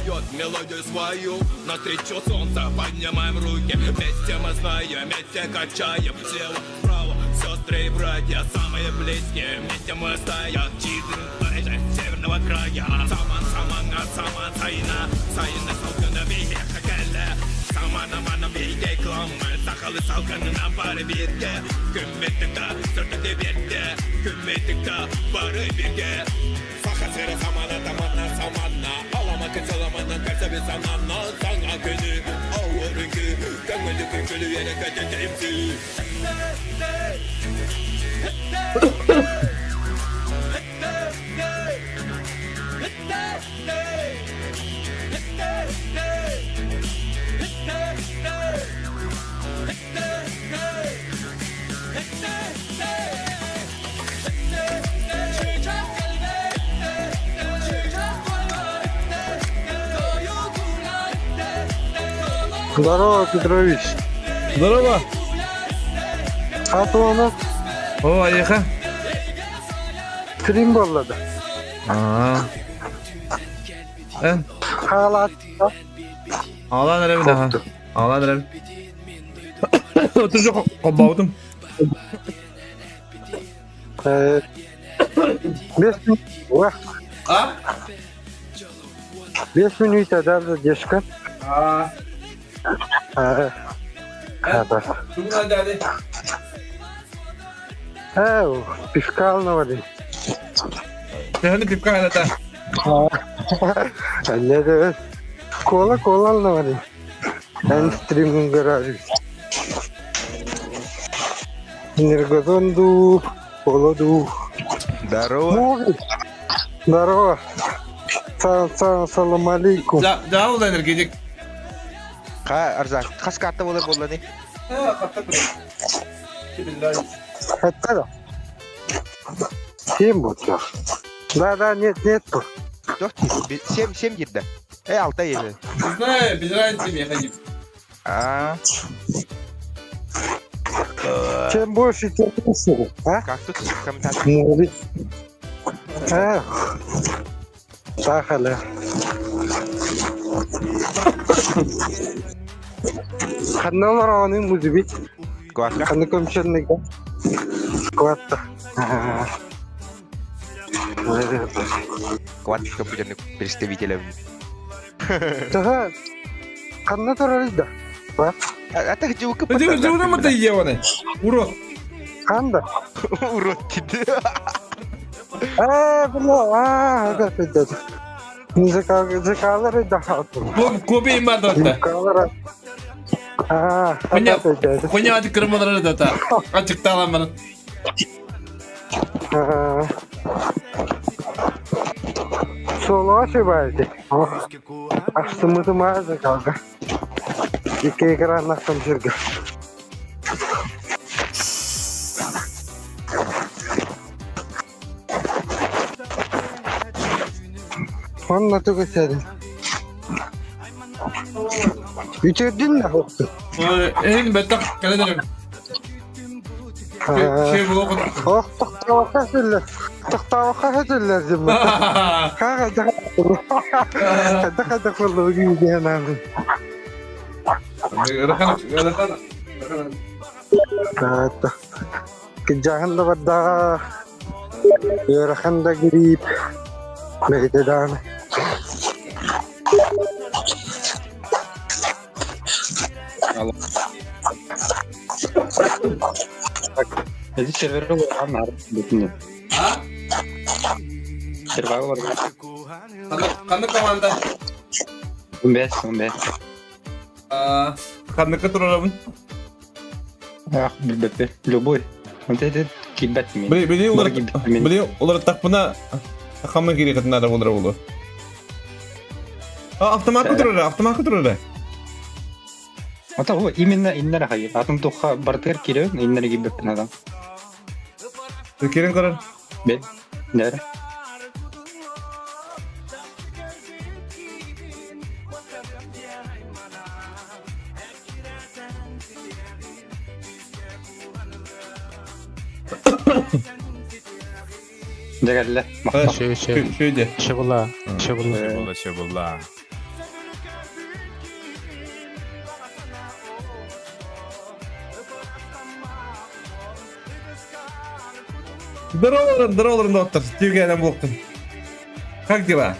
Поет мелодию свою Навстречу солнца поднимаем руки Вместе мы знаем, вместе качаем Слева, справа, сестры и братья Самые близкие, вместе мы стоят Чидын, северного края Саман, самана, саман, сайна Сайна, салкана, бейе, хакале Самана, мана, бейге, кламы Сахалы, салканына, бары бирге Күмметтікті, сыртықты берді Күмметтікті, бары бирге Саха сири самана тамана самана Алама кычаламана кәсәбе санана Саңа күнү ауыр үңкү Көңүллү күңкүлү ерекете Здорово, Петрович. Здорово. А то у нас О, айыха. стрим буолла да. Аа. Эн, Хаалаат. аалаан эрэбин аха. Аалаан эрэбин. Отужу холбообутум. Бес минут. А? Бес минут даже дешка. Аа. Тугунан дяди. Э, пивка навали. Төһөнү пивка ханата. Не Кола кола навали. Эн стримин гаражи. Энергозон ду, кола ду. Здорово. Здорово. Салам алейкум. Да, да, ол энергетик. Ха, Арзак, хас карта болар болланы. Это да. Семь вот. Да, да, нет, нет. Семь, семь girdi. E alta yedi. Не знаю, без разницы мне ходить. А. Чем больше, тем лучше. А? Как тут комментарий? А. Сахаля. Ханна олороҕунун музыбит. Кватка. Ханна көмчөннүгө. Кватта. Кват компьютерный представителем. Таха ханна турар да. А так жука. Жуна мата иеваны. Урод. Ханда. Урод dedi. Э, бля, а, это это. Закалары да. Коби имар да. Закалары. А, это Коня adi kırmaları da ta. Açıkta alan bana. Соло ошибаете. Астымыты маза kaldı. İki ekran naktam sirge. Онна тугу седин. Үтүрдүн да хокту. Эн беттак кэлэн Şey bu Ох, тохтоохха сүллэр. Тохтоохха сүллэр дим. Хага да хада коллу гиген аны. Рахан рахан. Таата. Кижахан да барда. Ыарахан да грипп. Бэйдэ даҕаны. Эти серверы улахан бүтүнү. А? Сервер бар. Ханнык команда? 15, 15. Ханныкка турарабын? Ах, билбеппи. Любой. Вот это кибет мен. Били били Бар олар кибет мен. били олар тахпына хамма кири надо болар болу. А автомат турара, автомат турара. Ата о именно иннер хайыр. Атын туха бартер кире, иннер кибет надо. Кирин карар. Бе. Нер. Дәгәлле. Шөйде. Шыбыла, шыбыла. Шыбыла, шыбыла. Здорово, здорово, доктор. Тиргэнэн буолтун. Как дела?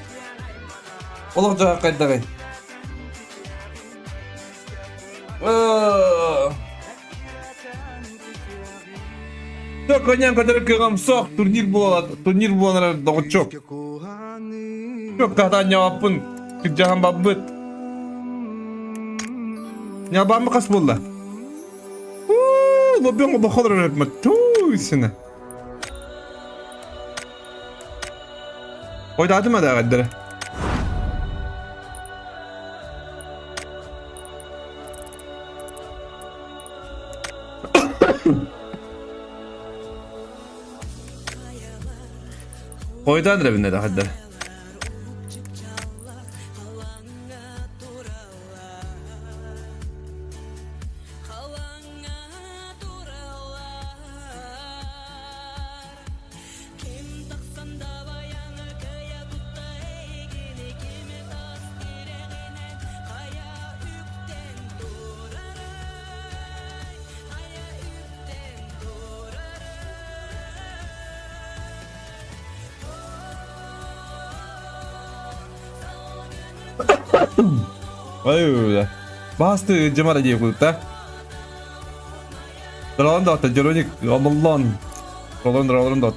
Олох дьаһах хайдаҕый? Все, конян, который кыгам сох, турнир буолар, турнир буолар доҕоччук. Чөк катан ньаваппын, кырдьахан баббыт. Ньабаммы хас буолла? Лоббион бохолор туйсына. Ойдаатым да ҕайдара. Ойдаан эрэ да хайдара. Ой, Басты дьымара дии култа. Дрон дота, Джероник, Омоллон. Ролон, ролон дот.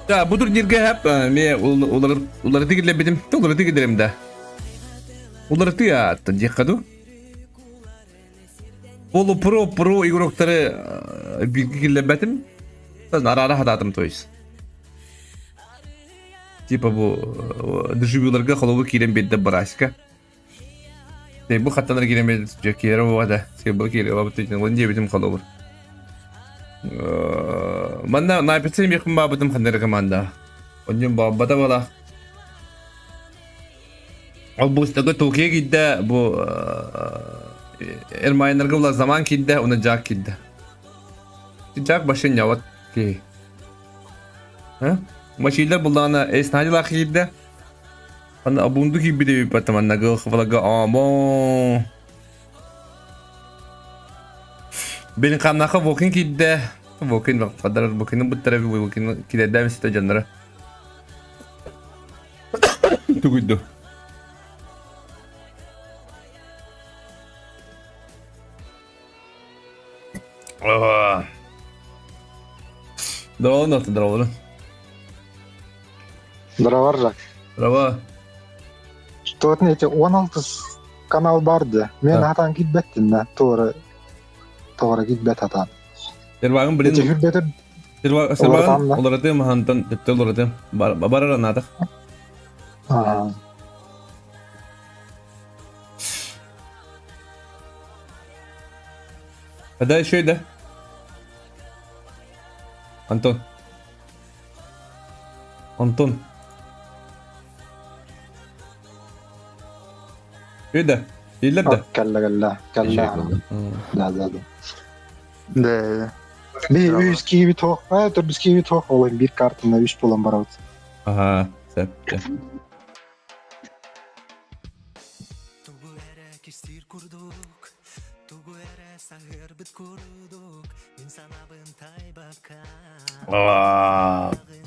Да, бу турнирга хап ме уларыты киллэрбитим. Уларыты киллэрим да. Уларыты ааттан диэххэ дуу. Полу про про игроктары бииргэ киллэрбэтим. Араара хатаатым то есть. Типа бу дежавюларга холобур киирэн биэрдэ Бараська. Бу хаттанар киирэн биэрдэ киирэ буола бу киирэ буолбут диэбитим холобур. Манна Найпецин миэхин баабытым ханнары команда. Онньун баабата буола. Ол бустага Токио киирдэ, бу Эрмайнарга була заман киирдэ, уна Жак киирдэ. Жак башын няват киһи. Машилар буллаҕына Эснадилаах киирдэ. Аны Абунду киирбит эбит манна гылхвалага амо. Бин хамнаха Вокин киирдэ. Вокин хадар Вокины буттара Вокин килэрдээм ситэ дьоннора. Тугуйду. Здорово, Ната, здорово. Здорово, Жак. Здорово. Что эти 16 канал бар да. Мен хатан килбеттин да. Туора туора килбет хатан. Сервагын блин. Эти Сервагын олоратым хантан тепте олоратым. Барара надо. Ага. Когда еще да? Антон. Антон. Өйдө. Иллер да. Кэллэ кэллэ. Кэллэ. Да да да. Да. Би үс киви туох, төрдүс киви туох ол биир картына үс буолан барабыт. Ага, сөп.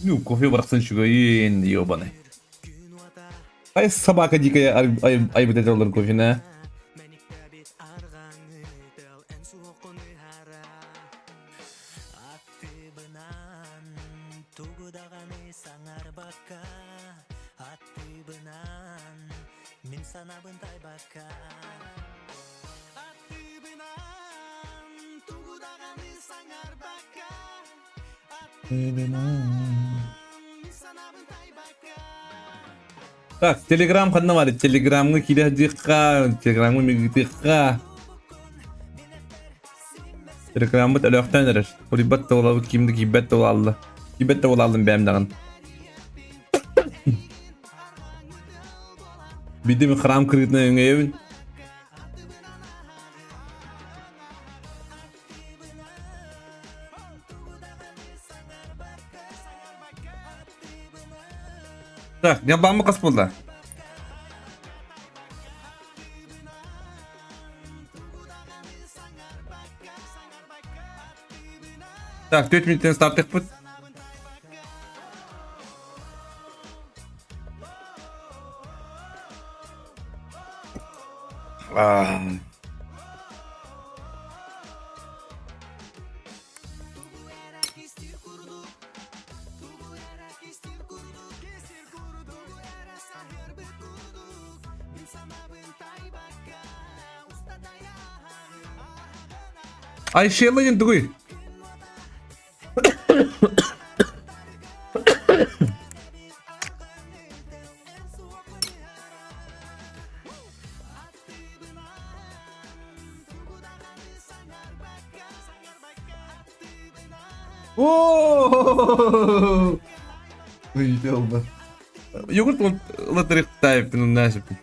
Ну, кофе барахсан үчүгэйин, ёбаный. Ай, собака дикая айбыт этэ олор кофене. Так, Телеграм ханна бар? Телеграмҥа киирэ сылдьыахха, Телеграмҥа мигитыахха. Телеграммыт өлөөхтөөн эрэр. Улуйбат да буолабыт, ким да киирбэт да буолаалла. Киирбэт да буолааллым бэйэм даҕаны. Биирдэ мин храм кырыытынан өҥөйөбүн. Так, ньалбааммыт хас буолла? Так, 4 минуттан стартыахпыт. А. Айшела диэн тугуй? Оо! Ыйдылба. Йогурт ылатырыктаайыппын уннаасыппын.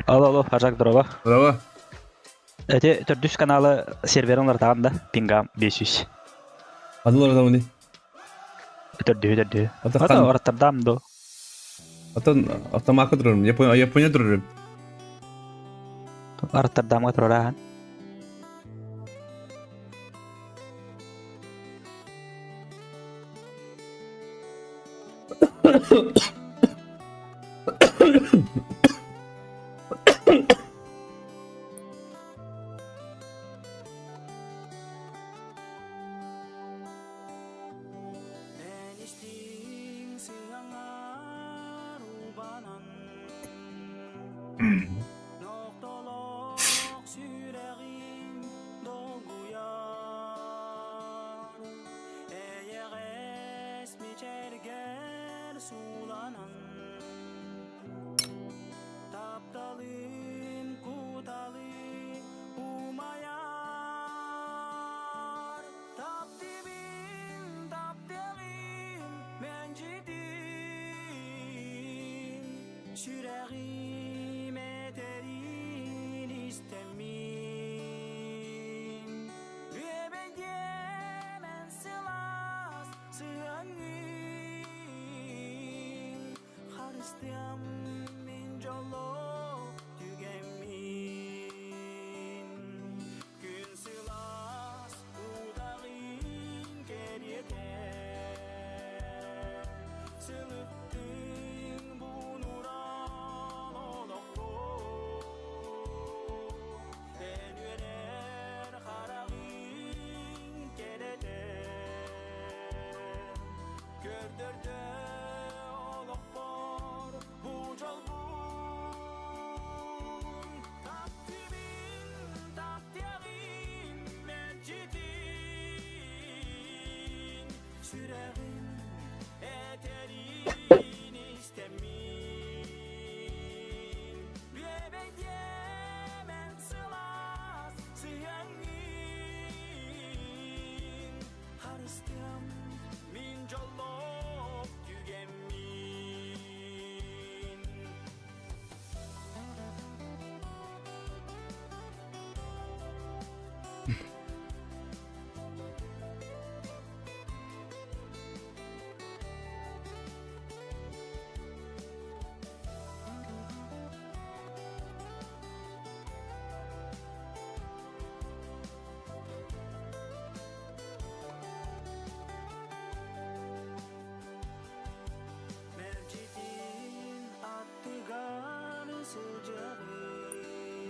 Алло, алло, Ажак, здорово. Здорово. Эти төрдүс каналы серверин уларытаҕын да, пингам 500. Ханна уларытабыный? Төрдүһү, төрдүһү. Ата Ата хан... ораттардаам до. Атын автомакка турарым. Япония, Япония турарым. Араттардаамга турараахан.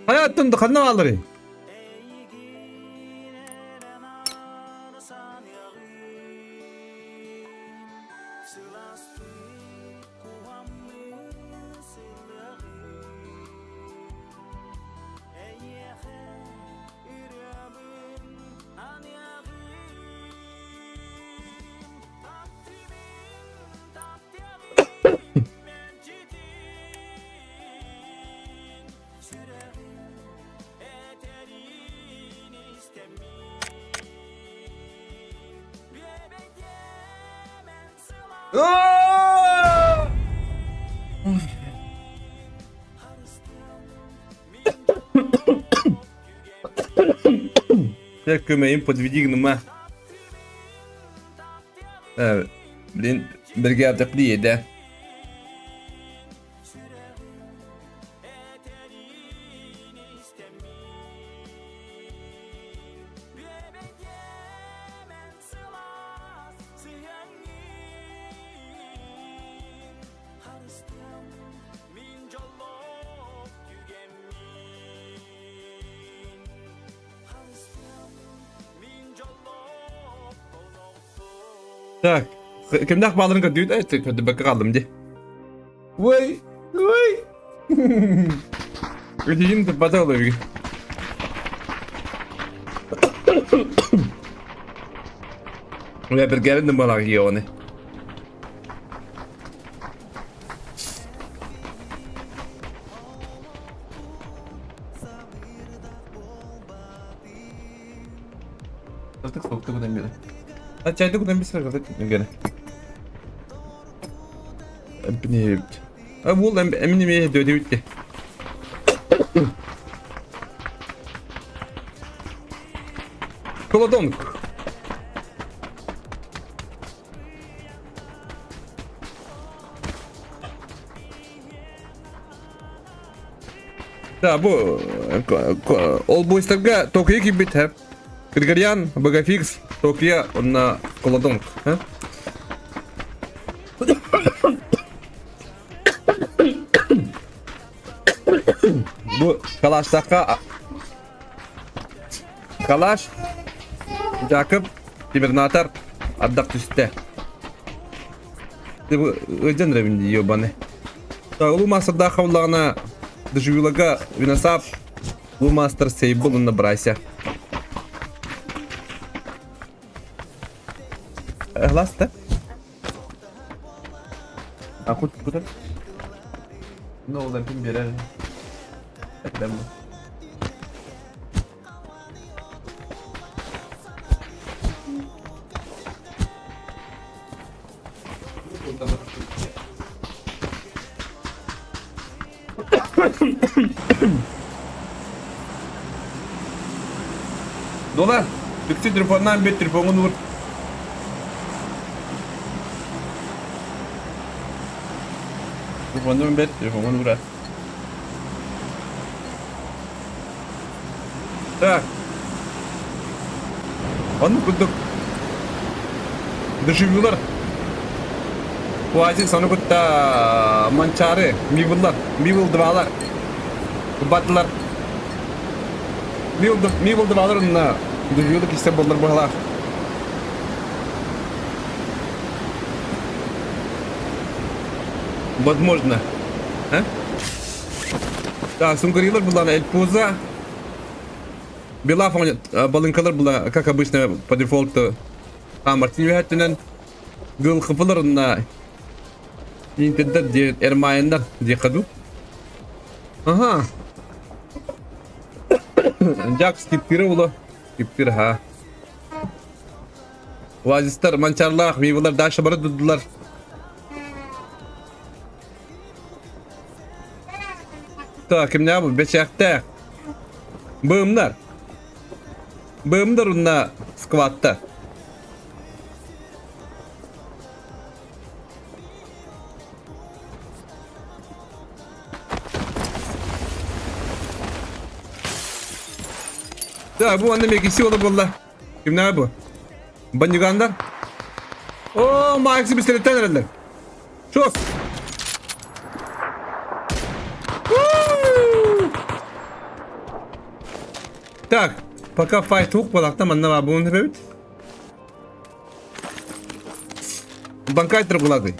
Хайа аттан ханна баалларый? Дьэ көмөйүм подведи гыныма. Э, блин, бэргээтэхпит иэдэ. Так, кимнээх бааларын көрдүүт? Э, көрдөрбөккө хааллым дии. Ой, ой. Өтүйүм туппата олору. Уля бергәрин да балак йоны. Артык соғықты күнен бері. А чайды күнен бері сырғырды күнен Біне А бұл әмін еме дөде бітті. Колодонг. Да, бу ол бойстарга Токио киирбит һэ. Григорян, Богофикс, Токио уонна Колодонг. Бу Калаштахха Калаш, Жакып, Тимирнатор ардах түстэ. Ыдьан эрэбин дии ебаный. Так, Улуу Мастардаах хабыллаҕына Дежавюлага Виносап, Улуу Мастер Сейбл уонна Брайся. Глаз да? А кут куда? Ну, ол эмпин берер. Этэм. Долар, үксү телефоннаан бүт телефоҥҥун уур. Телефонун бет, телефоҥҥун уура. Так. Оннук курдук дежавюлар Оазис ону кытта Манчаары, Мивыллар, Мивыл двалар, Батлар. Мивыл двалар онно дежавюлы кистер боллар быһалаах. Возможно. А? Да, сунгарилар была на Эльпуза. Бела балынкалар была, как обычно, по дефолту. А, Мартин үһәттінен гыл хыпыларына Интердер де Эрмайындар де хаду. Ага. Жак скиптиры була. Скиптир, ха. Оазистар, манчарлах, мивалар дальше бары дудулар. Так, кимнээх бу? Бэчээхтээх. Быымнар. Быымнар уонна скваттар. Так, бу онно мекиси ола буолла. Кимнээх бу? Бандюгандар. О, Макси бистереттен эрэллэр. Чос! Так, пока файт хук балакта манна баа буун эбит. Банкай тургулады.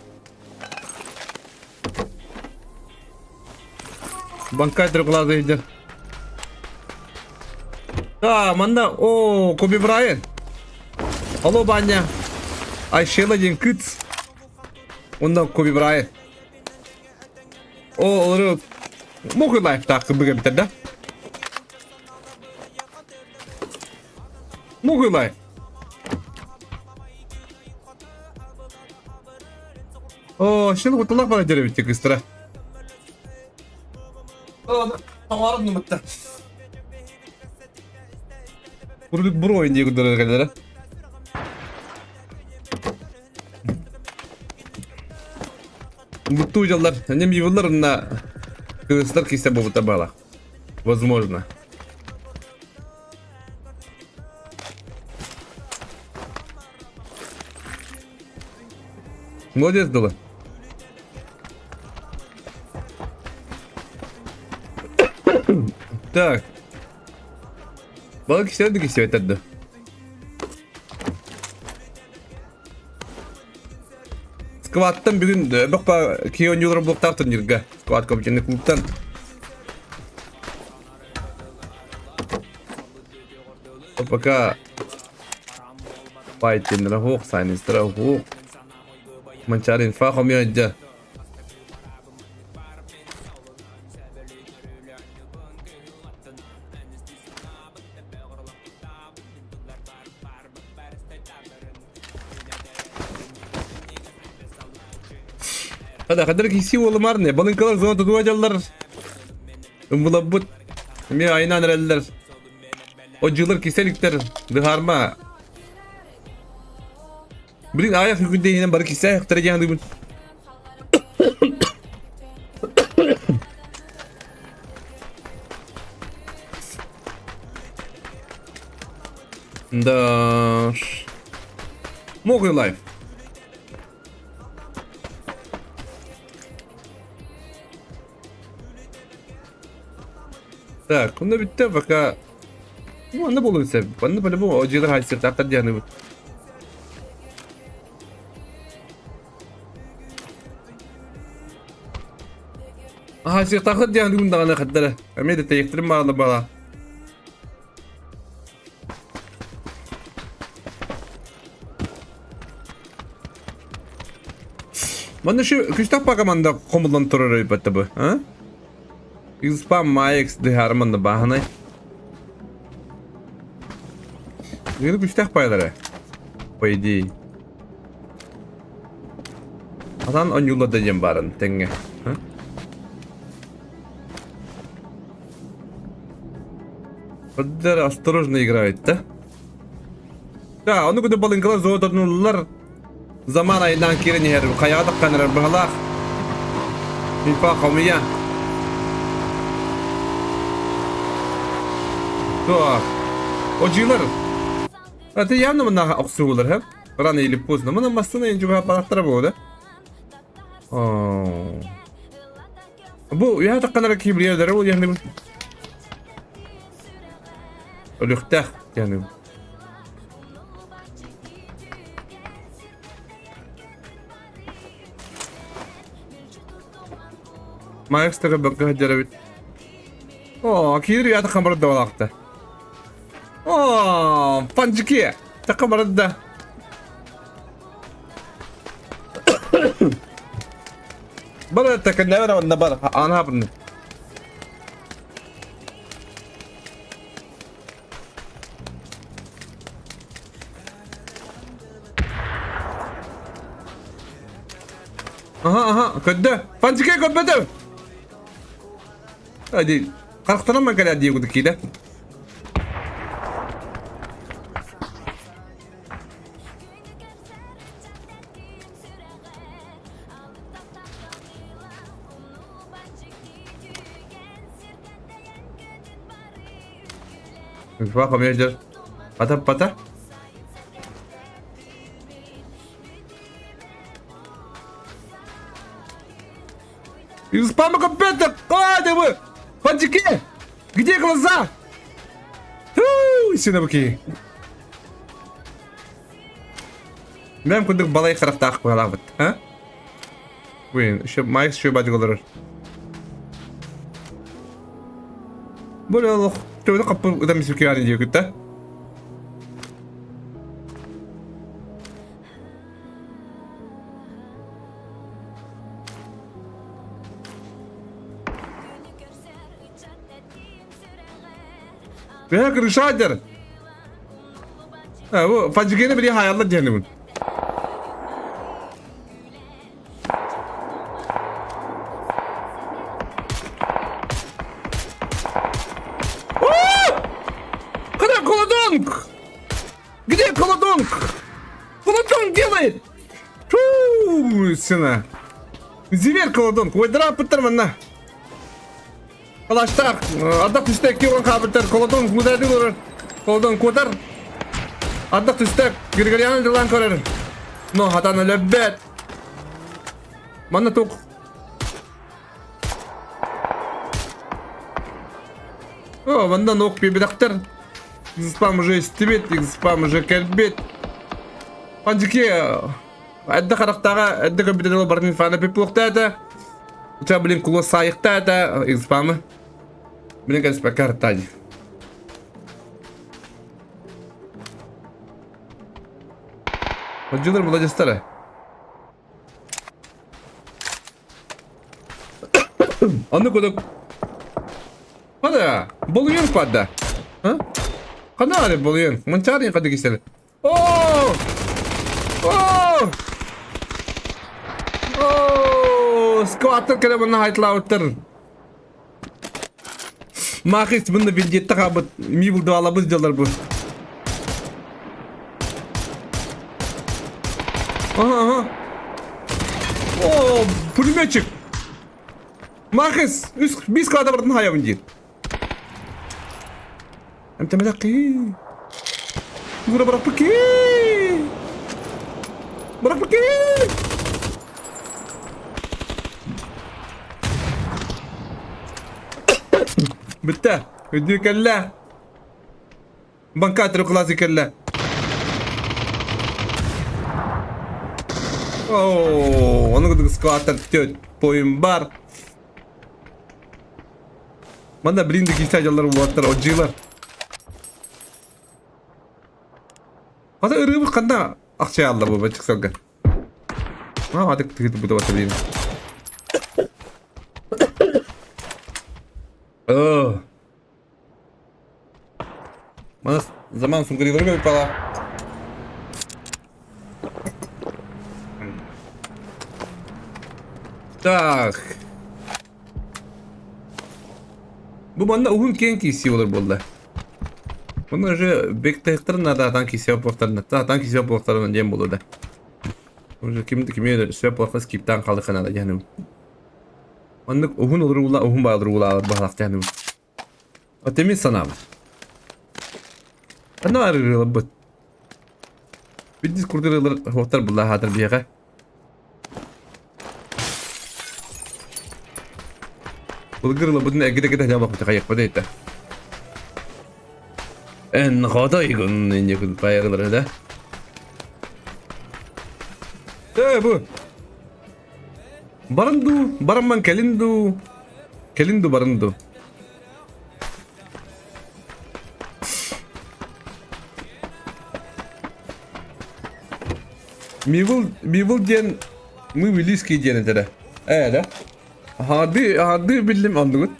Банкай тургулады идер. Да, манна, о, Коби Брайан. Алло, Баня. Айшела диэн кыц. Онно Коби Брайан. О, олору мохуй лайфтаах кыбыга битэр да? Мохуй лайф. О, шын кутулах бара деребитти кыстыра. Тоҕоорун нумутта. Бурдук бур ойын дии курдары кэллэрэ. Буттуу дьаллар, нем ювыллар на кыргызстар кисе буолбута бала. Возможно. Молодец было. Так. Балык кистерді кистерді. Скваттан бүгүн бөхпа киһи оонньуулар блоктаах турнирга. Скват компьютерный клубтан. Пока файтиннера хуох, сайнистера хуох. Манчаары инфа хомуйа Хада хадыр киси уолумар не балынкалар зона тутуа дьаллар. Умбулаббыт. Эмиэ айынан эрэллэр. Одьулар киселиктер дыхарма. Блин, аях күндейинен бары кисе аяқтары диэн Да. Мокрый лайф. Так, онно бүттэ пока. Ну, онно буолуон сөп. Онно по-любому одьулар хайсыахтаахтар диэн Хаһыахтаахтар диэн даҕаны хардара. Эмиэ да тэйиэхтэрин баҕала бала. Манна şu күстэх команда хомуллан турар өйбөттө бу, а? Xпа Маекс дыһаар манна бааһынай. Ngene күстэх пайлара. По идее. Атан онньуулар диэн баарын тэҥҥэ. Поддер осторожно играет, да? Да, ону куда балыҥкалар зоототнуллар. Заман айынан киирэн иһэр, хайаҕа таххан эрэр быһалаах. Инфа хомуйа. Так. Одьилар. Это явно мына охсуулар, ха? Рано или поздно. Мына массына енді аппараттара болды. Бу уйа тахханара киһи ол яғни өлүөхтээх яғни Маэстро бөккө сылдьар Оо, киир уйа таххан барда балаахта. Оо, панчики! Таххан барда. Бар такыннар онна бар. Ана хапны. Аха, аха, көрдө. Панчике көрбөтүм. Hadi. Харахтанан кэлэ дии кудук киирэ. Баха Пата пата. Спама компьютер! А, вы! Панчики! Где глаза? Фу, синабки. Мен курдук балай харахтаах быһалаабыт, а? Блин, еще Майкс еще бадик олорор. Бу олох төбөнү хаппы ытам сүкү диэкит да? Бэйэ крышадер. Бу фаджигени били хаяллар диэнибин. Сына. Зверь колодон. Куйдара аппыттар манна. Калаштаах. Ардах түстэ икки уон хаабыттар. Колодон куудайды олорор. Колодон куотар. Ардах түстэ Григорьян дылан көрөр. Но хатан өлөббөт. Манна тук. О, манна нок бибидактар. Спам уже истибит, спам уже кэлбит. Панчики Эрдэ харахтааҕа эрдэ көрбүтэ барын фана пиппуохтаата. Ча блин куло саайыктаата экспамы. Блин кэлспэккэ арттаадь. Отдьылар маладьыстара. Аны кудук. Хана, болуйун падда. А? Хана ары болуйун. Мынчарын кадык истер. Оо! Оо! Оо! Скваттер кэлэ мунна хайтлаабыттар. Маахис мунна вендетта хаабыт ми булдуалабыз дьаллар бу. Ага, ага. О, пулеметчик. Маахис, үс бис квадра бардын хаябын диир. Эмтэмэтэххи. Ура бырахпыкки. Бырахпыкки. Бүттэ. Өйдүү кэллэ. Банкатер кылаасы кэллэ. Оо, ону кытары скваттар төт пойум бар. Манна блин киһи дьаллар уолаттар одьыылар. Хата ырыыбыт ханна акча алла бу бачыксарга. А, адык тыгыт бу да блин. Оо. Мана заман сунгыриларга выпала. Так. Бу манна уһун киэҥ киирсии болар буолла. Манна уже бектайықтарын надо атан кисе буолтарына, атан кисе буолтарына диэн буолла да. Уже ким кими сөп буолта скиптан қалдыха надо диэн. Маннык уһун олоруула уһун баалыруулаалар баһалах диэн. Отемин санаабар. Аны арыылабыт. Биддис курдырылар хуоттар буллаахатар биһиэхэ. Былгырылабытын эргитэ кэтэ хайыппыт эйта. Эн хотойгун инньекун пайырылар да. Э бу. Барын дуу, барамман кэлин дуу. Кэлин дуу, барын дуу. Мивл, Мивл диэн мы Вилийский диэн этэрэ. Ээ да? Аһаардыы, аһаардыы биллим оннугут.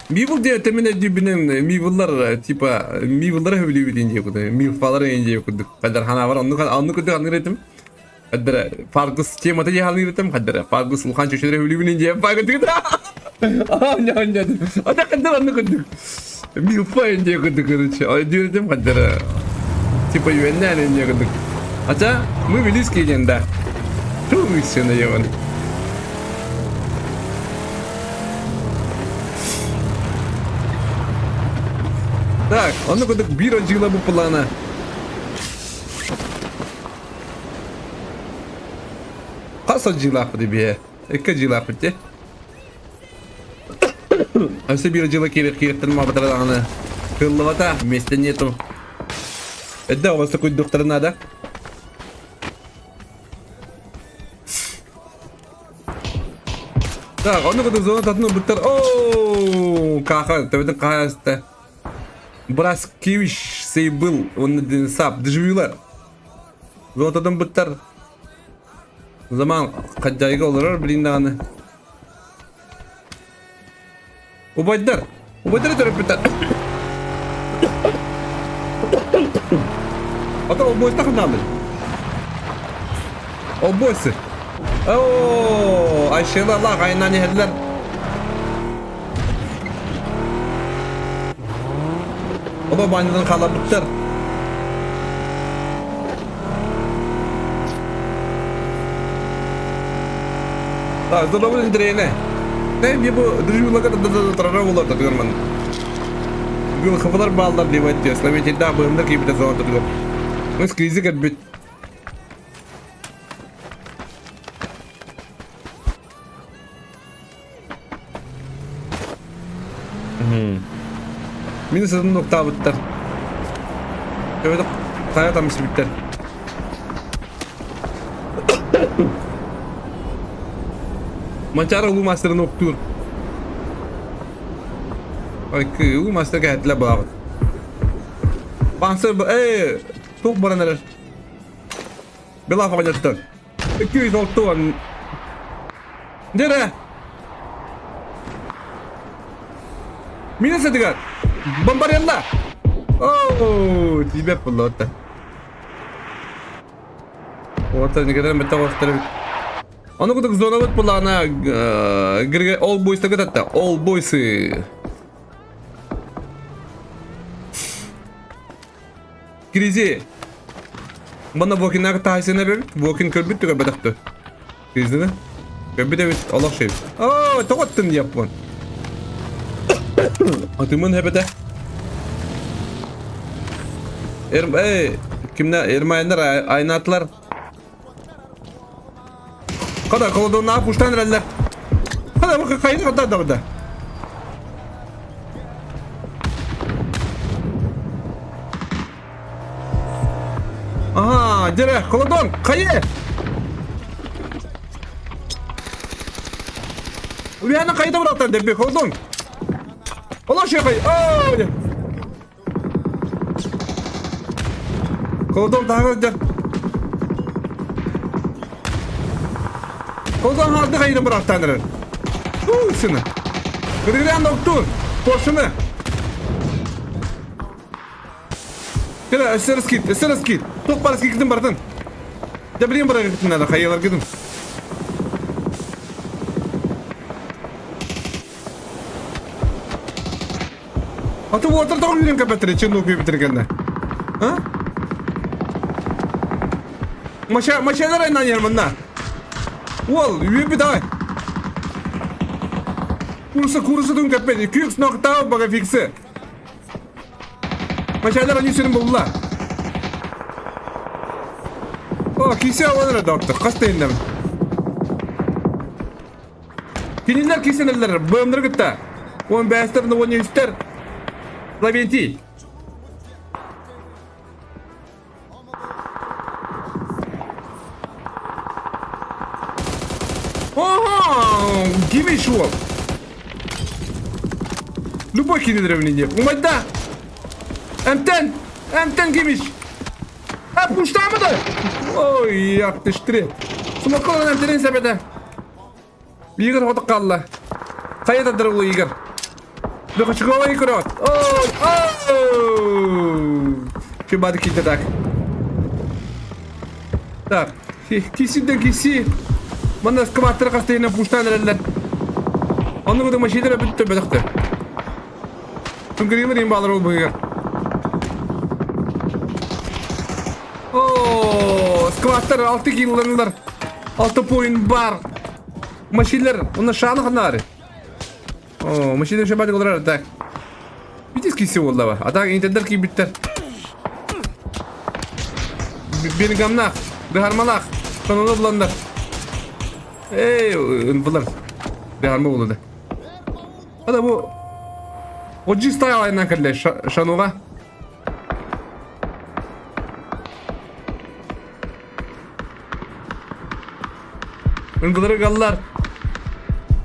Мивл диэн этэмин өйдүүбүнэн Мивллар типа Мивллары сөбүлүүбүт диye курдук. Милфалары диye курдук. Хаддар ханаабар оннук оннук курдук аныыр этим. Хаддар Фаргус темата диye ханыыр этим. Хаддар Фаргус улахан чөчөлөрү сөбүлүүбүн диye Фаргус Ата хаддар оннук курдук. Милфа диye курдук короче. Өйдүүр этим хаддар типа үөннээн диye курдук. Ата мы Вилийский диэн да. Туу сена ебан. Так, онно курдук биир одьыыла бу плана. Хас одьыылаахпыт биһэ? Икки одьыылаахпыт дии. Өссө биир одьыыла киириэхтэрин маабатара даҕаны кыаллыбата, места нету. Эрдэ оҕосто куйдуктары наада. Так, ону кытта зона татын ылбыттар. Ооо, каха, төбөтүн хаһаста. Браскевич сейбыл, уонна Денисап, дежавюлар. Зона татын буттар. Заман хаддайга олорор билин даҕаны. Убайдар, убайдары төрөппүттэр. Ата обойста ханаалый. Обойсы. Оо, Айшелалаах айынан иһэллэр. Оба баанньадан хааларбыттар. Так, здоровый интриэне. Тэ бу дружбулага да болар да ман. Гыл хыфылар бааллар деп айтты. Словетилда быһымда кийбите зоотутугар. Мыс кризи кэлбит. Мин сытын нуктаабыттар. Төбөтө хайа тамсыбыттар. Манчаары улуу мастерын октуур. Ой, улуу мастер кэһэтилэ баабыт. Панцир, эй, туох баран эрэр? Белаф оҕонньоттон. 260. Дere. Минус этигэр. Бомбарелла. Оо, тиийбэт буолла отта. Орта никогда мета ортар. Ону кудук зонабыт булаана гирге All Boys тагытатта. All Boys. Киризи. Манна Вокиннааҕы таһайсыны эбэбит. Вокин көрбүт түгэрбэтэхтэ. Киризини. Көрбүт эбит, олох шейбит. Оо, тоҕо аттын яппын. Атымын хэбэтэ. Эр, эй, кимнэ, Эрмайнар айнаатылар. Када, колодоннаах пуштан эрэллэр. Када, бу хайын када да да. Ага, дere, колодон, хайы! Уяна кайда бұрақтан деп колодон. Ола шехай. Ой! Колдон таһырдьар. Колдон хаалды хайын бырахтаан эрэр. Сына. Кыргыраан октур. Поршыны. Кыра, өссө скид, өссө скид. Туох бар скидтин бартын. Да билин бырагытын надо, хайалар гыдым. А ты вот это уверен, капетри, чем ну капетри А? Маша, машалар айнан ярманна. Уол, үөпү давай. Курса, курса дун капетри, кюкс ноктау бага фиксы. Машалар они сирин булла. О, кисе аланыр доктор, кастайыннам. Кинилэр кисэнэллэр быамнары кытта. Он бэстэр, он үстэр. Лавентий. Ага, кими шуол? Любой кинилэр эбинин Умайда! Эмтэн! Эмтэн кимиш! А, пуштаамы да? Ой, яктыштыры. Сумаккалан эмтэнин сэбэтэ. Игорь хотук хаалла. Хайа тардар улуу Игорь. Дохочковай көрөт. Чубады киирдэ так. Так, кисиден киси. Манна эскаватор хастайына пуштан эрэллэр. Онну кытта машиналар бүттө бөтөхтө. Түҥкүрүгүн им баалар ол быһыгар. О, скваттар алты килоларылар. Алты поин бар. Машиналар, оны шаны ханары. О, машина шабады олар так. Видишь, кисе болла А так интердер кийбиттер. Бенгамнах, Бехармалах, Сонуну буландар. Эй, булар. Бехарма болду. Ада бу Оджи стайл айынан кэллэ Шануга. Ыңгылары галлар.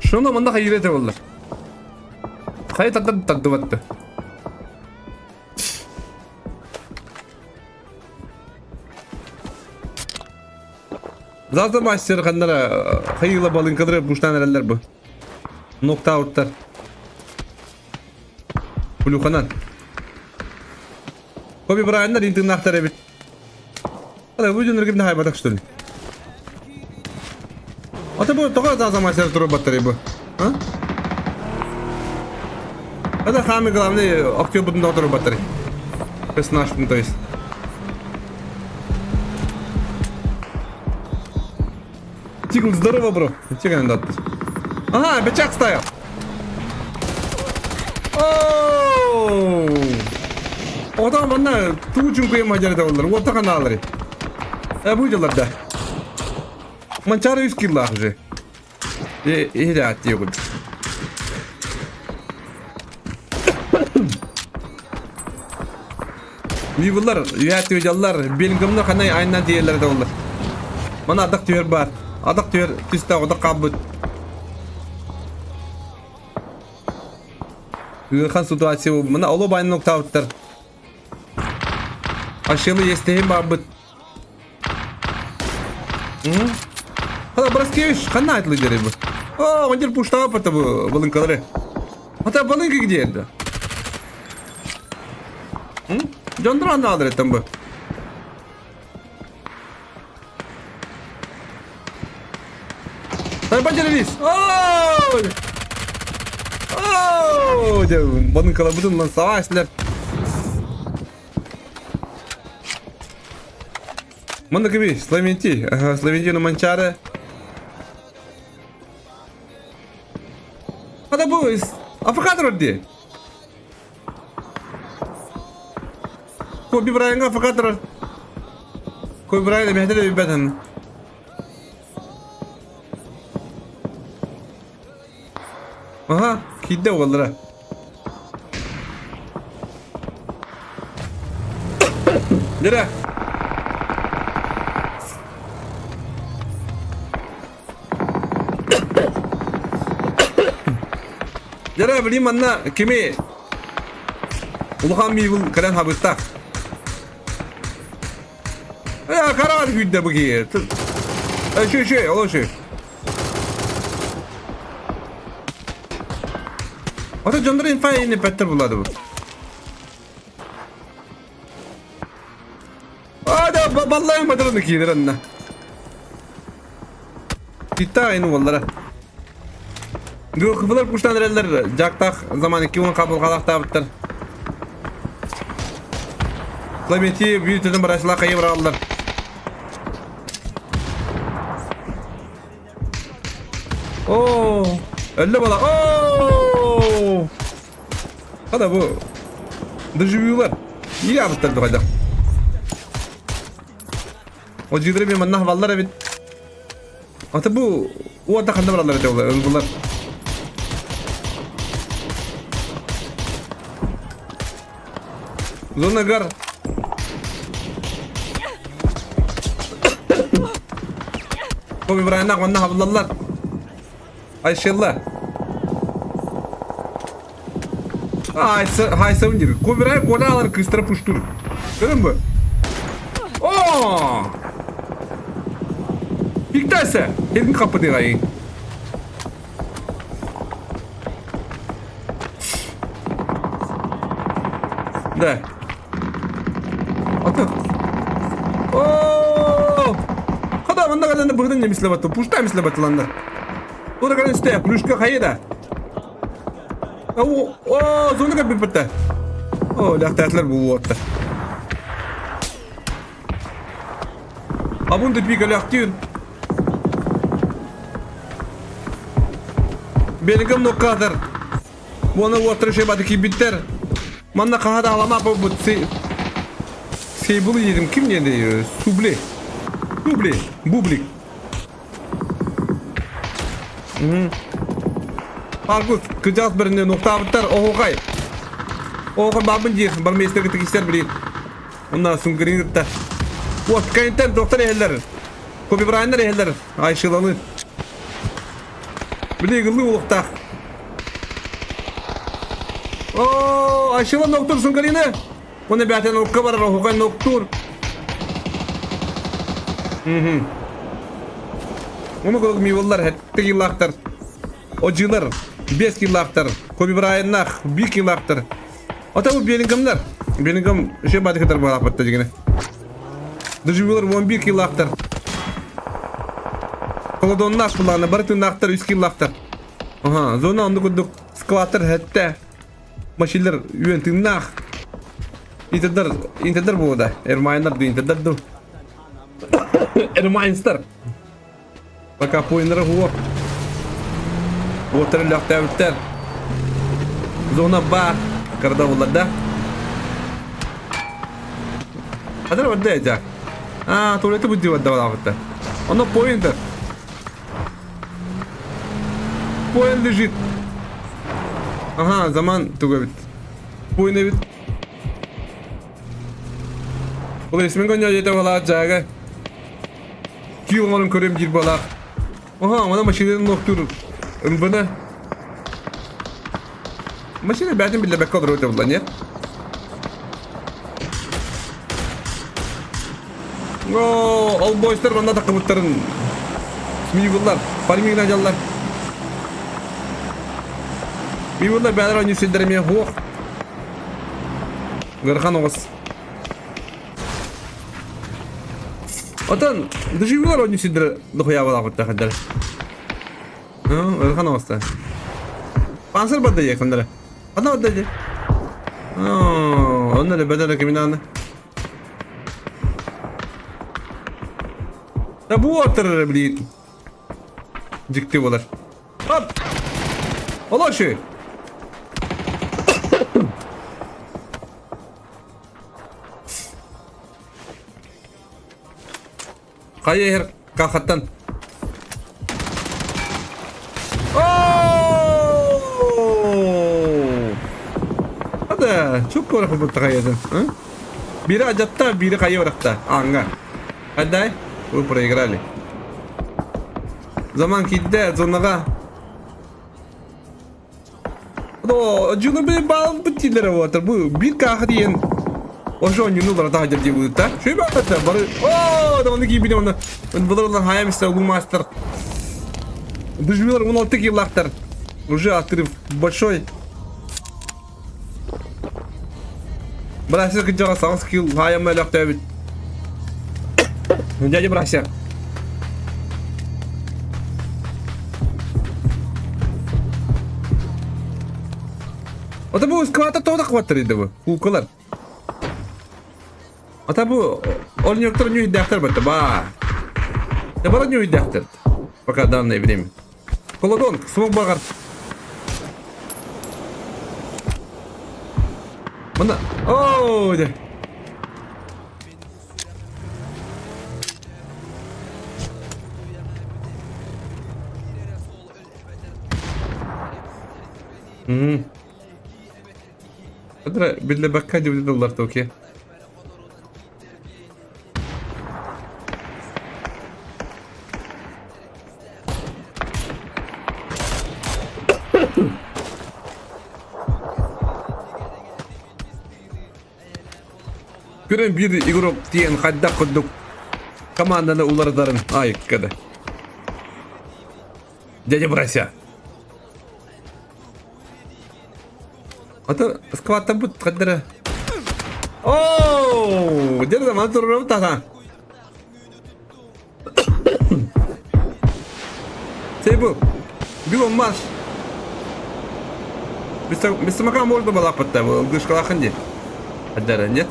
Шуну мында хайырете боллар. Хай таттар тардыбатты. Зазы мастер ханнара хайыла балынкалары буштан эрэллэр бу. Ноктауттар. Плюханан. Коби Брайаннар интыннаахтар эбит. Ада бу дьоннор ким хайбатах что ли? Ата бу тоҕо таза мастер турбаттар бу? А? Это самый главный актер будун турбаттар. Персонаж, ну, то есть. Тигл, здорово, бро. Тигл Ага, бечак ставил. Оу! Одан манна туу чуҥкуйа мадьарда олар. Уота ханаалары. Э, бу дьаларда. Манчары үс киллаах уже. Э, иһирэ диэгут. Вивылар, үһэ дьаллар, Беллингемна ханай айынан тиийэллэр да олар. Мана адак түһэр бар. Адак түһэр түстээх одак хаалбыт. Ыарахан ситуация бу. Мына оло байын октаабыттар. Ашылы естеһин баарбыт. Хала Броскевич ханна айтылы дери бу? О, он дер пуштаға пата бу балынкалары. Ата балынка где это? Дьондор аннаалар эттен бу. Тайбан Ооо! Ооо! Балынкаларбытын лан саҕа эстилэр. Манна кими? Славентий. Ага, Славентину Манчары. Хата бу Африкатор дии. Коби Брайанга Африкатор. Коби Брайан эмиһэтэ да билбэтин. Аха, киирдэ уоллара. Дere. Дere билим манна кими улахан миибыл кэлэн хабыттах. Э, караар күүдэ бу киһи. Э, шү, шү, оло шү. Ата дьоннор инфа ини пэттер булады бу. А, да, баллайым бадырны киирер анна. Питта ини боллара. Гөхбылар куштан эрэллэр жактах заман 2 он кабыл халахтаабыттар. Клементи бүүтүнүн түрден барашыла кайы бараллар. Оо, өллө бала. Оо! Хада бу дежавюлар. Иге абыттар дугайда. О жидре мен манна хаваллар эбит. Ата бу уота ханна бараллар эте булар. Зонагар. Коби Брайаннах манна хабыллаллар. Айшелла. Хайсабын диир. Коби Брайан кода алар кыстыра пуштур. Көрөн бу? О! Пиктайса. Эргин капы дегай. Да. Ата. О! Хада манна каланда быгдан немисле батты. Пушта мисле батыландар. Тура калан сте, плюшка хайда. О, о, зона кап битте. О, ляхтатлар бу отта. Абунды пика ляхтюн. Белгим ноккатар. Буона уоттара шебаты кийбиттэр. Манна хаһа да алама буолбут Сейбулы диэтим ким диэн Субли. Субли. Бублик. Аргус кыдьаҕас бэринэ нуктаабыттар оһуохай. Оһуохай баабын диир бармейстер кытта билигин. Онна сунгырын кытта. Вот кайнтен доктор иһэллэр. Коби Брайаннар иһэллэр. Айшыланы. Били ыгыллыы улуктаах. Оо, Айшыла ноктур Сунгарины. Оны бәтен укка барар, оһугай ноктур. Мгм. Оны курдук мивыллар, хэтте киллаахтар. Одьылар, 5 киллаахтар. Коби Брайаннах, 1 киллаахтар. Ата бу Беллингемнар. Беллингем еще бадыкатар буолаахпатта дигини. Доживилар 11 киллаахтар. Холодоннаах булаана бары тыыннаахтар үс киллаахтар. Аха, зона онну курдук складтар хэттэ. Машиналар үөн тыыннаах. Интердар, интердар буолда. Эрмайнар ду интердар ду. Эрмайнстар. Пока поиннара хуох. Уоттар өлөхтөөбүттэр. Зона баар. Карда буллар да. Хадыр барда эдя. А, туалеты будди барда балаабыттар. Оно поинтер. Поин лежит. Ага, заман туга бит. Поин эбит. Ол эсмин гоньо дете балаат жага. Кий оҥорон көрөм диир балаах. Аха, мана машинаны нохтуур МВН. Машина бэйэтин биллэрбэккэ олорор этэ буолла, нет? О, ол бойстар манна таххыбыттарын Миигуллар, фармигна дьаллар. Миигуллар бэйэлэр оонньуу сирдэрэ эмиэ суох. Ыарахан оҕус. Отон доживилар оонньуу сирдэрэ дохуйаабалаахпыттар хаддара. Ыарахан оҕуста. Пансер бадда дии ханнара. Ханна бадда дии? Онно эрэ бэдэрэ кимин Да бу аттар блин. Дьикти буолар. Хоп! Олоши! Хайа иһэр кахаттан. Ада, чук көрөх бутта хайадын. Бири ажатта, бири хайа барахта. Аңга. Отдай. Вы проиграли. Заман кидде, зонаға. Дьону баал дииллэрэ буолар. Бу биир кааха диэн ошо оонньууну уларыта сылдьар дии быһыыта. Үчүгэй баҕайыта бары оо да ону киирбитим онно былыр улахан хайа мистер улуу маастар Дужмилар 16 килахтар. Уже отрыв большой. Брася кыдьаҕа саҕас кил хаайамма өлөхтөөбүт. Дядя Брася. Ата бу сквата тода хваттар иди бу. Кукалар. Ата бу олньоктор ньүйдээхтэр батта ба. Да бара ньүйдээхтэр. Пока данное время. Колодон, смог багар. Мына, оо, де. Адра биллебэккэ дибдилар токи. Көрөн биир игрок тиийэн хайдах курдук команданы уларытарын айыккада. Дядя Брася. Ата скваттан бут хаддара. Оу, дядя мана турурам тата. Сейбу, бегом марш. Без самока можно было лапать, лгышкалахан де. Хаддара, нет?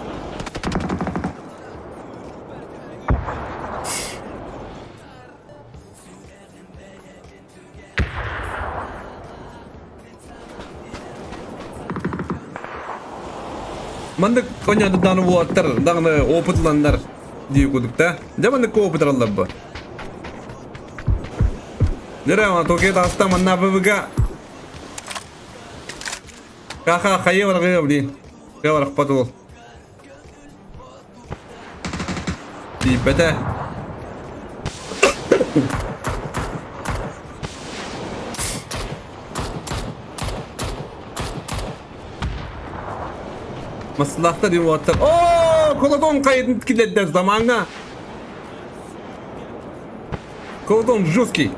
Маннык оонньоон даҕаны уолаттар даҕаны опыт ыланнар дии курдук да. Дьэ маннык опыт ылаллар бу. Дьэ Токио таҕыста манна ВВГ Хаха хайа барҕыа блин. Хайа барахпат уол. Тиийбэтэ. Маслахта диэн уолаттар Оо, Колодон хайытын киллэрдэ замаҥҥа. Колодон жесткий.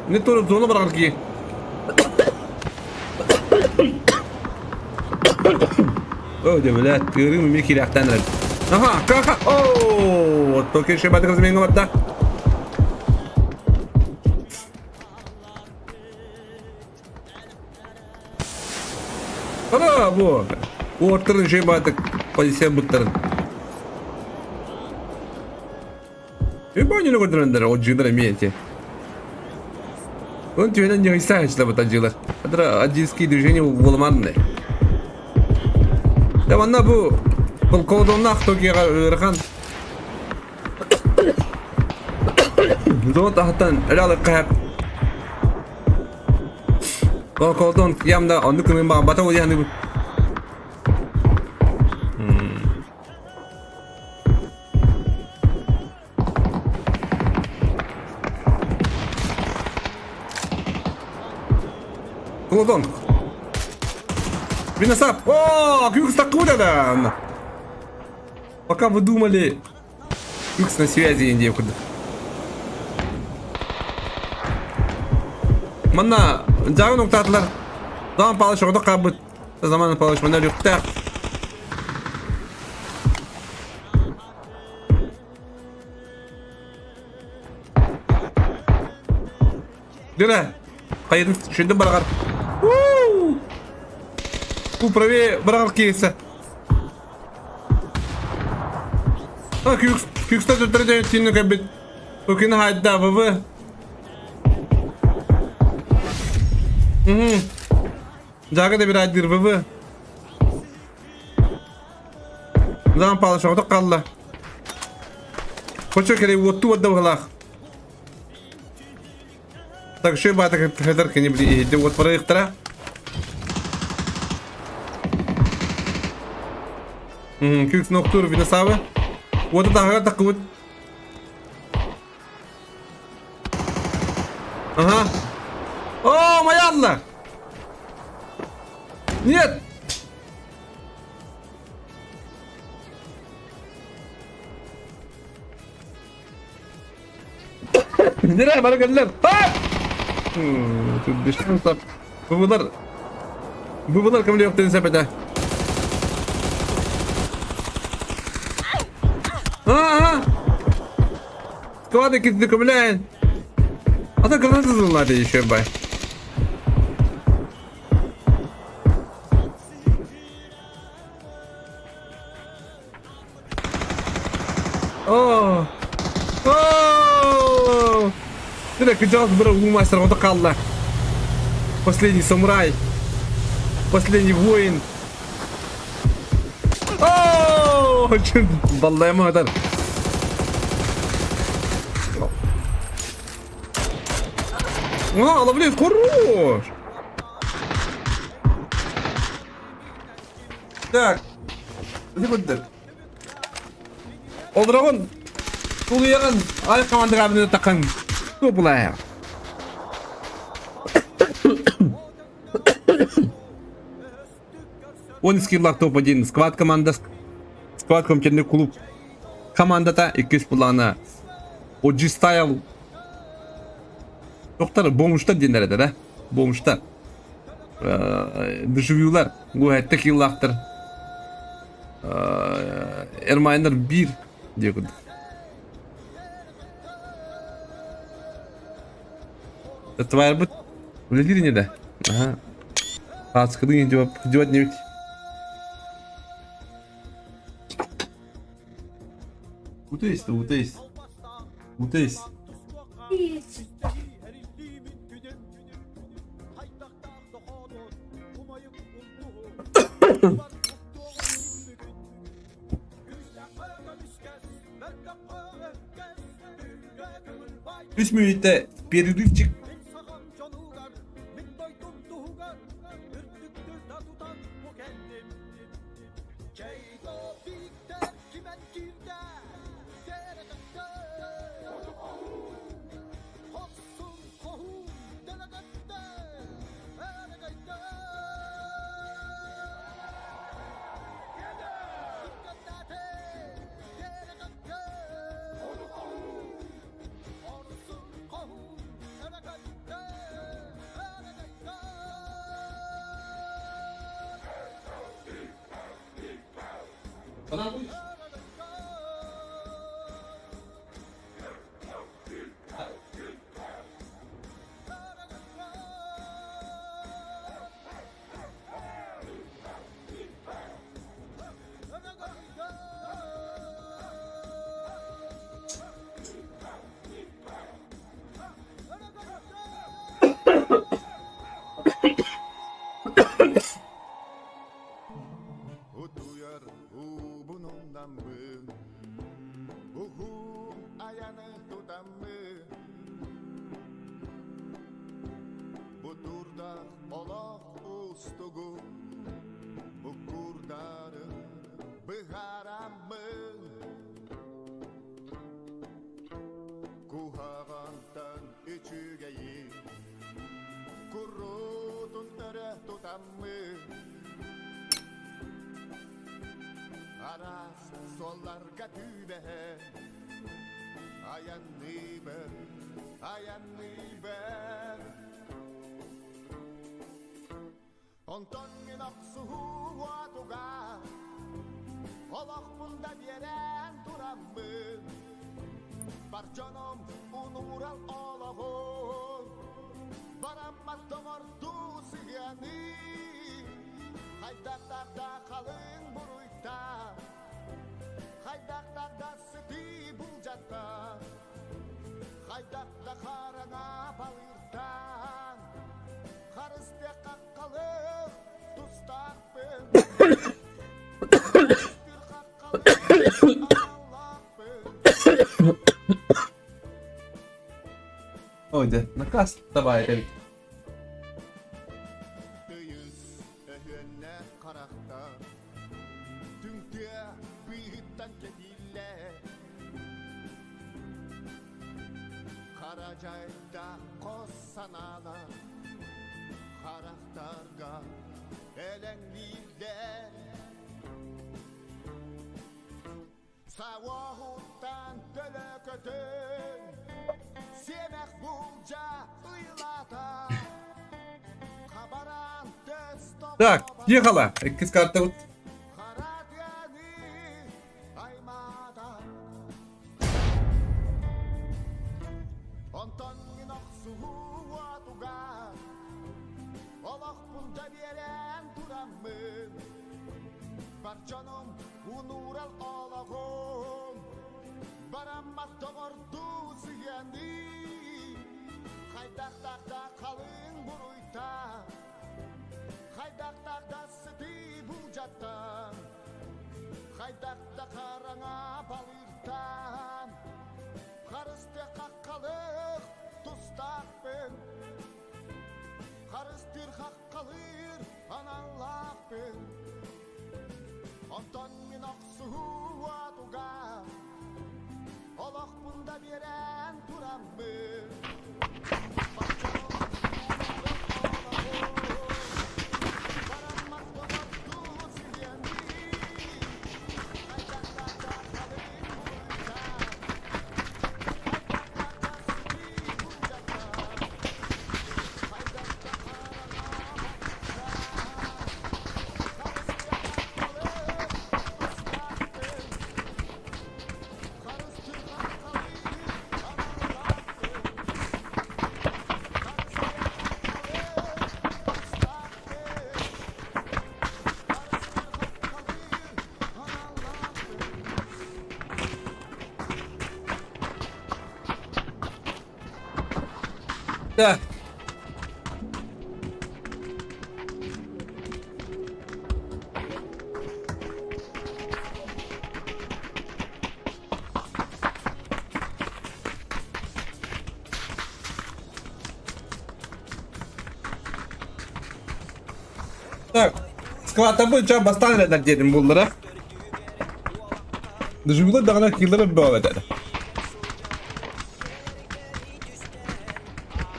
Не то зона барар киһи. О, дьэ, блядь, тыырыым эмиэ киирэхтээн эрэр. Аха, каха, оо, только еще батыр разменга барда. Ана, бу. Уоттарын еще батык позиция буттарын. Ебанины көрдөрөндөр, ол жыдыр эмиэ эти. Он түһэнэн ньыгыйса хачылабыт адьыылар. Адра адьыыский движение буоламанны. Да манна бу полководоннаах Токиоҕа ыарахан Зона таһыттан өлө хаһап Колдон ямда оннук кымын баҕарбата буолуо саныыбын. Колдон. Виносап. О, Кюкс такуда Пока вы думали, Кюкс на связи Индия курдук. Манна дьааҕын уктаатылар. Заман Павлович оҕото хаалбыт. Заман Павлович манна өлүөхтээх. Дыра, хайын шүндү бараҕар. Бу правее бараҕар киирсэ. А, күкс, күкстер төттөрү тиинни көрбүт. Укины хайда, ВВ. Угу. Жага да бирайдыр ВВ. Зам Павлович оҕото қалла. Хочо кэлэй уотту уотда быһылаах. Так еще баата хатар кини били иһидде уот барыахтара. Күкс ноктур виносавы. Уота таһыгар таккыбыт. Ага. О, моя Алла! Нет! Nereye bana geldiler? Ha! Düştüm sap. Bu bunlar. Bu bunlar kabul yok dedi sepete. Ha ha. Squad gitti kabul. Ata granat hızlılar değişiyor bay. Оо! Оо! Дырэ кыдьаҕас быра уу маастар хаалла. Последний самурай. Последний воин. Оо! Баллайма атар. А, ловлет, хорош! Так. Ити курдук. Олдороҕун тулуйаҕын ай командаҕабыны таххан туопулаайа. Он скиллах топ-1 сквад команда сквад компьютерный клуб командата иккис плана OG Style Доктор бомжтар диэннэр этэ да бомжтар дежавюлар Гуһэтте киллаахтар Эрмайнер биир диye курдук. Тварбыт үлэлиир ини да. Аха. Сааскылыы идиот не ведь. Утейс, утейс. Утейс. Үс мүнүүтэ перерывчик. Уустугу буккурдары быһаараммын Куһаҕантан үчүгэйи куруутун өрө тутаммын Араас суолларга түбэһэн айанныыбын, айанныыбын Онтон мин охсуһуу уотугар олохпун да биэрэн тураммын бар дьонум унуурал олоҕун бараммат доҕордуу сыһыаны хайдахтаах да халыҥ буруйдаах хайдахтаах да сытыы булдьаттан хайдах да хараҥа балыыртан Харыстыах хаххалыах тустаахпын Харыстыыр хаххалыах аналлаахпын Ой, да, наказ давай эбит. Тыйыс өһүөннээх харахтар Түҥ тыа быыһыттан кэтииллэр Хара дьайдаах хос санаалар Харахтарга элэҥнииллэр Сауоһуттан төлөкөтүн Сиэмэх булдьа ыйлата Хабараан төс Так, ехала. Иккис картабыт. Хара тыаны аймаата Онтон мин охсуһуу уотугар Олохпун да биэрэн тураммын Бар дьонум унуурал олоҕум Бараммат доҕордуу сыһыаныы Хайдахтаах да халыҥ буруйдаах Хайдахтаах да сытыы булдьаттан Хайдах да хараҥа балыыртан Харыстыах хаххалыах тустаахпын Харыстыыр хаххалыыр аналлаахпын Онтон мин охсуһуу уотугар Олохпун да биэрэн тураммын Так. Так, скватабы ча бастан эрэ диэтим буллара. Дужугулар даҕаны киллэрэ бөҕө этэ.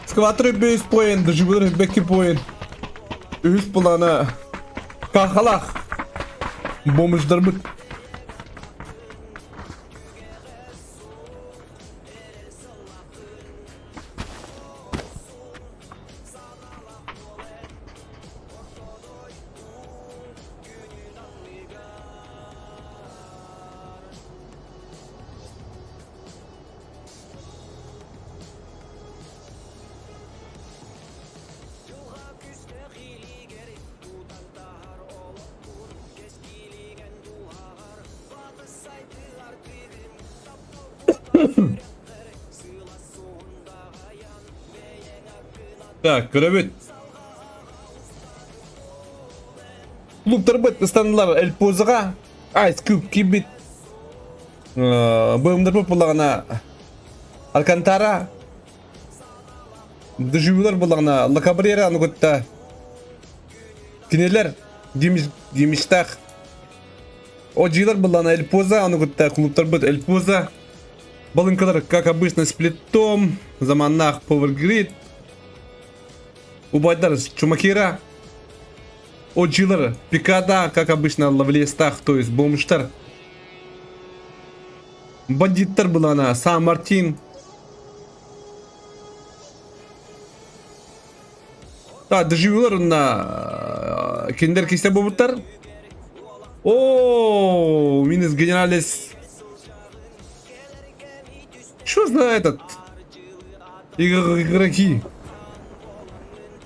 Скватер бейс поин, дужугулар бекки поин. Үһүс плана Кахалах бомждарбыт. Так, көрөбүт. Клубтарбыт ыстанылар Эль Позаға Ice Cube киирбит. Быымдарбыт буллаҕына Алькантара Дежурдар буллаҕына Ла Кабрера аны кытта. Кинилэр Димиштаах Одьилар быллана Эльпоза, ону кытта клубтарбыт Эльпоза Балыҥкалар, как обычно, сплиттом, заманнаах Power Grid, Убайдар Чумакира, Одьилар Пикада, как обычно, Лавлестах, то есть бомжтар. Бандиттар былана Сан Мартин. Да, деживилар на киндер кисте буолбуттар. О, минус генералис. Что за этот? Игроки.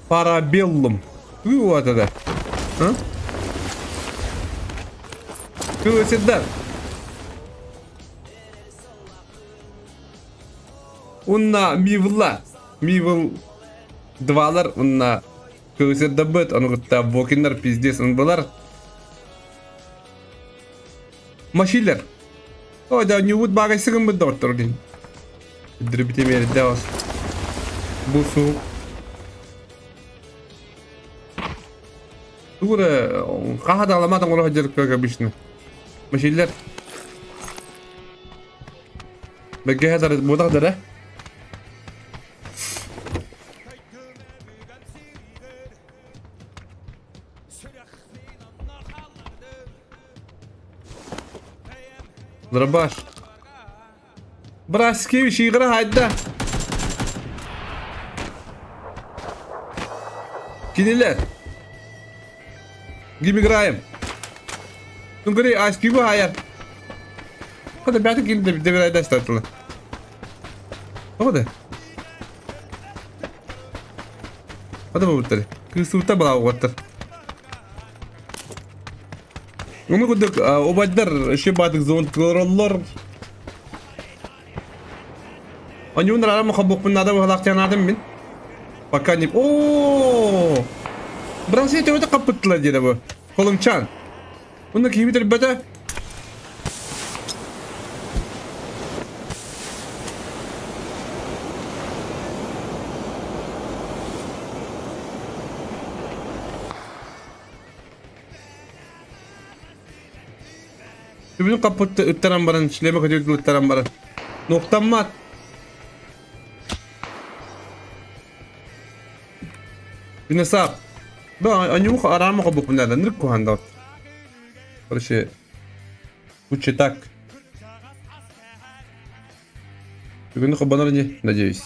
Парабеллум. Вот это. А? Кылысыдар. Уонна Мивла. Мивл двалар уонна Кылысырдабыт, ону кытта Бокиннар пиздец ынбылар. Машилер. О, да, ньуут баагайсыгын доҕоттор дин. Дрибите мерде ос. Бу суу. Тугура хаха даламат оҥоро сылдьар как обычно. Машиллер. Бэгэ дар буодах дара. Дробаш. Браскевич игра хайда. Кинилэр. Ким играем? Ну говори, а с ким хайар? Хада бәті ким деп деп айда стартылы. Хада. Хада бу Кысылта была уоттар. Ону курдук убайдар еще баатык зонтолороллор. Онюун арам хобукпун надо быһалаахтыанаатым мин. Пока не... О! Бразилия төбөтө хаппыттылар диэтэ бу. Колымчан. Уну киһибит өлбөтө. Түбүнүн хаппыт ыттаран баран, шлема көтүрдүл ыттаран баран. Нуктаммат. Бинесап. Бу анюх арама хобукунада нырк кухандат. Короче, лучше так. Бүгүн хобонор не, надеюсь.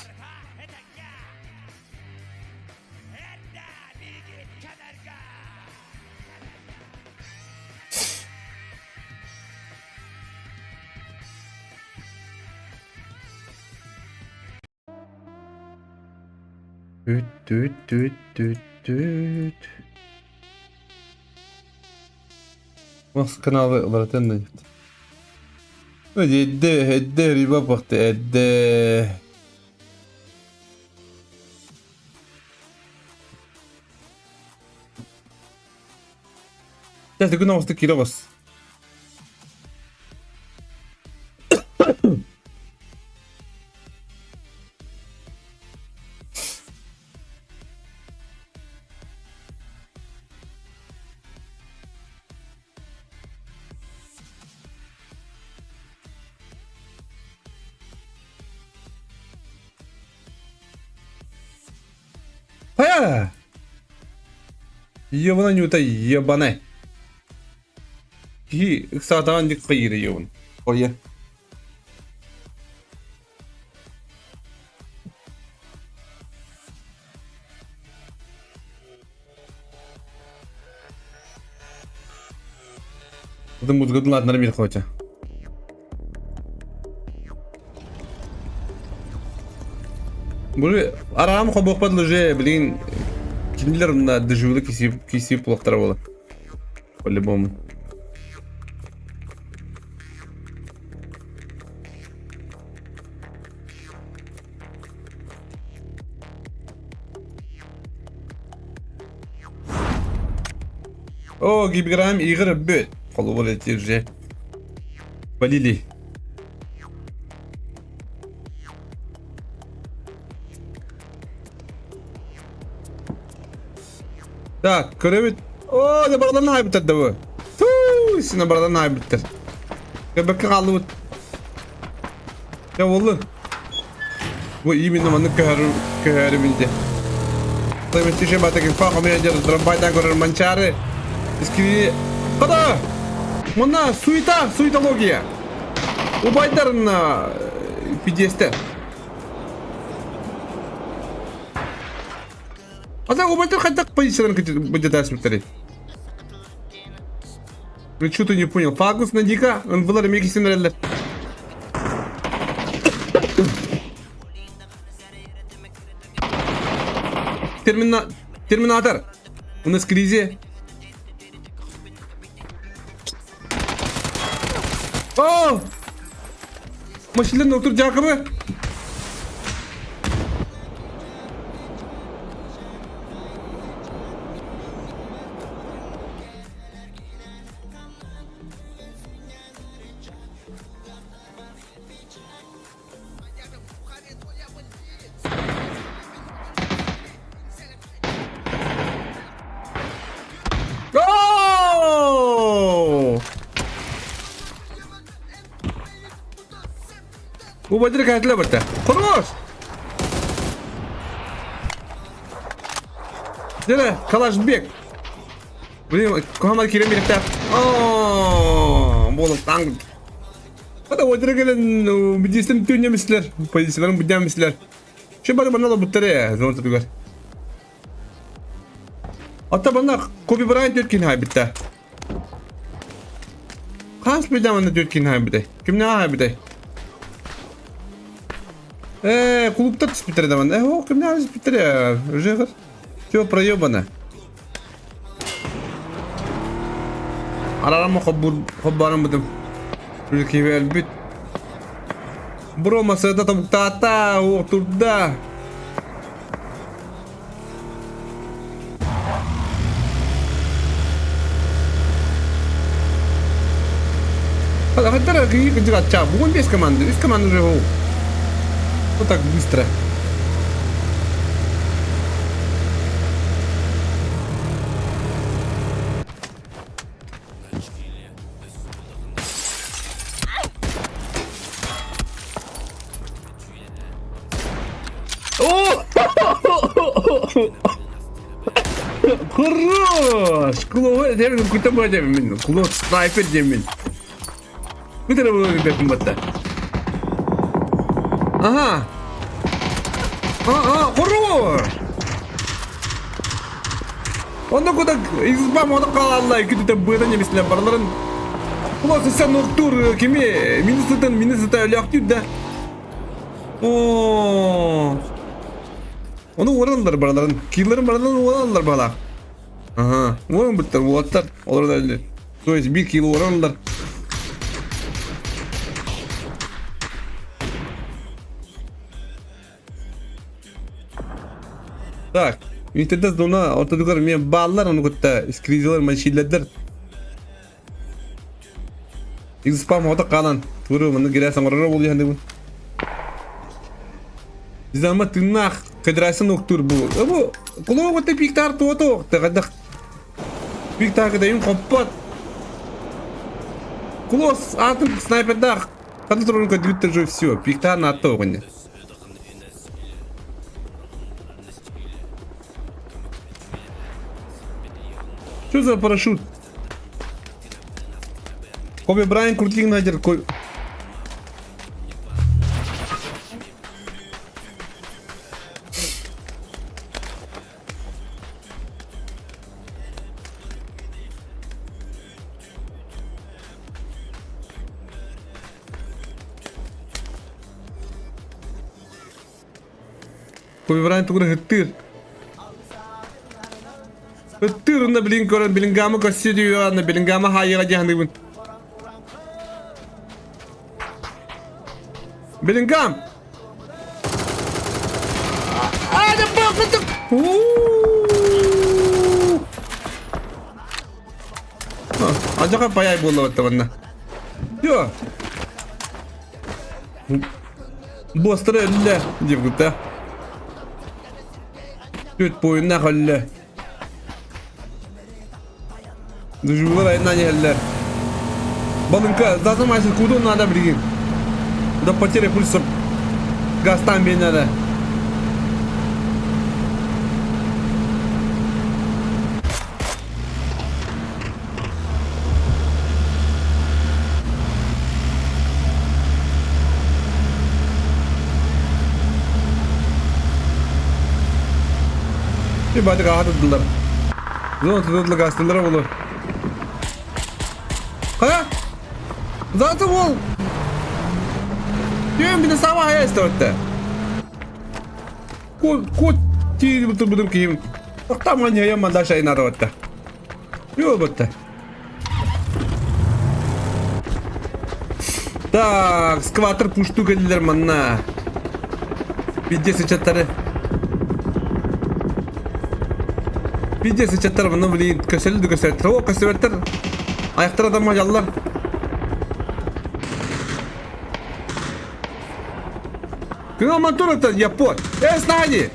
Түт түт түт түт түт. Мас каналы уларытан да Эдде, эдде, риба бахты, эдде. Сейчас күн оҕустук киирэ оҕус. Хайа! Ебана нюта ебана. Киһи ыксаатаҕын дик хайыыр ебун. Ойе. Музгадын ладнар бир хоча. Бу араам хобуохпат уже, блин, кинилер на дежуры кисип плохтар буолар. По-любому. О, гибграм игры бүт. Холобур эти уже. Полили. Так, көрөбүт. Оо, да барыларын хаайбыттар да бу. Туу, сина барыларын хаайбыттар. Көбөккө хааллыбыт. Дьэ буоллун. Бу именно маннык көһөрү көһөрүбүн дии. Тоймеччи батагин фа хомуйа драмбайдан көрөр манчаары. Искири Хада! Мына суета, суетология. Убайдарын пидестер. Ата убайдар хайдах позицияларын быдьатаасмыттары? Ну что ты не понял? Фагус на дика, он был мекисин Термина... Терминатор! У нас кризе. О! Машина доктор Джакобы! Оо! Убайдары кэһэтилэ барда. Хорош! Дьэ, Калашбек. Блин, куһаҕан киирэн биэриэхтээх. Оо, буолан таҥ. Хата уотара кэлэн бидиэстэн түүннэмистилэр, позицияларын буддьаамистилэр. Şu бары манна олорбуттар ээ, зона ортотугар. Ата манна Коби Брайант төрт киһи хаайбытта. Хас бидэ манна төрт киһи хаайбытай? Кимнээх хаайбытай? Ээ, клубтар түспүттэр да манна. Э, о, кимнээх түспүттэр ээ, уже Все проебано. Арарама хоббарым бутум. Киһи Бро масыата тобуктаата, уохтурда. Хаттара киһи кыдьык ачча. Бүгүн бес команда, үс команда уже Вот так быстро. О! Хорош! Клоу, демин, кутама демин. Клоу снайпер демин. Бүтэр буолан батта. Ага. А, хорош! Онно куда изба мону калалла күтүтэ быата немислер барларын Улас сен октур кими минусытын минусыта өлөктүр да. О. Onu уораллар бараларын. Килларын бараларын уораллар бала. Ага. Уоран буттар уоттар. Олар да То есть бир кило уораллар. Так, интернет зона ортодугар мен бааллар ону кытта скризилер машилердер. Спам ота калан. Туру маны кирәсең орор бул дигән Зама тыннах кыдрайсын уктур бу. Бу кулоо кытта пиктар туото тагадах. Пиктар кыдайын хоппот. Кулос атын снайпердах. Ханна турарын көрдүбүт уже все. Пиктар наатта оҕонньор. Что за парашют? Коби Брайан крутик надер. Коби Брайант тугура ыттыыр. Ыттыыр онно билин көрөн Беллингамы көрсө дүйү Беллингама хаайыга дьаһаныбын. Беллингам! Адьака паяй буолла баттабанна. Йо. Буостара өллө диэбитэ. Түт буйуннаах өллө. Дужуулар айаннаан иһэллэр. Балыҥка, зазымайсын куду надо билигин. До потери пульса газтаан биэн надо. Ибадык аһатыдылар. Зона тутулла гастылара болur. Хайа? Zaten ол. Күн бini сама хайа истэбэтте. Ку ку тиир бутур бутур киим. Тохтам манья манда шайнарабатта. Юу бутта. Так, скватер пушту кэллилэр манна. Пиздец ычаттары. Пиздец ычаттар манна блин көсөлү да көсөттөр. О, көсөбөттөр. Аяктар адамга жаллар. Күн мотор Япон. Э, Снади!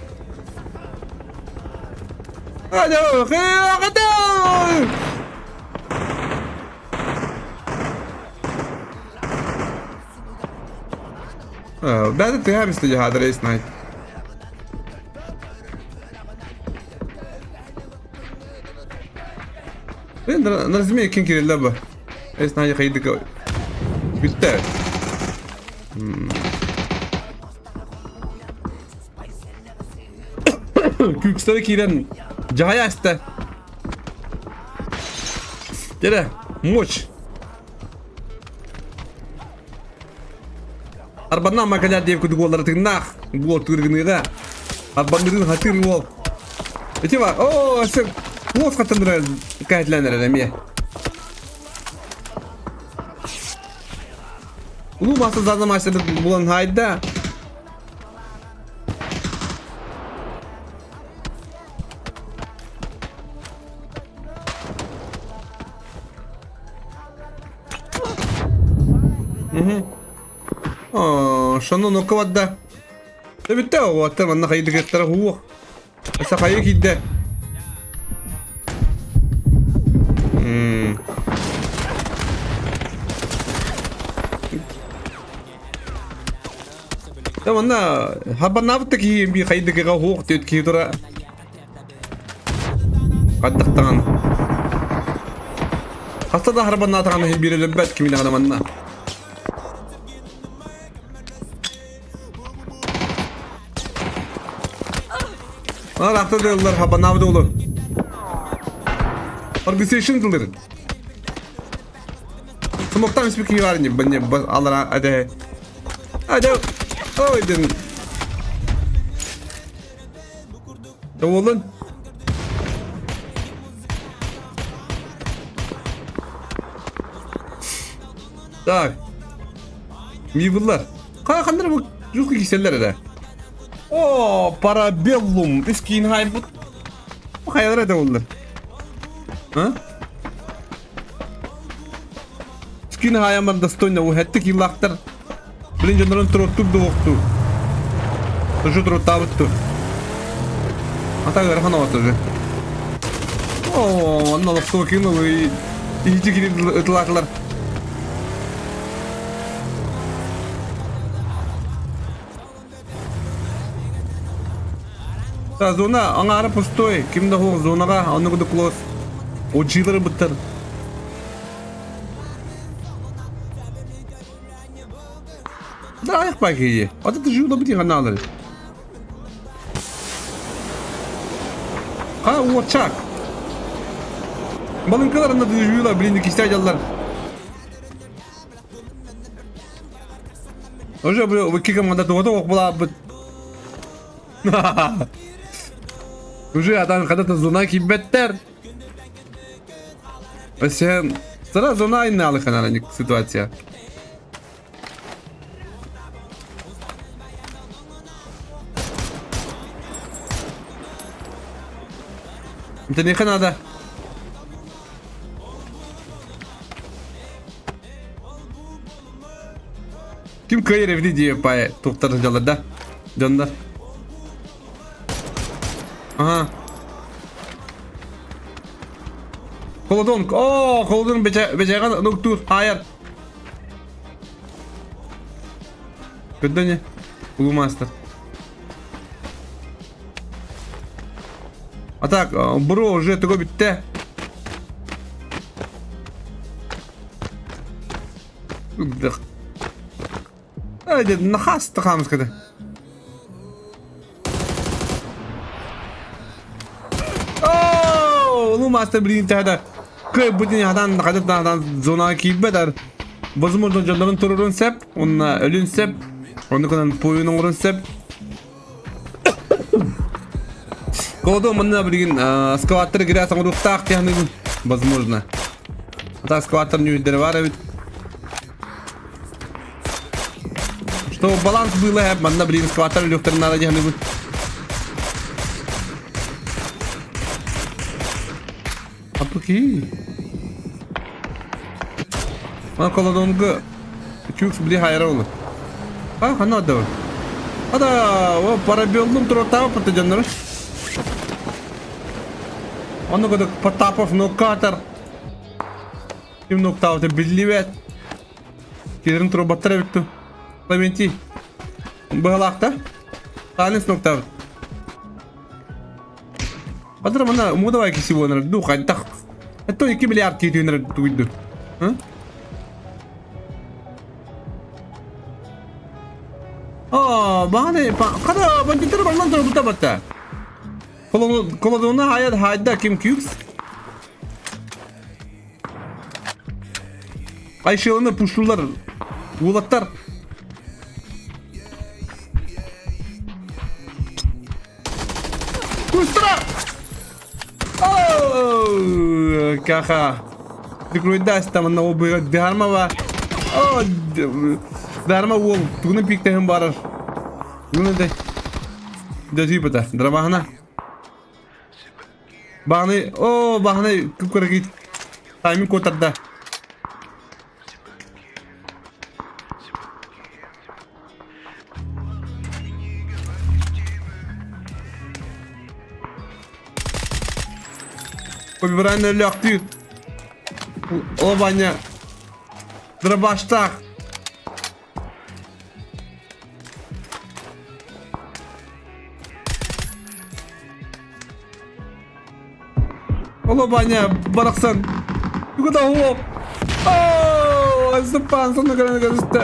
Бәді тыға бісті жахады рейс найт. Нразме кин кирилле бу. Рейс найт хайдык. Бүтті. Күүкстэри киирэн дьаһайа истэ. Дьэрэ, муч. Арбанна макаля диэп кудук уоллара тыгнаах буол тыыргыныыга. Арбанныгын хатыр уол. Ити ба, о, сен уос хатындыра кәһэтлэн эрэр эмиэ. Улуу маса зазамайсыды булан хайда. Шону нукка барда. Бүттэ оҕуоттар манна хайдыгыттара хуох. Өссө хайы киирдэ. Да манна хабаннаабыт да киһи би хайдыгыга хуох диэт киһи тура хаддахтаҕан. Хаста да харбаннаатаҕына иһин биир өлөрбөт кими даҕаны манна. Ар ахта дыллар хабанаабыт олу. Organization дылыр. Смоктан спикер бар не бне алара аде. Аде. Ой дин. Олун. Так. Мивылар. Ханнар бу жук киселлер эрэ. О, парабеллум. Искин хайбут. Хайалар это оллар. А? Скин хаямар достойно уһэттик илаахтар. Блин, дьоннорун туруттур дуокту. Тоже туруттаабытту. А так ыарахан оҕото уже. О, онно олохтуу кинул и иһити кини ытылаатылар. Зона аҥаара пустой, ким да суох зонаҕа онно курдук класс училары быттар. Да айах бакии. Ата тыжыыла бити ханаалары. Ха уочак. Балыҥкаларына тыжыыла блин кисте дьаллар. Уже бу икки команда тугата ох булаабыт. Уже атан хата зона киирбэттэр. Сен сразу зона айнаалыханара ситуация. Это надо. Ким кыайар эбитий диye пай туохтар сылдьаллар да дьоннор. Аха. Колодон, о, Колодон бечэҕэ нуктуур, хаайар. Көрдө не? Улуу маастар. А так, бро уже туга бүттэ. Ай, нахас тахамскада. Оо, улуу маастар билигин тэһэ кыайбытын хатан хатан зонаҕа киирбэт возможно дьоннорун туруорун сөп уонна өлүн сөп онну гынан пуойун оҥорун сөп Колодо манна билигин скваттер грязь оҥоруохтаах диэхныгын возможно ата скваттер ньүүрдэрэ баар эбит Что баланс было, манна блин скваттер өлүөхтэрин наада диэхныгын Апыки. Мана колодонга чүкс били хайра олу. А, хана да. Ада, о, парабеллум туротава пата дьоннор. Ону кодок Потапов нокатор. Ким ноктаабыта биллибэт. Килерин турбаттар эбит Клементи. Быһалаахта. Талис ноктаабыт. Адыр мана мудавай киси буонар ду хайдах. Это 2 миллиард киитүүнэр тугуйду. Аа, бааны када бандиттер барман турбута батта. Колодуна хаят хайда ким кюкс. Айшылыны пуштулар. Улаттар. Быстро! О, каха. Дикруйдас там на обы Дармова. О, Дарма уол тугунан пиктэһин барар. Тугунан да. Да типа Драмахана. Бааны, о, бааны күккөргит. Тайминг котарда. Выбирай легкий. Лобаня. Дробаштах. Олобаня, барахсан. Куда хоп? О, Степан, сонно көрөн көрүстэ.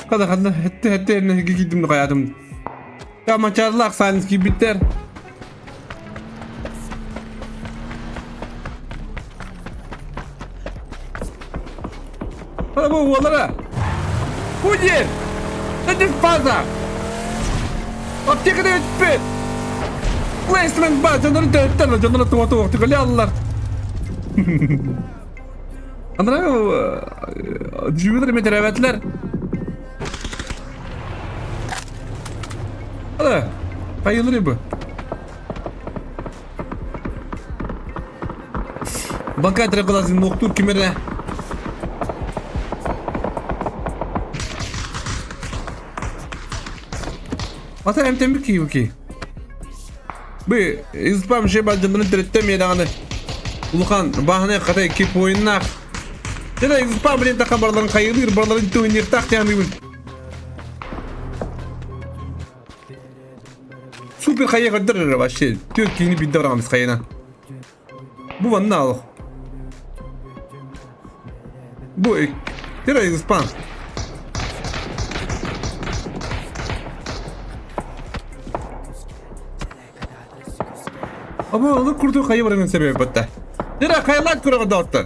Хада хада хетте хетте киидим каятым. Тамачарлах сайнс кийбиттер. Хада бу уолара. Путин! Это фаза! Аптекада өтпөт! Плейсмент ба, дьоннору төрөттөр, дьоннору туга туга аллар. Андрей, дьүбүлэр метеребетлер. Ала, хайылыр бу. Банка треколазын ноктур кимере. Ата эмтембит кии ки. Бы изпам шебалдымын төрөттөм даҕаны улахан баһыны хата икки пуойуннаах. Дьэ изпам блин таха бараларын хайылыыр бараларын туйнуохтаах диэхныыбын. Супер хайа көрдөр вообще. Түөрт киһини биирдэ бараҕамыс хайына. Бу манна алох. Бу Тира изпан. Ama onu курдук хайа баран себеби батта. Тира хайлайт көрөҕө доҕоттор.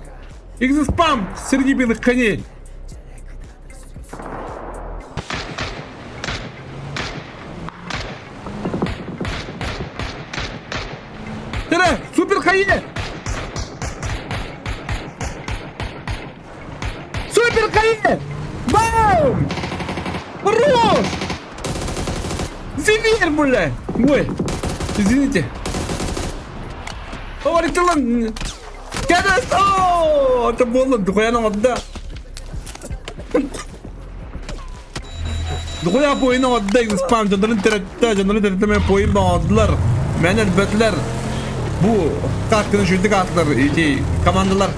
Спам среди белых коней. Тира, супер хайа! Супер хайа! Бам! Хорош! Зверь, бля! Ой, извините. Говорит, Кэнэс! Оо, это было духуян оҥордо. Духуя поин оҥордо, спам дьоннорун төрөттө, дьоннорун төрөттө мен поин оҥордулар. Мэн өлбөтүлэр. Бу катканы үчүгдүк аатылар ити командалар.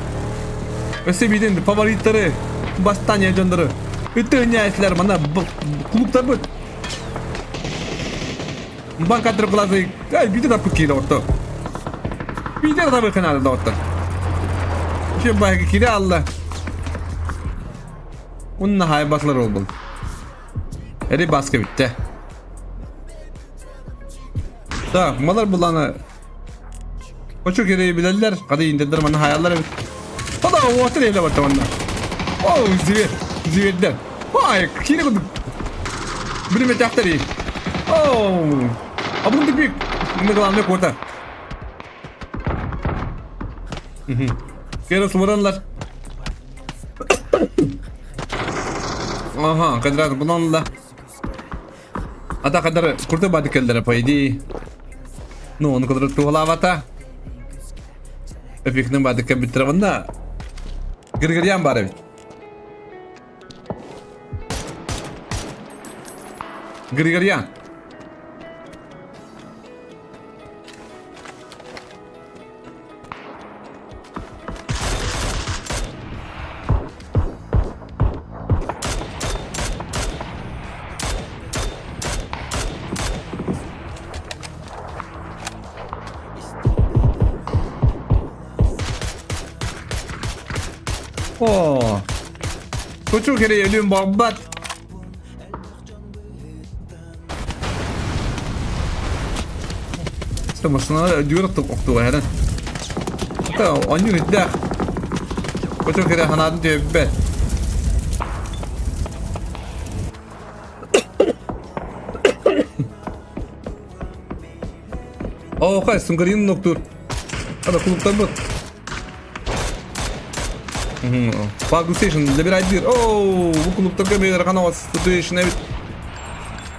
Өссө биирин фавориттары бастаан дьоннору үтүөннээсилэр мана клубтарбыт. Банк классы ай биир таппыт киирэ отто. Биир табы канада да отто. Чем байга кире алла. Унна хай баслар olбул. Эри баска битте. Так, малар буланы Очо кереyi билэллэр, хады индердер манна хаяллар эбит. Хада уотыр эле барта манна. Оу, зверь, зверьдер. Ай, кире кудук. Билиме тахтари. Оу. А бу тупик. Мы главное кота. Кere суранlar. Aha, kadar bunanla. Ата кадары курты бады келдere по идее. Ну, он кадары тугалавата. Эпикнен бады кембитравында. Григорьян бар бит. Григорьян. О, Кучу кере өлүм бомбат. Машина дюрок охтуга хэрэн. Та онньуу үрдээх. Кочо кэрэ ханаатын түһэбэт. Оо, хай, сунгарин ноктур. Ада клубтан бут. Парк Station забирай дир. Оу, бу клубтарга мен рахана situation эбит.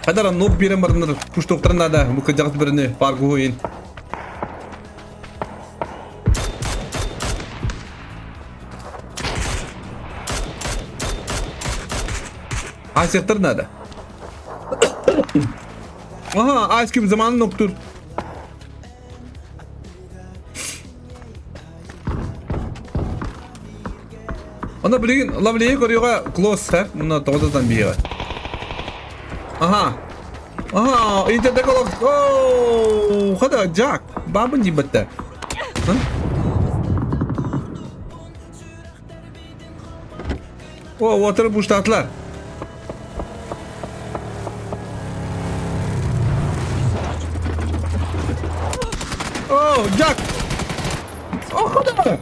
Хадара нок берен барыныр пуштоктар надо. Бу кыжагыс бирини парк уйын. Асектар надо. Aha, Ice Cube zamanı noktur. Онно билигин Лавлейы көрүөҕэ Клосс һэ муна тоҕо биһиэҕэ. Аха. Аха, интердеколог. Оо, хада Джак. Бабын дибетте. О, уотары буштаатылар. О, Джак! О, хада!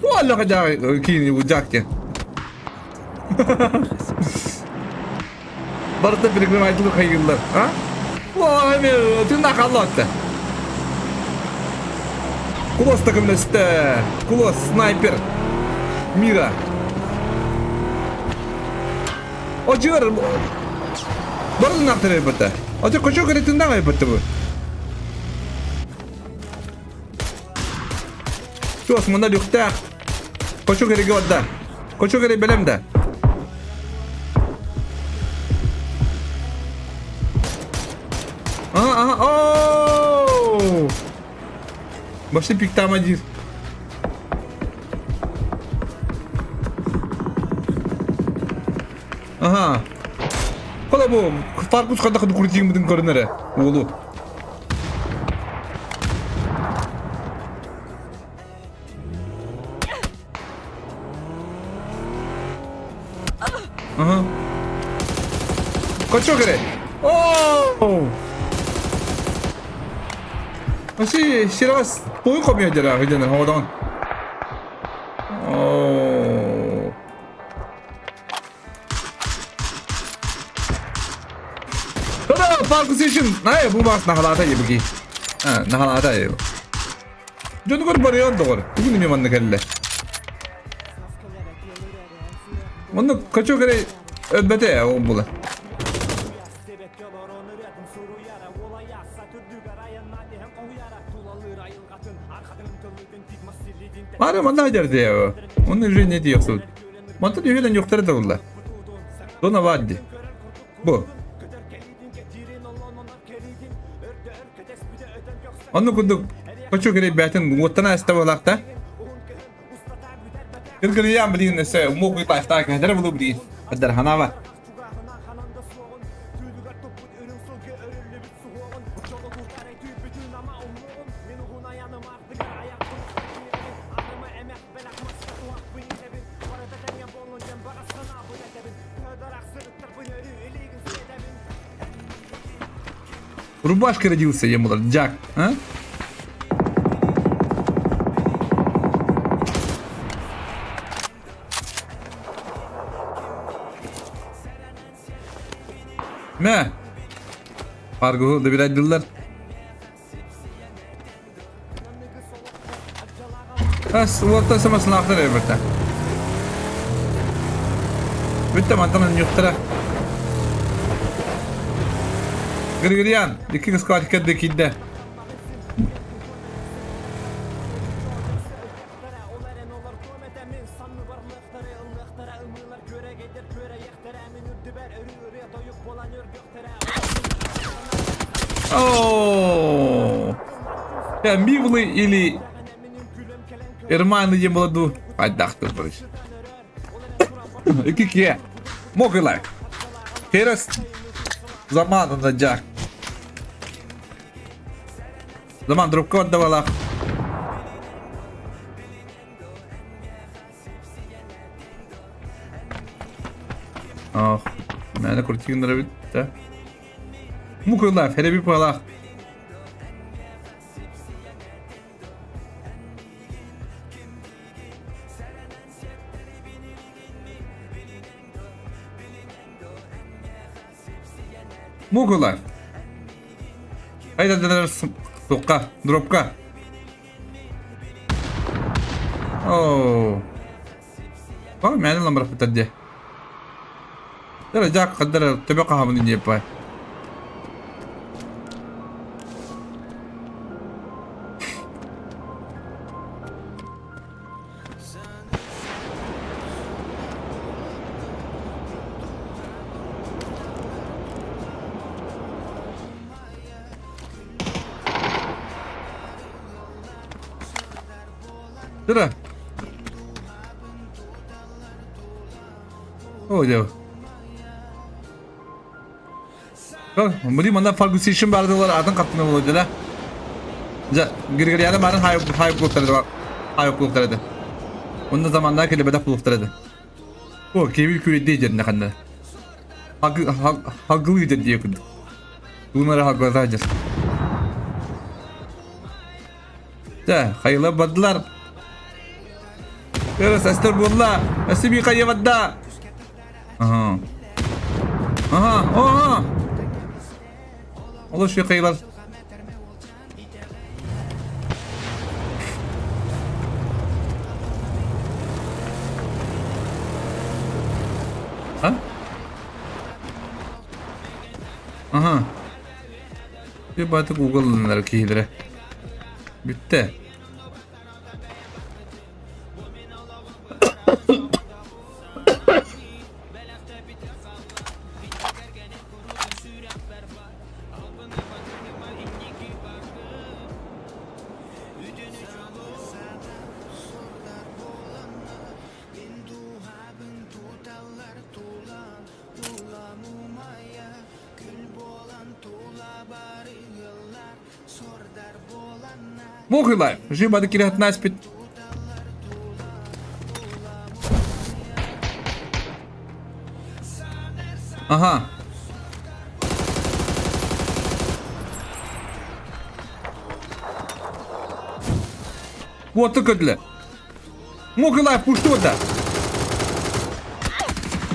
Уоллаха Джак, киини Джак диэн. Барыта перекрыватель хайгыллар. А? О, эми тыыннаах хаалла атта. Кулос да көмөлөстө. Кулос снайпер. Мира. О, жигер. Барытын ахтар эбэтэ. Аты кочо көрө тыыннаах эбэтэ бу. Чуос мында люхтаах. Кочо кереге барда. Кочо керек бэлэм да. Ага, ага, ооо! Башты пиктама диир. Ага. Кола бу Фаркус хадах куртиҥмытын көрөн эрэ уолу. Ага. Кочо керек. Оо! Вообще, сейчас пойко мне дела, где на hold on. Оо. Да, парк station. Най, бу бас нахалата ебги. А, нахалата еб. Дьонугар барыан доҕор, бүгүн эмиэ манна кэллэ. Онно качок эрэ өлбөтө ээ ол була. Ары манна дерде Онно уже не диэхсут. Мантан үһүнэн юхтара да булла. Дона вадди. Бу. Онну курдук хочу кирэйбээтин уоттан ааста буолаахта. Кыргырыйаан билигин өссө муок уйбаахтаах кэһэтэрэ булу билигин. Эдэр ханаава. Рубашка родился, я мудр, Джак, а? Мэ. Паргы да бирайдылар. Ас уоттан самасылаахтар эбэтэ. Бүттэ мантан анньыахтара. Григорьян, икки кыскаат кэрдэ киирдэ. Оо! Мивлы или Эрманы диэн буола дуу? Хайдахтыр барыш. Икки Мокрый Херес заманында жак. Заман дропка отдавалах. Ах, мээнэ крутигыннара бүттэ. Мукулаах, хэрэби палаах. Мукулаах. Айда Тукка, дропка. Оо. О, мээнэ ламбараппыттар дии. Дара дьаак хаддара төбө хаһабын диэппай. Дара. О, дьэ. Били манна фаргусишин бардылар атын хаттына болду да. Дьэ, Григорьяна барын хайып хайып кулуктары хайып кулуктары еді. Онда заманда келебедак кулуктары еді. О, кебил күредде жерінде ханна. Хагылы жер дие күндүк. Туунара хагылата жер. Дьэ, хайыла бардылар. Өрө састар буолла. Өссө бии хайа барда. Аха. Аха, оха. Олус хайылар. А? Аха. Bir батык Google'ланар киһилэрэ. Бүттэ. Мохилай, жибады кирят наспит. Ага. Вот көтүлэ. Мохилай пуштуота.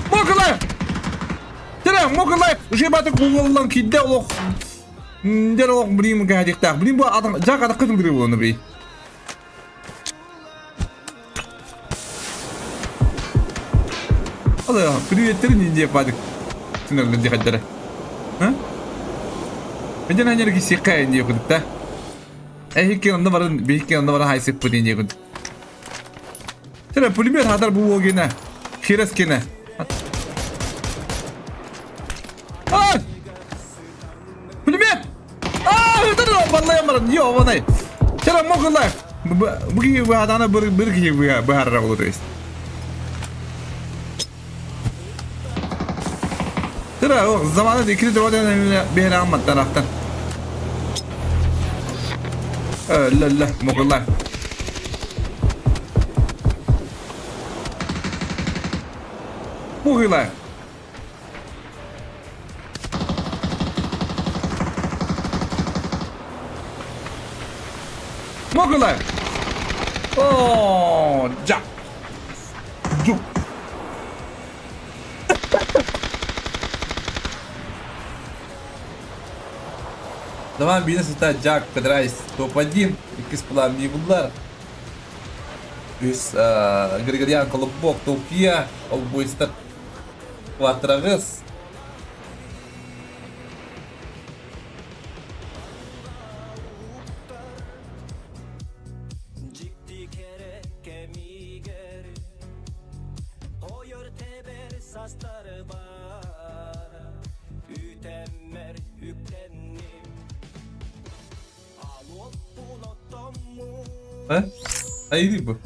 Мохилай! Тирэ, Мохилай! Жибады куллан кидде олох. Дэр олох билим кэһэтиэхтээх. Билим бу жак атахха тылдырыы буолуна бий. Алла, приветтер не падик. Түнерлер дихаддара. А? Эден анерги сикка не кудта. Эхикки онно баран бихикки онно баран хайсык бу не куд. Тера пулемет хадар бу огена. Хирес кене. А! Пулемет! А, это Аллайан баран, ёбаный. Чара мокулай. Бу киһи быһаатаҕына бір бір киһи быһаарара буолуо то есть. Тыра, о, заманы иккини төрөтөн биһири амматтан ахтан. Өллө, мокулай. Мокулай. Мокулай. О, жа. Жук. Давай бизнес это Джак Педрайс топ-1, иккис план буллар. Үс Григорьян Колобок Толпия, Олбойстар Кватрагыс. Э? Айдый бу.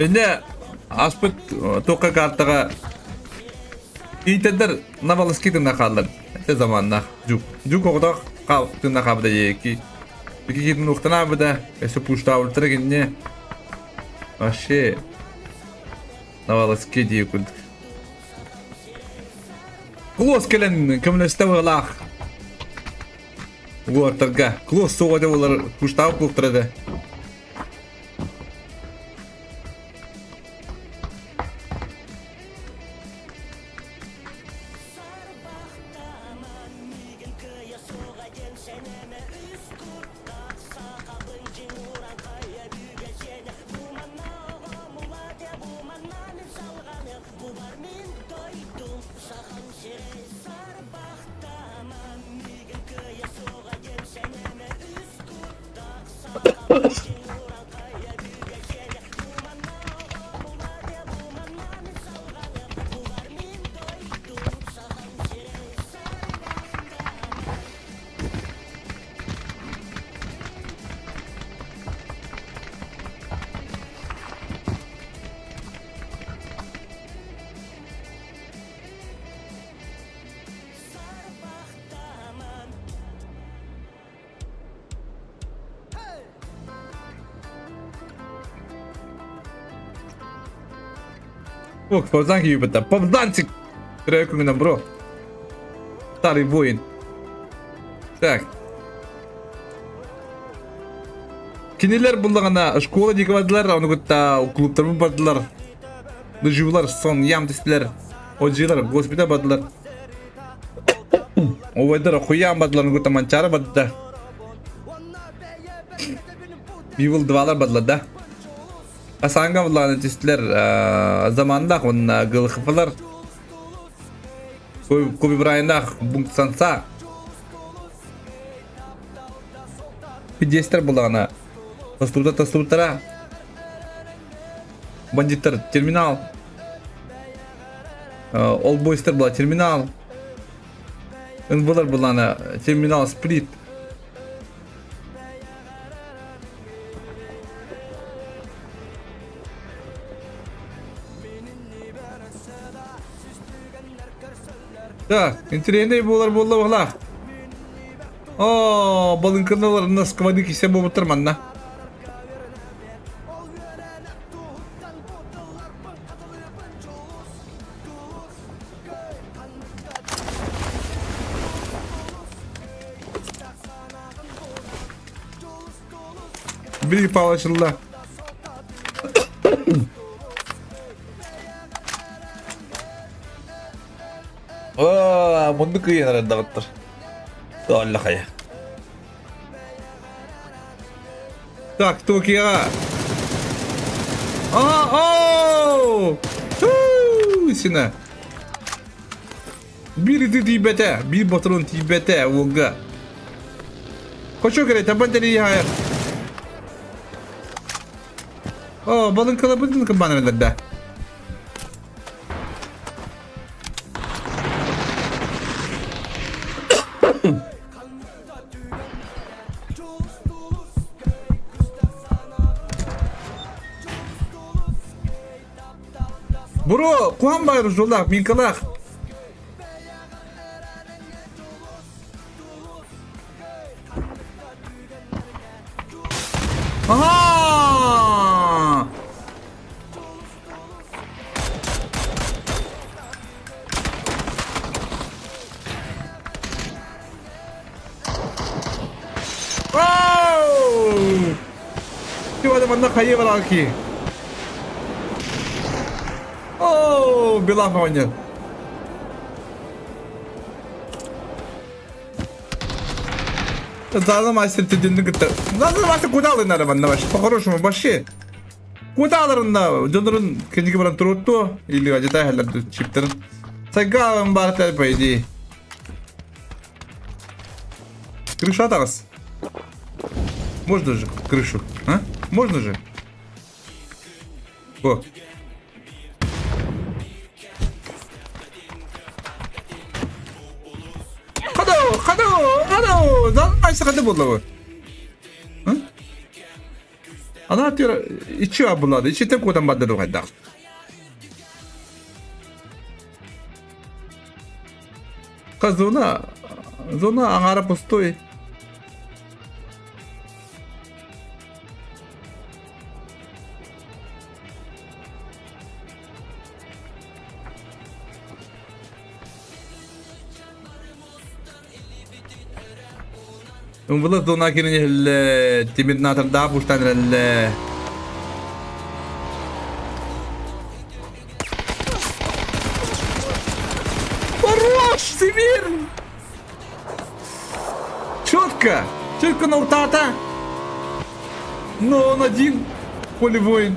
Инне аспыт тоққа картаға. Иитэрдэр навалыски тына хааллар. Это заманнах. Жук. Жук оҕотох хаал тына хаабыта еки. Ики китин ухтанаабыта. Өссө пуштаабыттара кинне. Вообще навалыски дии курдук. Клосс кэлэн көмөлөстө быһылаах. Уортарга. Клосс суоҕа да булар пуштаабыт буолтара да. Ох, Повзанки юбата. Повзанцик! Трекунгна, бро. Старый воин. Так. Кинилэр буллаҕына школа диэки бардылар, ону кытта клубтарбын бардылар. Дыживлар сон ям тестилэр. Оджилар госпиталь бардылар. Убайдар хуян бардылар, ону кытта манчары барда. Бивыл двалар бардылар да. Асанга буллаҕына тестилэр замандаах уонна гылхыфалар Коби Брайандаах Бунксанса Пидестер буллаҕына тостубута тостубуттара бандиттар терминал ол бойстар була терминал НВлар буллаҕына терминал сплит Так, интириэһинэй буолар буолла баҕалаах. Оо, балыҥкыналарына сквады кисе буолбуттар манна. Били Павлович ылла. Оо, мунду кыйан эрэрдэҕиттэр. Туолла хайа. Так, Токиоҕа. Аа, оо! Сина. Биир ити тиийбэтэ, биир ботурун тиийбэтэ уолга. Хочу кэлэ, табан тэрийиһайар. О, балыҥкаларбытын кымбаан да. Бро, куһан байыр жоллаах, минкалаах. Ага! Оу! Ты манна хайы баралки. Оу, Белаха оонньо. Заза мастер тединни кытта. Заза мастер куда алынары манна вообще? По-хорошему вообще. Куда аларында дьоннорун кэнники баран турутту или ажатай халлар чиптерин. Сайгаан бар по идее. Крыша атаҕас. Можно же крышу, а? Можно же? О. Хадо, хадо, хадо! Зан айсы хады болла Ана тир ичи абулады. Ичи теп кудан бадды дугайдак. Зона, зона аҥаара пустой. Умбула зона кирин иһиллэ, тимирнатордаах устан эрэллэ. Хорош, Сибирь! Четко! Четко на уртата! Но он один, поле воин.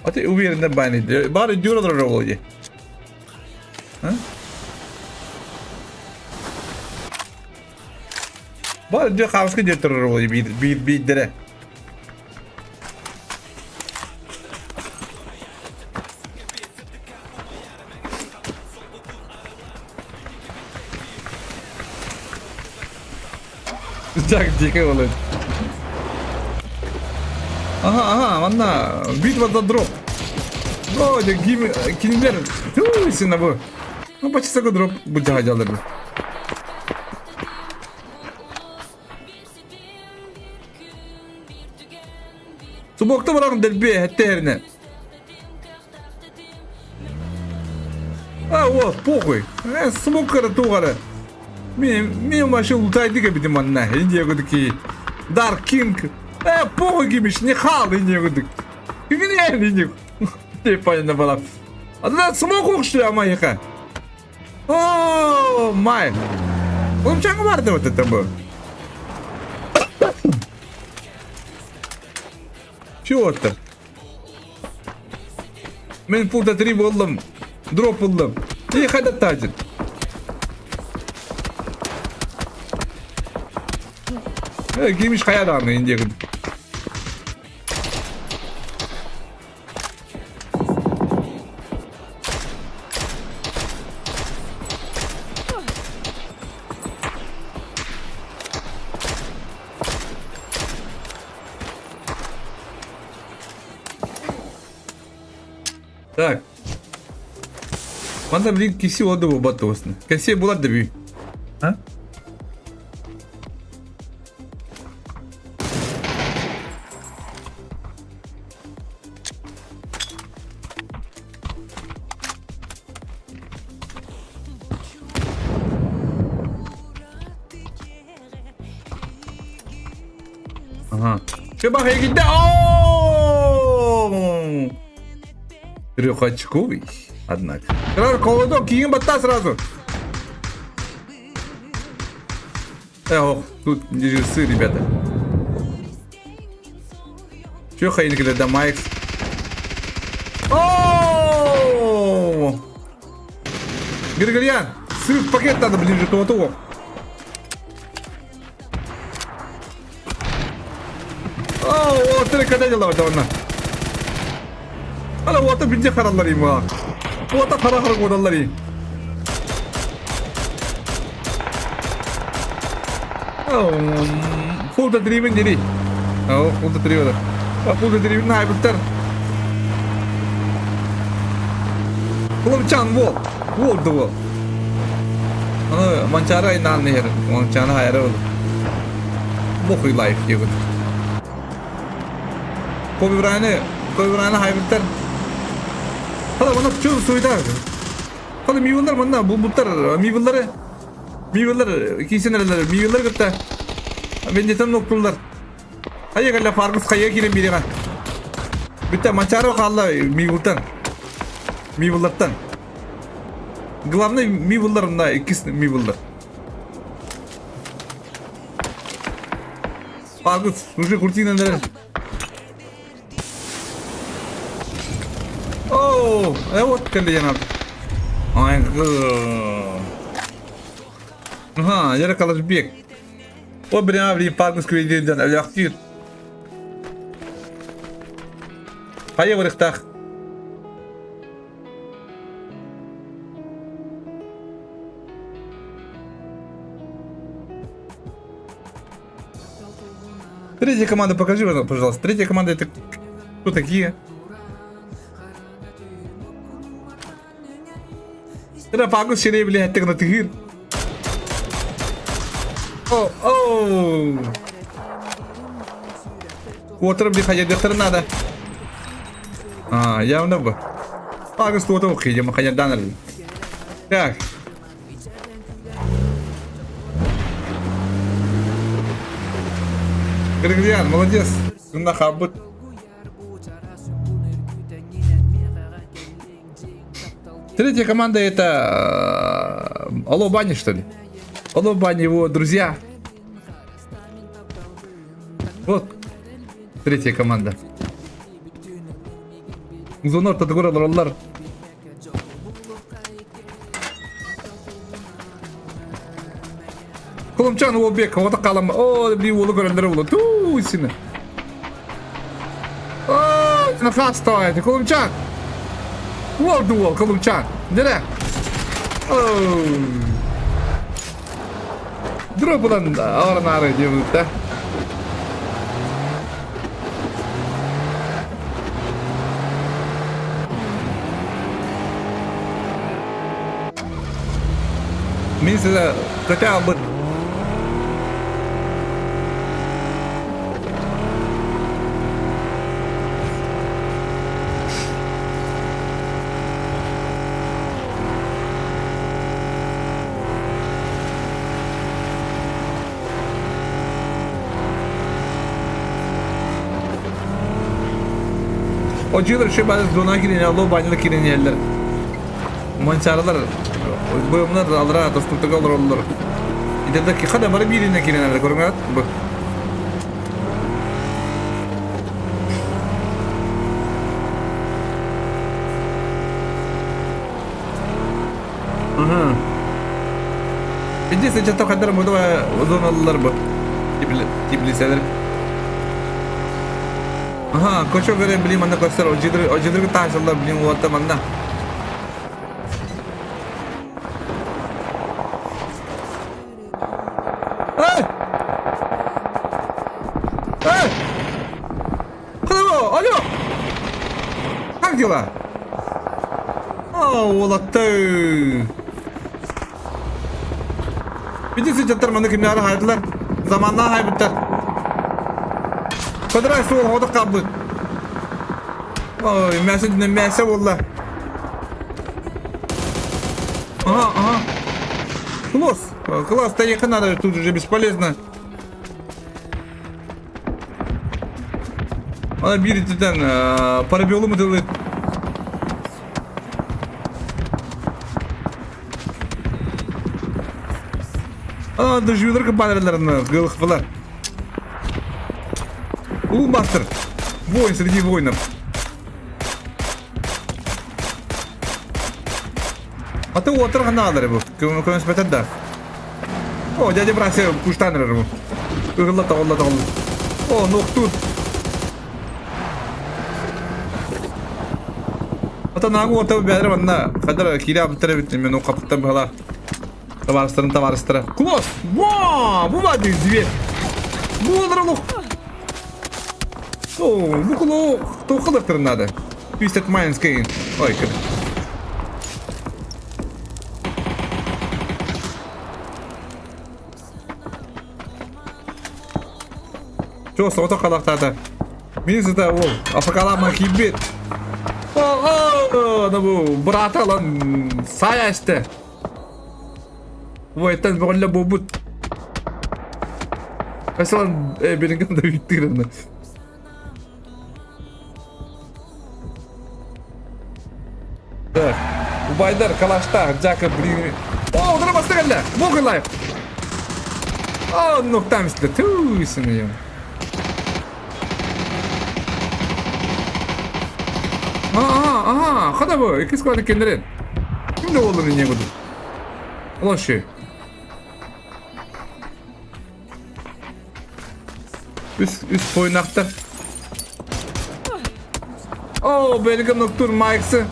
А ты уверенно банит. Бары дюралар олоди. Бары дю хавска дюралар олоди бир бир биддере. Так, дико болот. Ага, ага, манна битва за дроп. О, дьэ, кинилэр сина бу. Ну, почти дроп будьаға дьалар. Субокта бараҕын дэлби эһэттэ иһэринэ. А, вот, похуй. Э, смог эрэ туох эрэ. Мин, мин вообще лутайдык эбитим манна. Индия кудуки. Dark King. Э, похуй кимиш, не хал индия кудук. Кимин индия. Ты понятно была. А тогда смог укшли, амайха. О, май. Улымчаҥа барды вот это был. Чего это? Мен пулда три боллум. Дроп буллум. И хайда тажын. Э, кимиш хайа даҕаны индиягын. Так. Манна блин киси олды буолбат туосна. Кэсиэ булар да бүү. А? Ага. Чебах эгидде. Трехочковый, однако. Сразу холодок, киин батта сразу. Эх, тут не жирцы, ребята. Че хайын да Майкс? О! Григорьян, сыр в пакет надо ближе то то. Оо, уоттары када дьалабата онна. Ала уота билдьэ хараллар им Уота хара хара куодаллар им. Фулта тривен дири. Оо, фулта тривен. Фулта тривен наайбыттар. Кулумчан вол. Вол да вол. Аны Манчары айнаан иһэр. Манчааны хайара ол. Бохуй лайф диэбит. Коби Брайаны, Коби Брайаны хайбыттар. Хала мана чу суйдар. Хала мивыллар манна булбуттар мивыллары. Мивыллар кийсен эрэлэр мивыллар кытта. Вендетан ноктуллар. Хайа кэллэ Фаргус хайа киирэн биэриэҕэ. Бүттэ Манчаары хаалла Мивылтан. Мивыллартан. Главный Мивыллар мына иккис Мивыллар. Фаргус уже куртинан эрэр. Оо, э вот кэллэ диэн Ай, Ага, Яра Калашбек. О, блин, блин, Фаргус кредитден өлөхтүүр. Хайа барыхтаах. Третья команда, покажи, пожалуйста. Третья команда это кто такие? Рафаку сирей билиһэттик гына тыһыыр. О, о! Уотырып би хайдыахтарын надо. А, явно бы. Агыс туота укыйдым, хайдардан эрин. Так. Григорьян, молодец. Гына хабыт. Третья команда это э, Алло Бани, что ли? Алло Бани, его друзья. Вот третья команда. Зонор татгор олороллар. Кулумчан Уолбек, оҕото хаалан, оо, били уолу көрөллөрө буолуо. Туу, сина. Оо, нахастаайте, Кулумчан. Уол да уол, Кулумчан. Дere. Оо. Дроп булан аҕаран аары диэбит да. Мин сыла көтө албыт. Очилар şu bazı zona girin, Allah banyalı girin yerler. Манчаарылар бойомнар алра доступтага олороллор. Итэрдэ хада бары бииринэ киирэн көрүҥэт бу. Ага. Иди сейчас хаддар буду зоналар бу. Типлиселер. Ага, кочо göre билим манна көстөр, ожидыр ожидыр таасалар билим уотта манна. Эй! Эй! Алло, алло! Как дела? О, уолаттар! Бүтүн сыдьаттар маны кимнээҕи хаайдылар? Заманнаах хаайбыттар. Квадрат суол оҕото хаалбыт. Ой, мясо мясо буолла. Ага, ага. Класс. Класс, да ехать надо, тут уже бесполезно. Ана биир ититэн парабиолум ытылыт. Ана доживилар капанерлерин гылыхпылар. Улуу мастер. Воин среди воинов. А ты уотыр ханаалар бу. Көмөспөтөр да. О, дядя Брася куштан эрэр бу. Ыгылла тоҕулла тоҕулла. О, нуктур. Ата наагу уота бэдэр манна хадара киирэ абыттар эбит мен ухапыттан быһалаах. Табаарыстарын табаарыстара. Класс! Во! Бу баар дверь. Бу олоролух. О, бу кулу туохалыктарын надо. Twisted Minds Kane. Ой, кыр. Чё, соҕотох халахтаата. Мин сыта ол, афакалаама киирбит. О, бу быраата ылан саайа истэ. Войтан бөҕүллэ буолбут. Кайсалан билингэн да бүттүгүрэнэ. Так, убайдар калаштаах Джакоб блин. О, удара баста кэллэ! Бог лайф! О, нуктам истэ. Түү, сыны Ага, ага, хада бу, иккис квадрат кеннерин. Ким да буоллун инньэ курдук. Лоши. Үс, үс пойнахтар. О, Белгим Ноктур Майксы.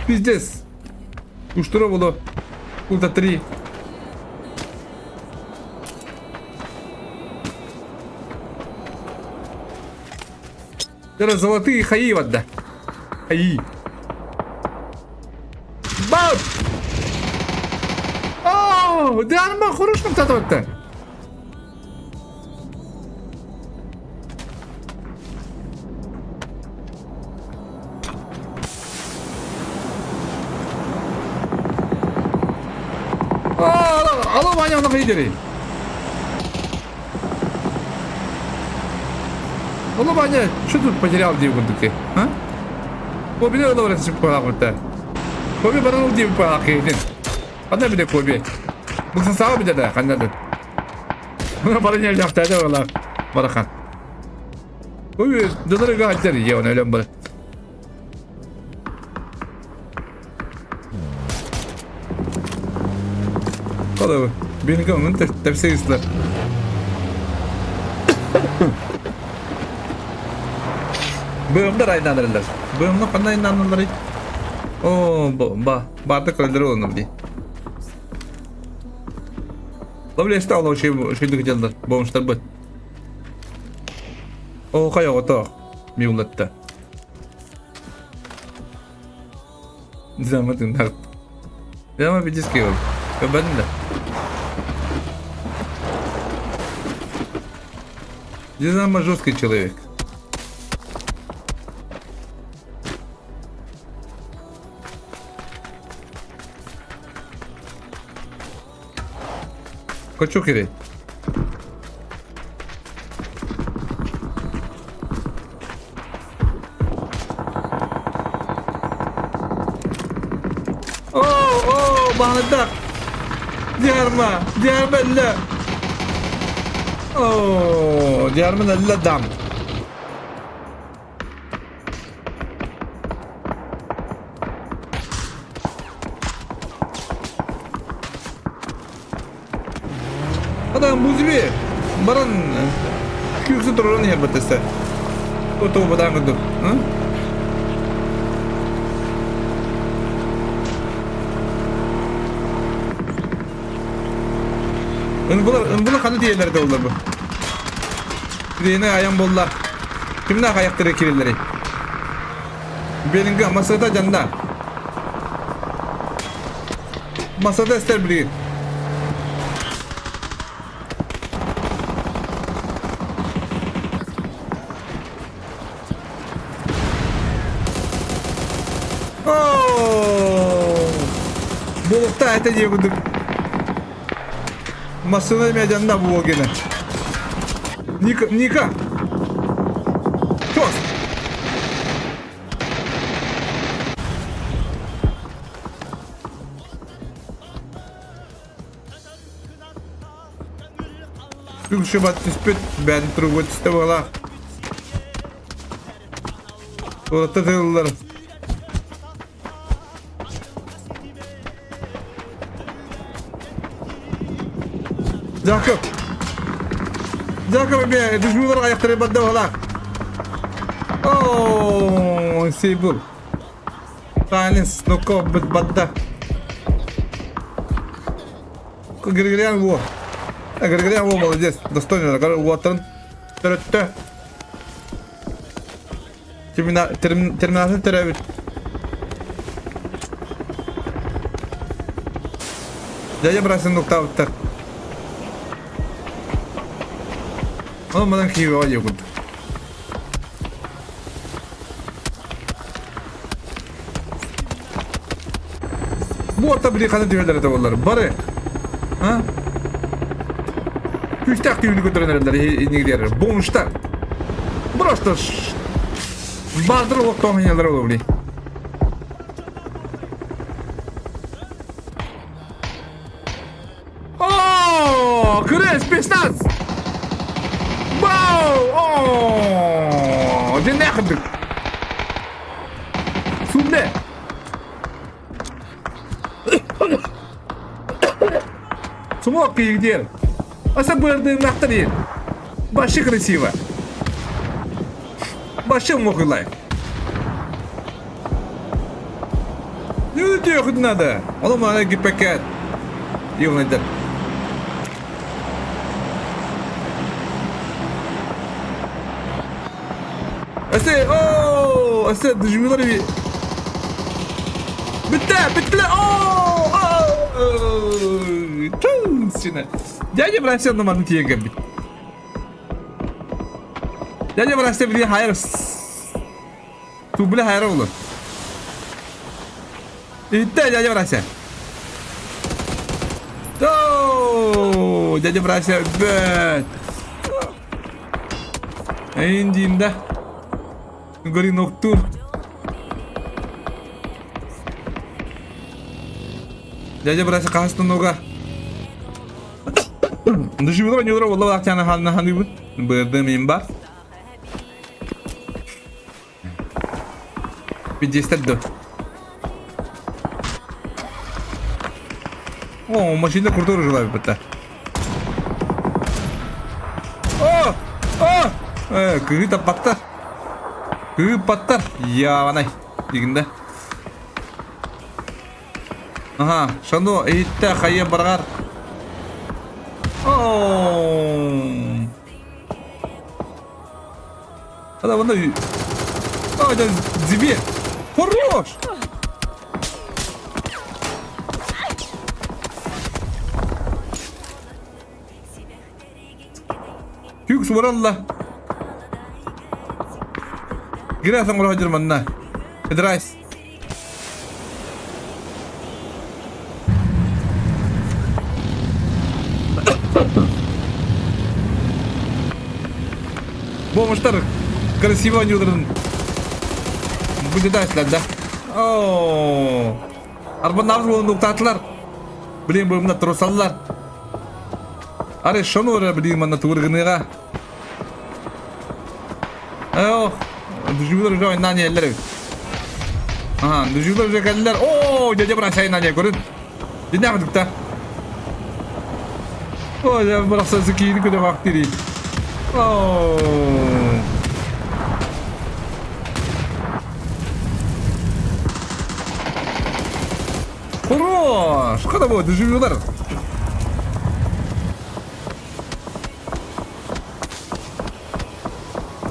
Пиздец. Уштура было. Култа 3. Дьэ золотые хаи барда. Хаи. Бам! О, Дианма хорошо татуатта. Алло, Ваня, он лидеры. Алло, Ваня, что тут потерял девку таки, а? Коби не добре сипалакта. Коби баран див палаки. Ханна биде Коби. Буксан саа биде да, ханна да. Бары не жакта да ола. Барахан. Коби донор га хаттер е, он өлөм бар. Алло, беники onun tepsi Быымдар айданырылар. Быымны қандай айданырылар? О, ба, барды көлдөрү оны бди. Ловле стало ши ши дыгдендар, бомжтар быт. О, кая ото. Миулатта. Заматын так. Зама бидиски ол. Кабанда. Дизама жесткий человек. Хочу кири. О, о, баһыдак. Диарма, диарма ля. О, диарма ля дам. Адам бузби. Баран күксү туран иһэр баттаста. Оту бадан курдук. Ынбылар, ынбылар ханы тиэллэр да олар бу. Тиэне айан болла. Кимнах аяктары киреллери. Белинге масада жанда. Масада эстер билигин. Буолуохтаах этэ дии курдук. Массыына эмиэ дьанна буо гинэ. Ника, Ника! Чос! Үксү бат түспүт, бээн туругу түстэ буолаах. Уолаттар тыыллар. Дьаакып! Дьаакып эмиэ дежурдар айахтары барда буолаах. Оо, сейбул. Танец, ну-ка, бат барда. Григорян во. Григорян во, молодец. Достойно. Уоттарын төрөттө. Терминатын төрөбүт. Дядя брасын нуктаабыттар. Онон манан киһи диye курдук. Бу орто били хана түһэллэр этэ буоллар. Бары. А? Күүстээх түүнү көтөрөн эрэллэр иннигилэр. Бомжтар. Просто баатыр олохтоох иньэлэр олобули. О, Күрес, спецназ! Вау! О, дьэ кырдык. Сунне. Смог киигдиэр. Аса бырдыыннахтар иин. Вообще красиво. Вообще мохулай. Нүдүөхүт надо. Ону маны гиппеккэ югнайдар. Өссө, оо, өссө дежурный би. Бүттэ, бүттүлэр. Оо, оо. Туу, сина. Дядя Вася на маны тиийэн кэлбит. Дядя Вася били хайыр. Тубля хайыр олор. Иттэ, дядя Вася. Оо, дядя Вася, бэт. Эйин диин да. Гори ноктур. Дядя Вася хаһыстын нога. Душибылар нюдра болла бактяна ханна ханыбын. Бырды мен бар. Пиздец да. О, машина курдур желаю бытта. О! О! Э, кыһы таппаттар. Кыһы паттар. Яванай. Дигинде. Ага, шану иһиттэ хайа баргар. О! Ана вона... А, это тебе! Хорош! Күк суаралла. Гирәсең урахадыр манна. Эдрайс. Бомжтар красиво ойнууларын будет да. О, Арбаннар уктаатылар. Блин, бу мына трусаллар. Аре шону ора блин манна тугургыныга. Ох, дүжүлөр уже ойнаан иһэллэр эбит. Аха, дүжүлөр уже кэллилэр. Оо, дядя Брася ойнаан иһэ көрүн. Динээх дукта. О, я барахсан киини көтөҕөхтири. Оо. Хорош! Хата бу, дүжүлөр.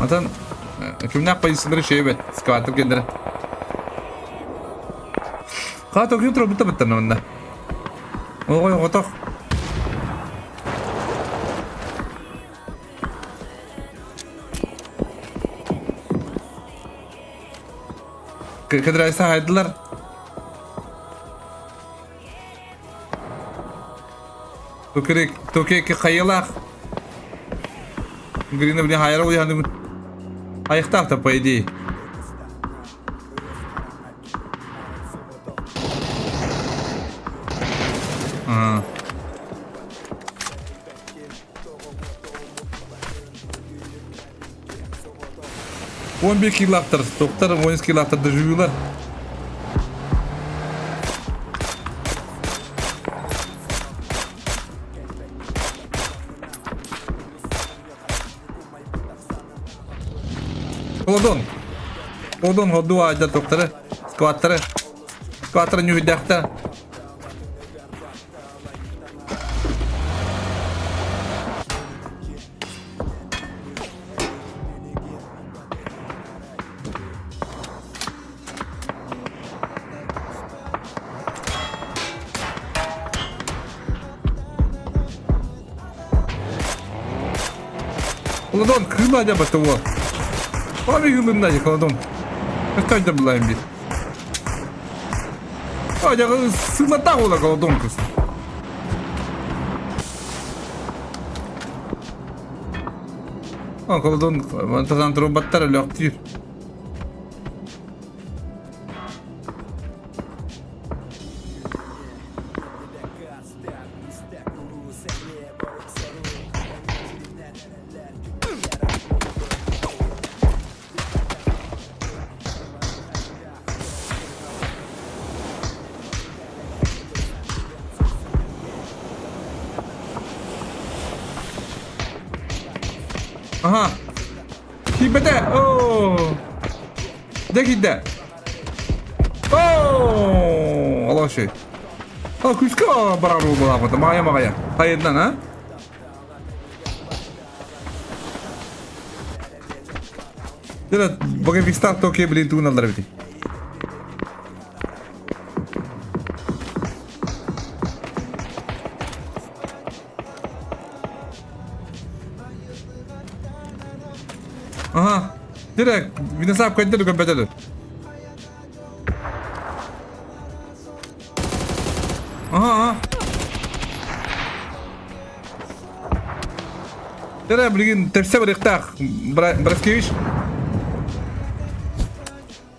Атын кимнээх позициялары шебет, скваттер кендere. Хата күн турбута быттан манна. Ой, готов. Кыдрайса хайдылар. Токерек, токеки хайылаах. Грина блин хайра уйаныбын. Айыктаах да по идее. А. 11 километр, доктор 10 километр доживюлар. Холодон. Холодон ходу айда докторы, скваттеры. Скваттеры нюхидяхта. Холодон, кыла дьэ батыво. Ами гылынна дьэ холодон. Кайда булайым бит. А, дьэ сылата ола холодон кыз. Холодон мантасан трубаттар өлөктүүр. Аха. Киирбэтэ. Оо. Дьэ киирдэ. Оо. Алаши. А, күүскэ барар буолаабыта. Маайа маҕайа. Хайыннан, а? Дьэ, боговикстар Токио блин тугун аллар эбитий? Ага. Дирек, виносап көндө көмбөтөдү. Ага, ага. Дирек, билигин тэпсэ барыктаах Браскевич.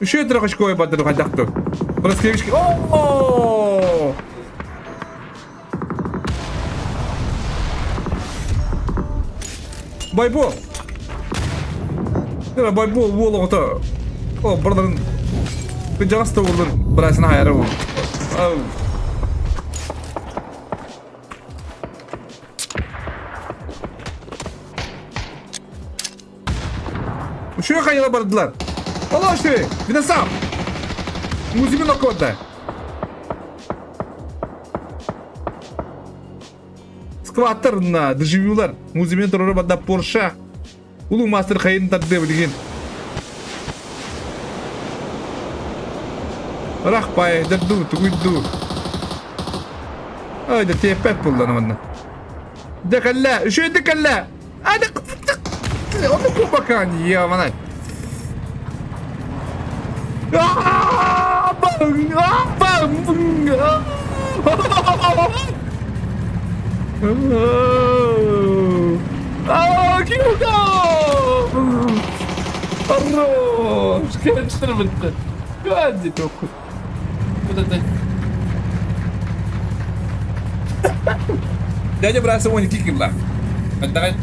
Еще трех очков бардыр хайдахты. Браскевич. О! Байбо! Дөрө Байбо уол оҕото. О, бардарын кыдьаҕас да уолун быраасына хайара бу. Үчүгэй хайыла бардылар. Олоошты! Виносав! Музимин окуода. Скваттар на дежавюлар. Музимин турары бада Порше. Улуу мастер хайын тарды билигин. Рахпай, дырду, тугуйду. Ай, да теппет булланы манна. Декалла, үшөй декалла. Ону кубакан яманай. Хорош! Кэчтер Гади только. Вот это. Дядя Брайса вон кикерла. Давай.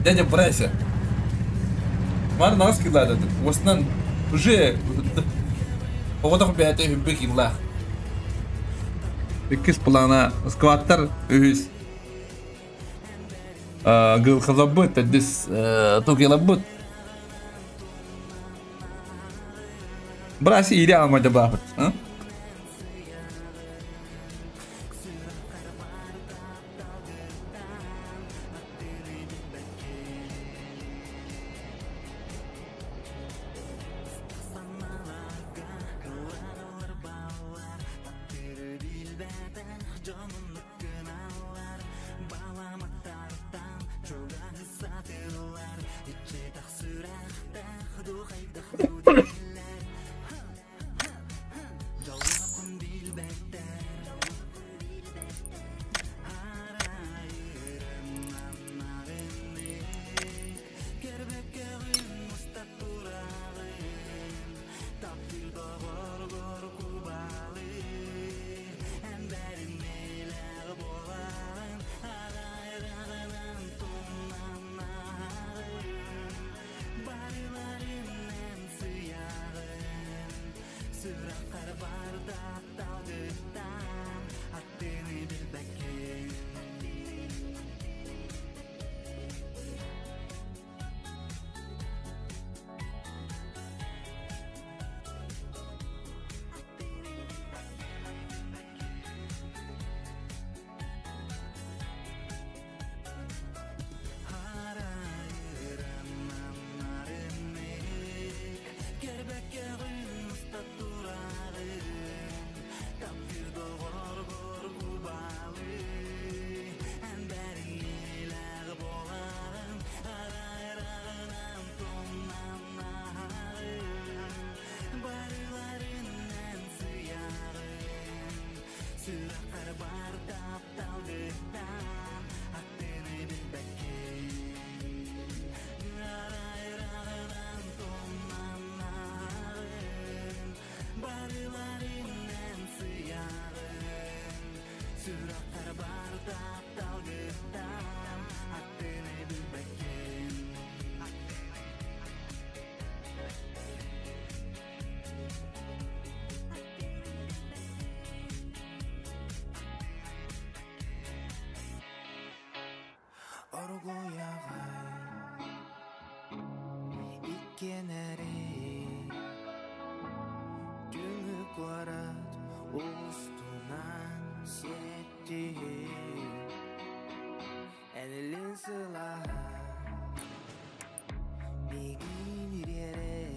Дядя Брайса. Мар нас килла Осынан уже оҕотох бэйэтэ үһүбү киллаах. Иккис плана скваттар үһүс гылхалабыт, төрдүс тукилабыт. Браси ири алмады баапыт.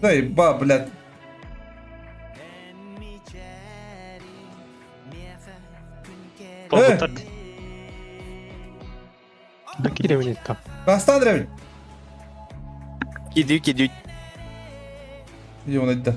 Эй, ба, блядь. Болбуттар. Да кииребин там. Бастан Андреевич. Кидүү кидүү. Йон айда.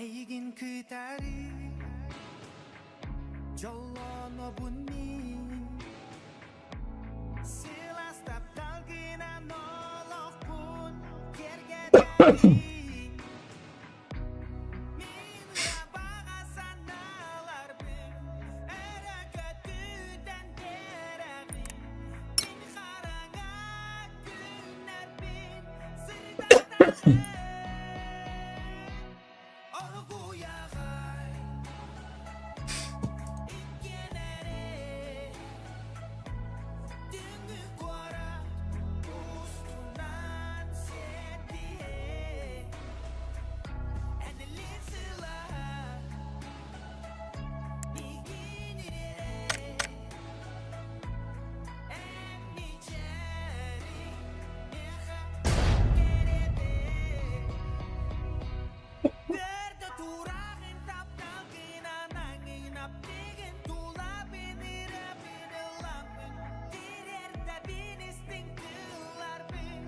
Эйигин кытары Дьоллонобун мин Сылаас тапталгынан олохпун киэргэтэрин Мин баҕа санааларбын өрө көтүтэн биэрэҕин Мин хараҥа күннэрбин сырдатаҕын Оргуйаҕай иккиэн эрэ Түҥҥү куорат устунан сиэтиһэ Энэлин сылаһа миигин ирэ Эн мичээриҥ миэхэ кэрэтэ Төрдө тураҕын тапталгынан аҥыынап тигин тулабын ырабын ыламмын тириэрдэбин истиҥ тылларбын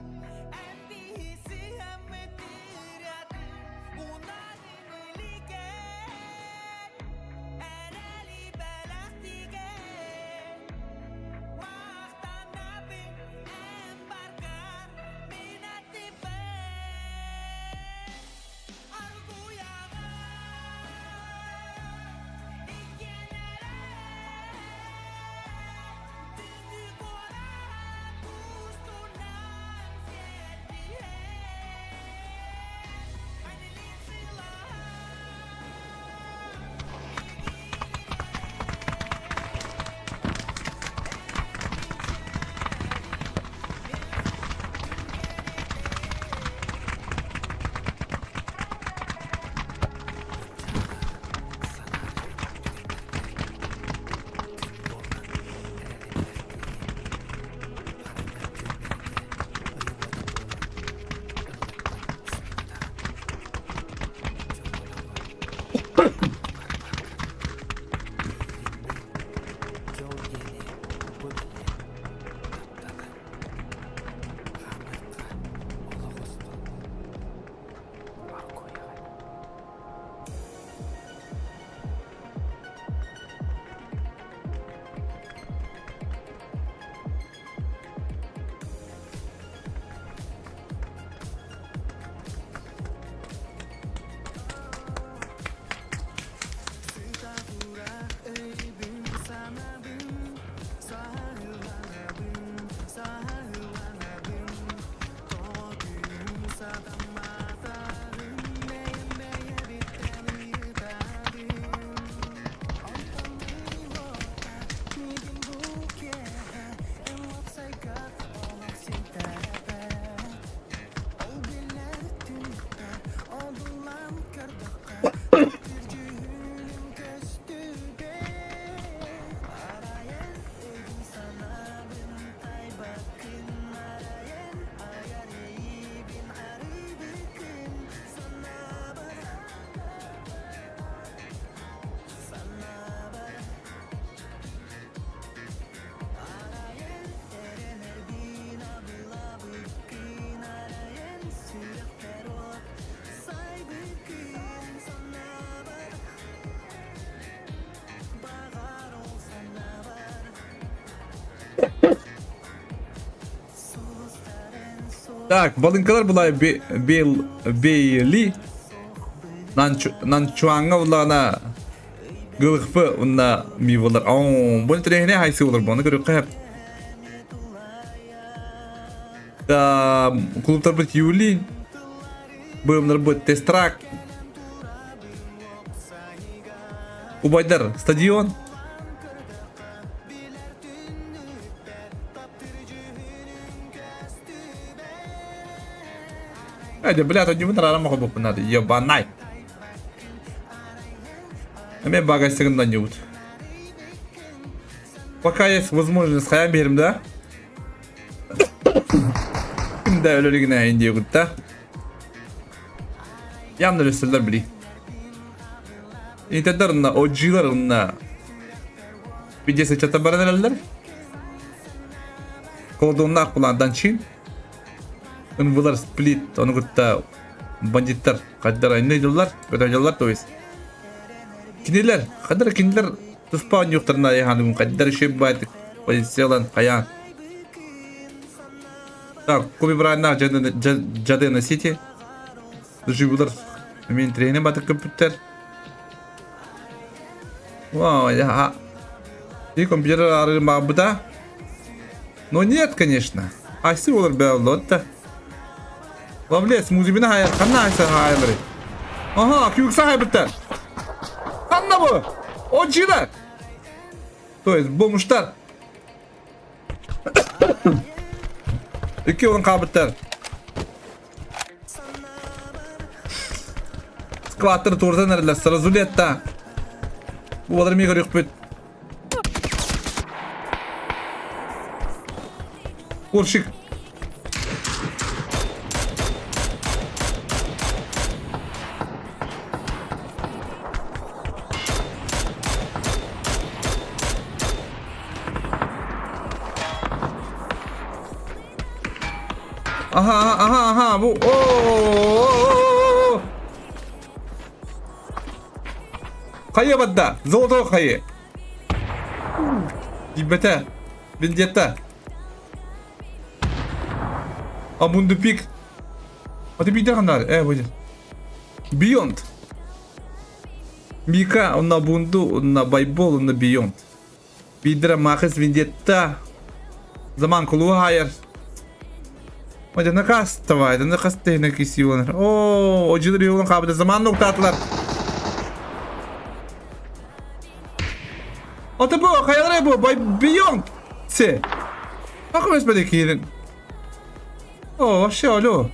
эн биһи сыһаммыт ырыатын унанын илигэр эрэли бэлэхтигэр махтанабын эн баргар мин аттыбар Аргуйаҕа иккиэн эрэ Түннүк куорат устунан сиэтиһэ Анилин сылаһа Так, балыҥкалар булай Бейл Бейли Нанчуаҥҥа буллаҕына Гылыхпы уонна ми буолар. Оо, бу интэриэһинэй хайсы буолар бу, ону көрүөххэ сөп. Да, клубтарбыт Юли, быымнарбыт Тестрак, Убайдар стадион. Эдэ, блядь, одним тарарам мохобуппун надо. Ебанай. Эме багастыгын ньубут. Пока есть возможность, хайан берим да? Ким да өлөрүгүнэ индиегут да. Ямна өссөллөр били. Интердер на OG-лар на Видеосы чата баран эрэллэр. Колдуннаах булаандан чин. Ынвылар сплит, ону кытта бандиттар хаддар айнайдылар, көтөдьөллөр то есть. Кинилер, хаддар кинилер туспа оонньуохтарына айаһаныгын хаддар үчүгэй баайдык позициялан хайаан. Так, Коби Брайаннаах Джадена Сити. Дужуйбулар эмиэ интэриэһинэй батык көппүттэр. Вау, я... И компьютер арыгын баҕарбыта. Но нет, конечно. Айсы олар бәллотта. Лавлес, музыбина хайар, ханна айса хайалары. Ага, кюкса хайбыттар. Ханна бу? Оджида. То есть бомжтар. Икки орун хаалбыттар. Скваттер туурдан эрэллэр сразу летта. Буолар эмиэ көрүөхпүт. Куршик. Аха, аха, аха, бу о Хайа бадда, золото хайы. Диббете, Вендетта. А бундупик. А ты бидер хандар, э, будет. Beyond. Мика, он на бунду, он на байбол, он на Beyond. Биирдэрэ Маахыс Вендетта Заман кулуба хаайар. Одьана кастава, одьана кастыһына кисиолар. Оо, одьылыр юлун хаабыта заман нуктаатылар. Ото бу, хайалары бу, бай Beyond. Се. Акы өспеде киирин. О, вообще, алло.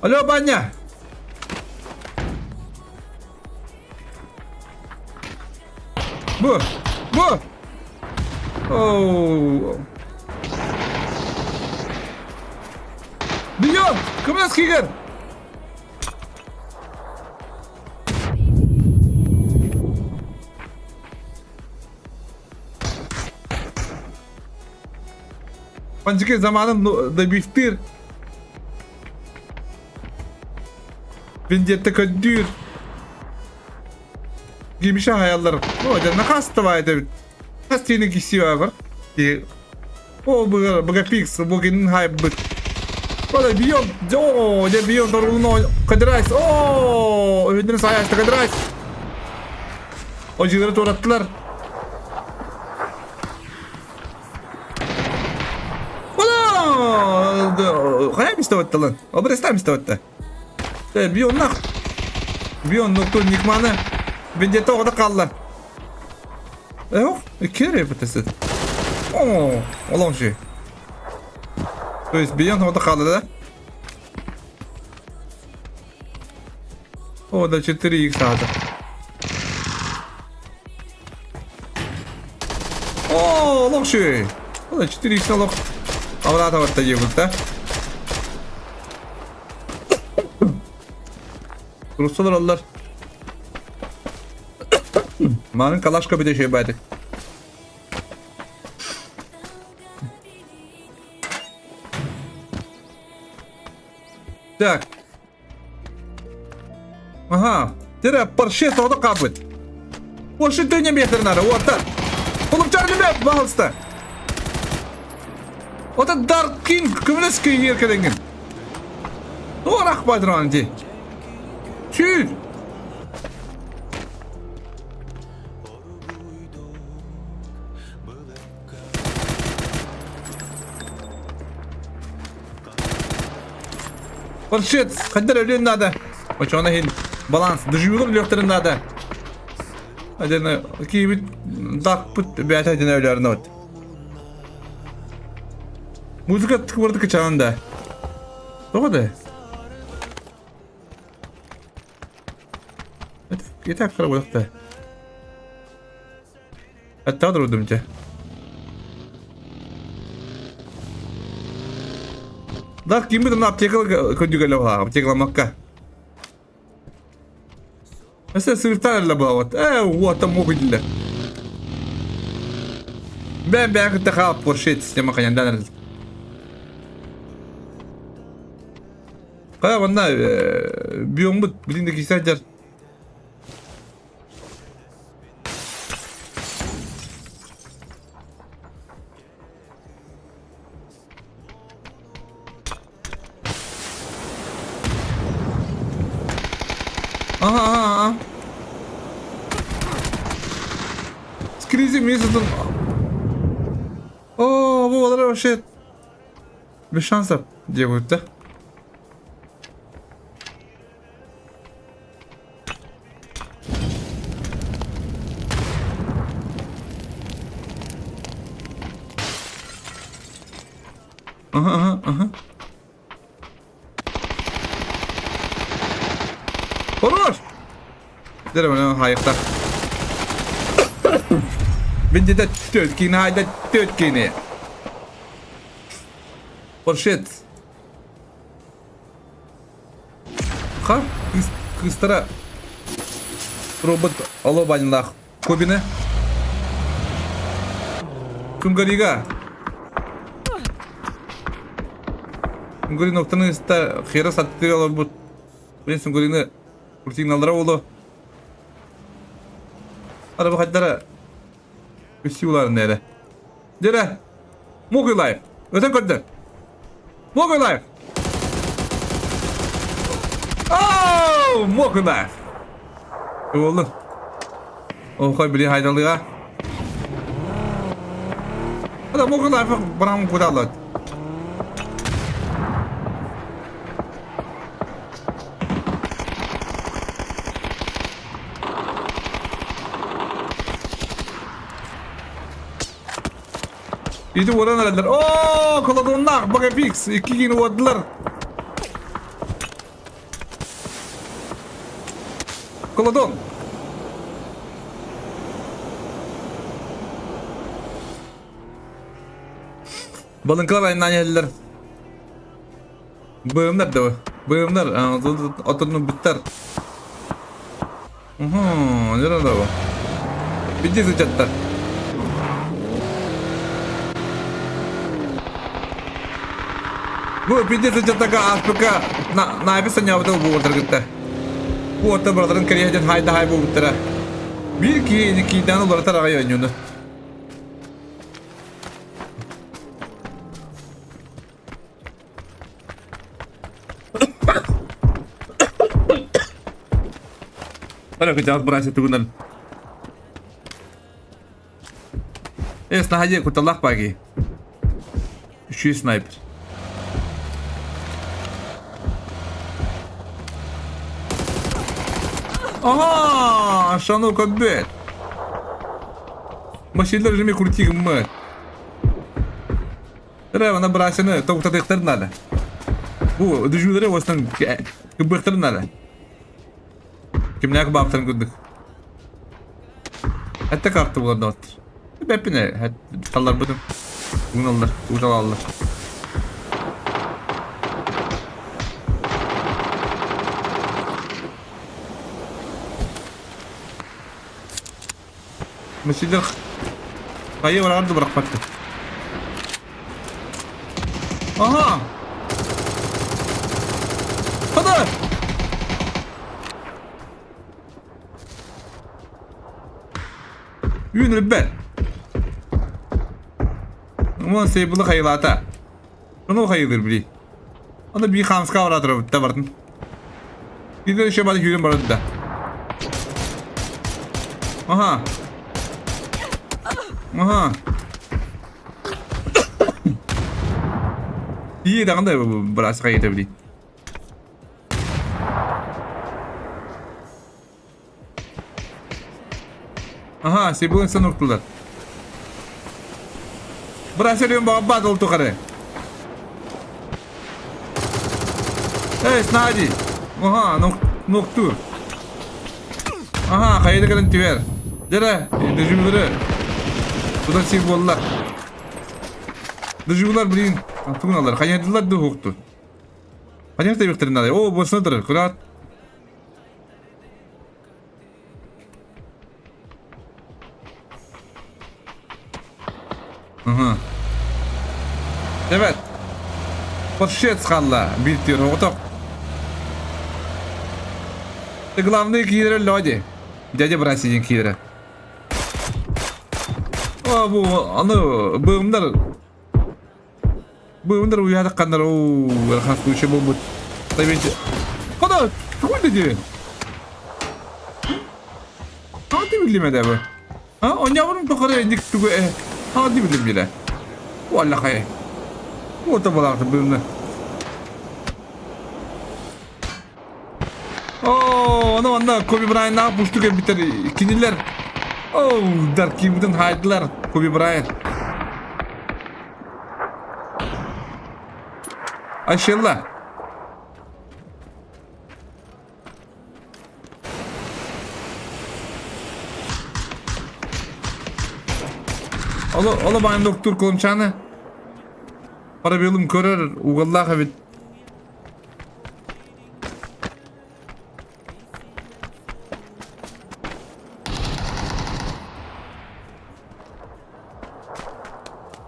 Алло, баня. Бу! Бу! Оу! Бьем! Кымнас кигер! Панчики заманын добивтыр. Вендетта көрдүүр. Гимиша хаяллар. О, дьэ, накастывай эбит. Хас тиини киси бар. О, быга, быга пикс, бу кинин хайбыт. О, бьем. О, дьэ, бьем, торгуну кадырайс. О, өйдүн саясты кадырайс. О, жигері туораттылар. Хайа мистоваттылын? Обрестам мистоватты. Бионнах. Бион нукту никманы. Вендетта оҕото хаалла. Эх, кире бытасы. О, олоҥши. То есть бион оҕото хаалла да? О, да 4 х аата. О, олоҥши. О, да 4 х олох. Абыраата барта диэбит да? Туруста олороллор. Маанын калашка бүтэ үчүгэй баайдык. Так. Ага. Тире парше тоҕо хааппыт. Порше төнө метр нары, уоттар. Холупчар лүмэ, пожалуйста. Ота Dark King көмөлөс күйгер кэлэҥҥин. Туорах бадран ди. Сүүр. Паршет, хаддар өлүөн надо. Очоҕуна иһин баланс дежурун өлүөхтэрин наада. Адена киибит дакпыт бэйэтэ адена өлөөрүнэ вот. Музыка тыкварды кычаан да. Тоҕо да? Итак кыра буолуохта. Аттаҕа турдум дьэ. Да киммит онно аптека көрдүгэлэ аптекаламакка. Өссө сыыртан эллэ буолабыт. Ээ, уота муох идиллэр. Бэм бэйэ кытта хаалып планшет система каняндан эрэл. Кая манна биоммут билин да кисе дьар. Aha aha aha. Скризи месяцем. О, bu kadar вообще без шансов делают, да? Aha aha aha. Хорош! Дere мен хайықта. Бендеде төткені хайда төткені. Поршет. Ха, кыстара робот алобанилах кобины. Кунгарига. Кунгари ноктаны иста хера саттыр алабут. Блин, Кунгарины куртигналара болу. Ара бу Үсүү уларын эрэ. Дьэрэ, Мугуй лайф. Өтөн көрдөр. Мугуй лайф. Оу, Мугуй лайф. Уолу. Охой били хайдалыга. Ада Мугуй лайф барам кудалат. Ити уоран эрэллэр. Оо, колодоннаах Багапикс икки киини уордулар. Колодон. Балыҥкалар айаннаан иһэллэр. Быымнар да быымнар отоннурбуттар. Уһу, дьэ да бу. Биди сычаттар. Бу биди сычаттарга ааспыкка наайбы санаабыта бу уолаттар кытта. Бу уолаттар быраларын кэриэһэ хайда хай буолбуттара. Биир киһини кииннээн уларытар аҕай оонньууну. Ora кытаат быраача тугунан. Эс наһаа кутталлаах бааги. Үчүй снайпер. Ага, шану көббет. Машиналар режиме крутигыммыт. Эрэ ана бырасыны токтатыахтарын наада. Бу дежурдары уостан кыбыахтарын наада. Кимнээх баптарын курдук. Этте карта булар Бэппине талларбытым. Угналлар, ууталаллар. Мессилер хайа барар да бырахпаттар. Ага! Хада! Үүн өлбөт. Уон сейбылы хайылаата. Ону хайылыр били. Аны бии хаамска бараатыра да бардым. Биир еще бары күүрэн барады да. Аха. Аха. Ии даҕаны быраас хайыта били. Аха, сибылын сан уктулар. Быраас өлүөн баҕарбаат ол тухары. Эй, Снади! Ага, нуктур. Аха, хайда кэлэн түһэр. Дьэрэ, дежурдары. Тутан сир буолла. Дежурлар, блин, тугун алар? Хайадылар да уһукту. Хайа тэбихтерин алай. О, босна турар, курат. Ага. Evet. Подшец хаалла биир түөр оҕотох. Главный киирэр Лёди. Дядя Брася диэн киирэр. О, бу аны быымнар быымнар уйаатахханнар оо ыарахан случай буолбут. Хода, тугуй да диэн? Ханты билимэ бу? А, онньоҕорум тухары инник тугу э хаҕа билим билэ. Уоллахай. Уота балаахты быымна. Оо, ону онно Коби Брайаннаах пушту кэлбиттэр кинилэр. Оу, даркиибытын хаайдылар Коби Брайан. Айшелла. Оло, оло баайым доктор Колымчаны парабелым көрөр угаллаах эбит.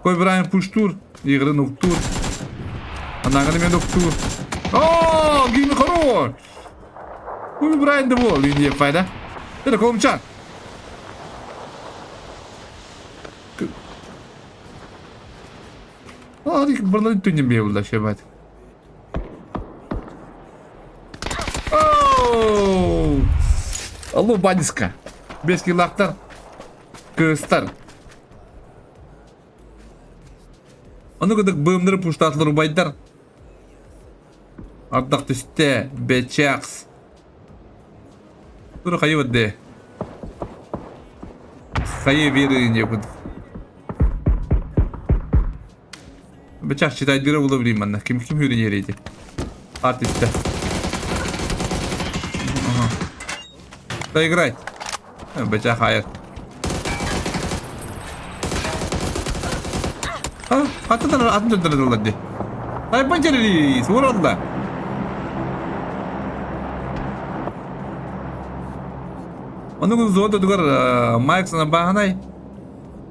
Кой Брайан пуштур, игрын уктур. Анаганы мен уктур. О, гимн хорош! Кой Брайан да бол, не файда. Это Колымчан. Hadi buradan döneyim bir yolda şey bak. Оу! Алло, Баниска. Бес килактар. Кыстар. Ону кытык быымнары пуштаатылар убайдар. Ардах түстэ, бэчэкс. Тура хайы бадде. Хайы биэрин диэбит. Бэчэк читайдыра була билим манна. Ким ким хүрүнүөр Ат түстэ. Ага. Доиграть. Бэчэк хайыр. Аттан атын дьоннор дии. Тайпан черри, сууралла. Ону күн зоон додугар Майк бааһынай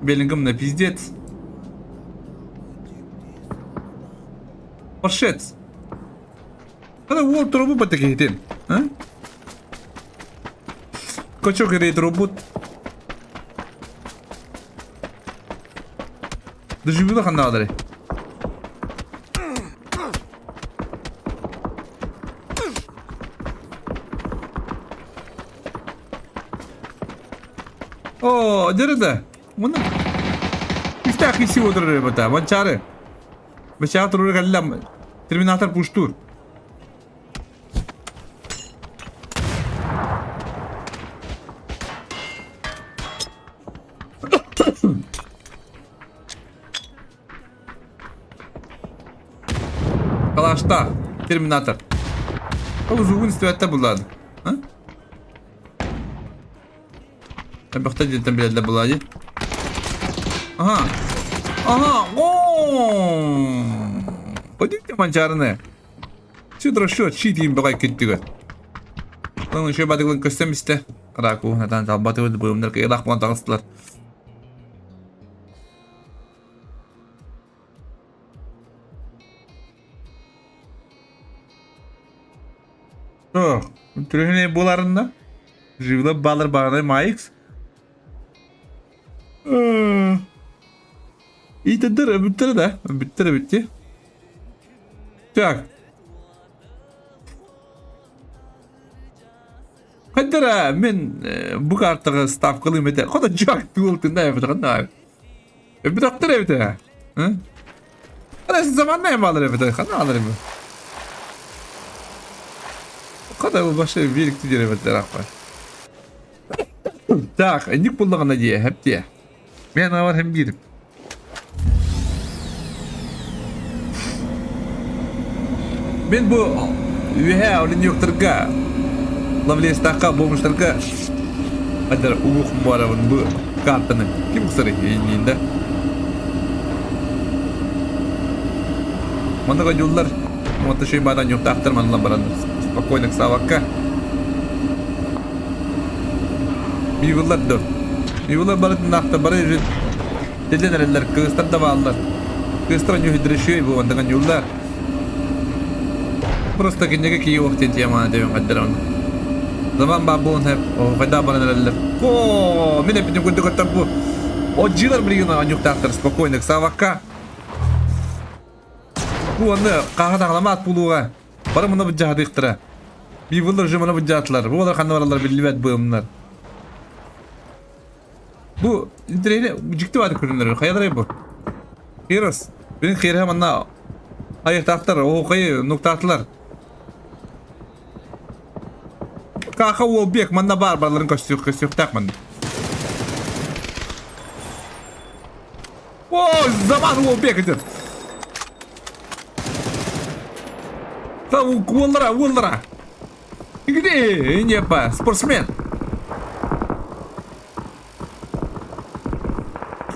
Беллингем на пиздец. Паршец. Ана уол трубу батакейтин. А? Кочок рейд робот. Доживила ханнаадары. Оо, дьэ да. Муна. Истээх иси отырар эбэтэ, манчаары. Бачаҕа турура кэллэ Терминатор пуштуур. Калашта Терминатор. Ол узугун истибэттэ буллаады. А? Элбэхтэ диэнтэн билэллэр буолаа дии. Аха. Аха. Оо! Подите манчаарыны. Сюда расчет, щит им баҕай киттигэ. Ону еще бадыгылын көстөн истэ. Раку, натан талбаты быымнар кыйылах буолан таҕыстылар. Түрүһүнэ буоларынна Живла балар баҕанай Майкс Итидер бүттер да бүттер битти. Так. Хайдара мен бу картаҕа ставкалыым этэ. Хото жак туолтунда эбит Эбитактар эбит Хана заманна алар эбит хана алар эбит. Када бу башы бирикти диэр эбиттер аппар. Так, инник буллаҕына дии, хэп дии. Мен авар hem биирим. Мен бу үөһээ оленёктарга, лавлестаахха, бомжтарга. Хайдар угух барабын бу картаны. Ким ыксары иннинде? Манна кодьуллар. Уонта шей бадан юхтаахтар манна баран спокойно ыксаабакка. Бивыллар да. Бивыллар барытыннаахтар бары же телен эрэллэр, кыыстар да бааллар. Кыыстар ньүһүдүрүшүөй бу онтон ньуллар. Просто кинигэ кии уох диэн тиэманы дэбин хайдаран. Заман баар буолан хэп, хайдаа баран эрэллэр. О, мин эппитим курдук оттон бу отдьыылар билигин оонньуктаахтар спокойно ыксаабакка. Бу аны хааха таҕаламаат буолуоҕа. Бары муна быдьаһатыахтара. Бивыллар уже муна быдьаатылар. Бу олар ханна бараллар биллибэт быымнар. Бу интэриэһинэй дьикти баады көрүнэр. Хайаларай бу? Хирос. Билин хирэһэ манна айыктаахтар, оһуохайы нуктаатылар. Каха уолбек манна баар баларын көстүөх көстүөхтээх манна. О, заман уолбек идет. Та уоллара, уоллара. Где? Не па, спортсмен.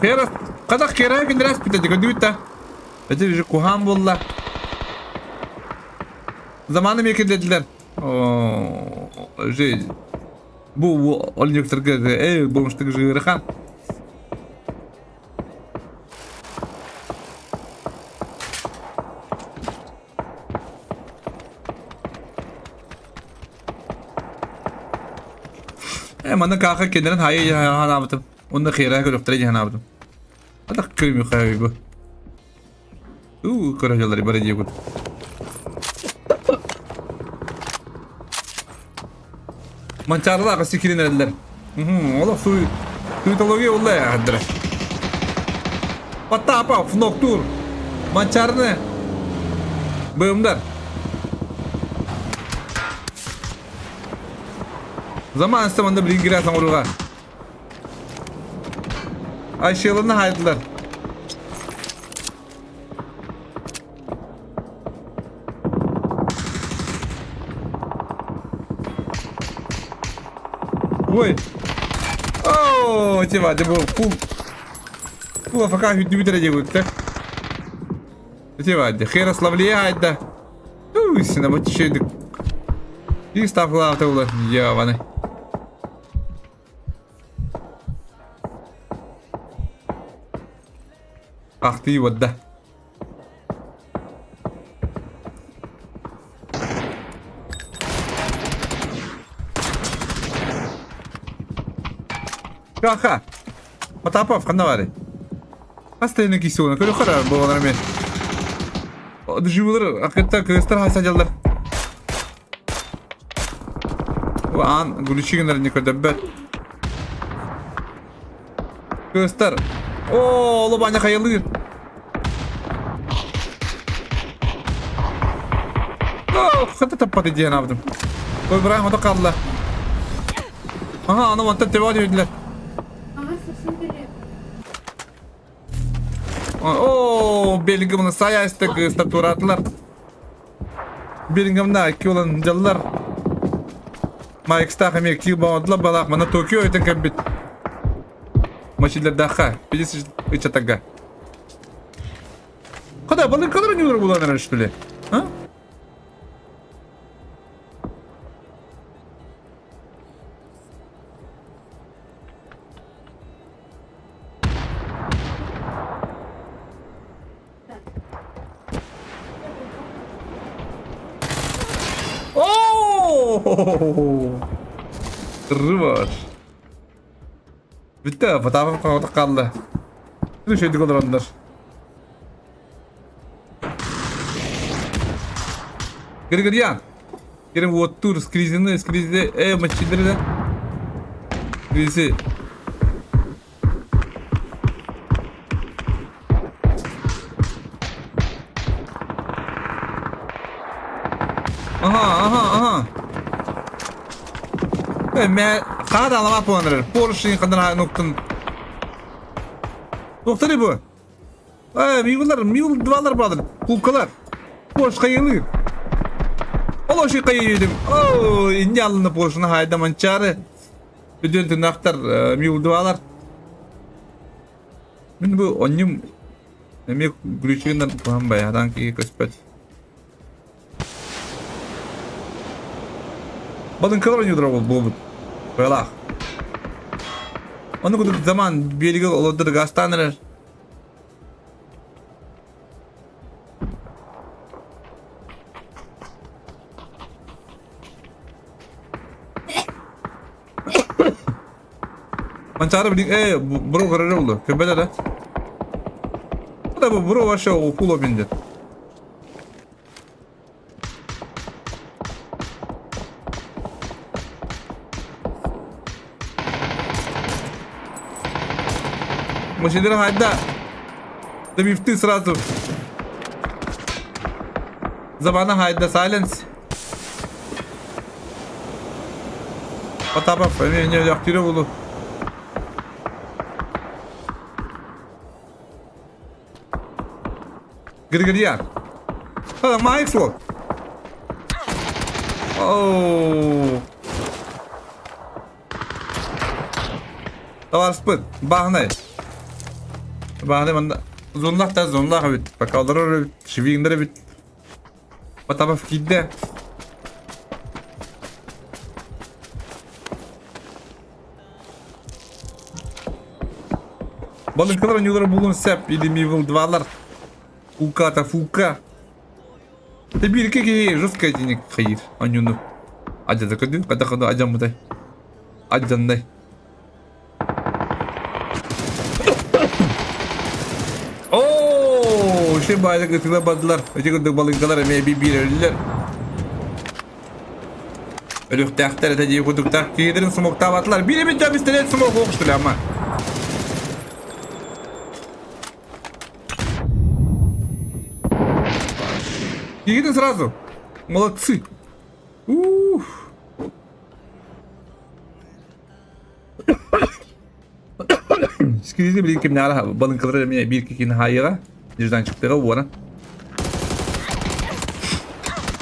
Хера, казах хера күндерәс питә көдүтә. Это же кухан булла. Заманы мекендедилер. О, жизнь. Бу олнюктерге эй, бомжтык жыгырхан. Э, манна кааха кенерин хайы ханаабытым. Онно хера көрөхтөрө ханаабытым. Атах көрүмү хайы бу. Уу, көрөжөлөр бары диэгут. Манчаарылаах өссө киирэн эрэллэр. Олох суй суетология улла хаддара. Потапов, Ноктур, Манчаарыны быымдар. Заман астаманда билин кире саҥыруга. Айшылыны хайдылар. Ой. О, тема, это был фул. Фул АФК хүтүбүт эрэ диэбиттэр. Тема, хера славлия айда. Уй, сина вот еще И ставла автоула. Ёбаный. Ахтыы уодда. Каха! Потапов, ханна баарый? Хас да кисе көрө буолар эмиэ. Дежурдар акытта кыыстар хасадьаллар. Аан гүлүчү гынар не көрдөббөт. Кыыстар. Оо, лобаня хайалыыр. Оо, хата таппаты диэн аабытым. Ой, бырайым ото қалла. Аха, аны мантан төбө диэдилэр. Оо, Беллингемны сая истэ кыыстар тураатылар. Беллингемна икки olan дьаллар. Майкстаах эмиэ киил баҕардылар балаах мана Токио өтөн кэлбит. Мачиллердаахха, билис ыччатарга. Када, балык кадыр нюлар буланар что ли? А? Оо! Рыбаш. Бүттэ, Потапов хаҕытык хаалла. Үчүгэйдик олороннор. Григорьян! Кирим уоттуур скризини, скризи, э, маччилери да. Скризи. Аха, аха, аха. Э, мэ хаа алама буолан Поршень ханан нуктун. Туохтары бу? Э, миулар, миул двалар баалар. Кулкалар. Порш хайылыыр. Ол оши хайыйдым. О, инне алына Поршны хайда манчары. Үдүөн тыыннаахтар миулдубалар. Мин бу онньум эмиэ ключигынан куһан байаатаан киһи көспөт. Балыҥкалар ойнуулар буолбут. Кыалаах. Ону курдук заман биэригэ олордор гаастаан эрэр. Манчаары билин э бро көрөр oldu. Көбөдө да. Да бу бро вообще окуло бинди. Машинера хайда. Да мифты сразу. Забана хайда silence. Потапов, не активе булу. Григорьян. А, Майкл. Оу. Табаарыспыт, бааһынай. Бааһынай манна зонлах да зонлах эбит. Пока олорор эбит, швингдер эбит. Потапов киирдэ. Балыҥкалар оонньуулара буолуон сөп или Мивл 2-лар. Фука-то фука. Ты бииргэ киһи жесткая денег хайыр оонньууну. Адьада көдү, хата ходу адьаммытай. Адьаннай. Оо, иши байлык ытыла бардылар. Ити курдук балыҥкалар эмиэ биир өллөр. Өлүөхтээхтэр этэ дии курдуктар. Киһилэрин смоктаабатылар. Биир эмит дьон пистолет смок оҕустулар ама. Киһитин сразу. Молодцы. Ух. Скризли билин кимнээҕэ балыҥкалара эмиэ биир кикин хаайыаҕа нежданчиктара уона.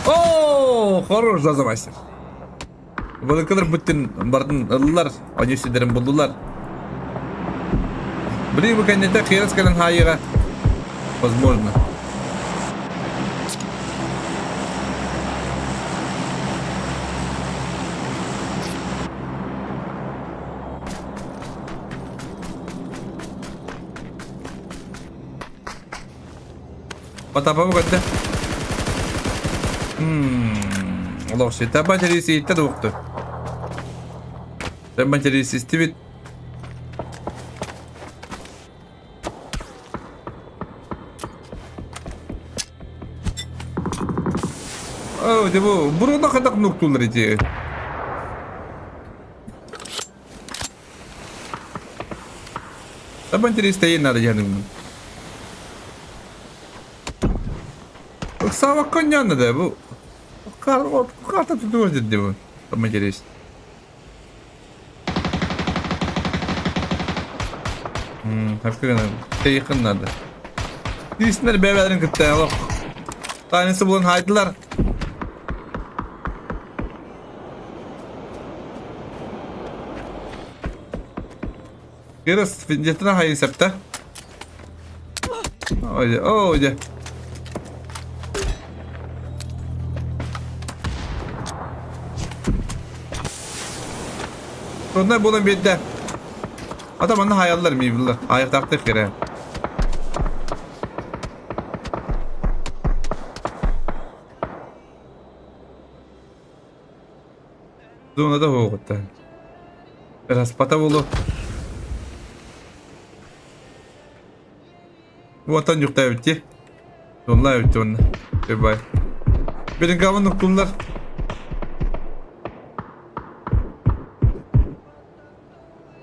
О, хорош заза мастер. Балыҥкалар бүттүн бардын ыллылар, они сидерин булдулар. Блин, бу кэннитэ херес кэлэн хаайыаҕа. Возможно. Потапа көрдө. Олох таба терисииттэ дуохту. Таба терисистибит. Оо, дьэ бу буруна хайдах нуктуулар ити? Таба интерестэйин надо дьаныгын. Ыксаабакка ньаана да бу карта тутугар дедди бу. Таба интерес. Тэйиэххин наада. Тииснэр бэйэлэрин кытта олох таанньысы булан хаайдылар. Кырыс финдетина хайы септе. Ой, ой. Онно буолан биэрдэ. Ата манна хаайаллар миибиллар. Хаайыахтаахтар кэрэ. Зонада буолуохтаах. Распата буолуо. Уотан дьуктаабыт дии. Онно эбит уонна. Бай. Билиҥҥабын уктуллар.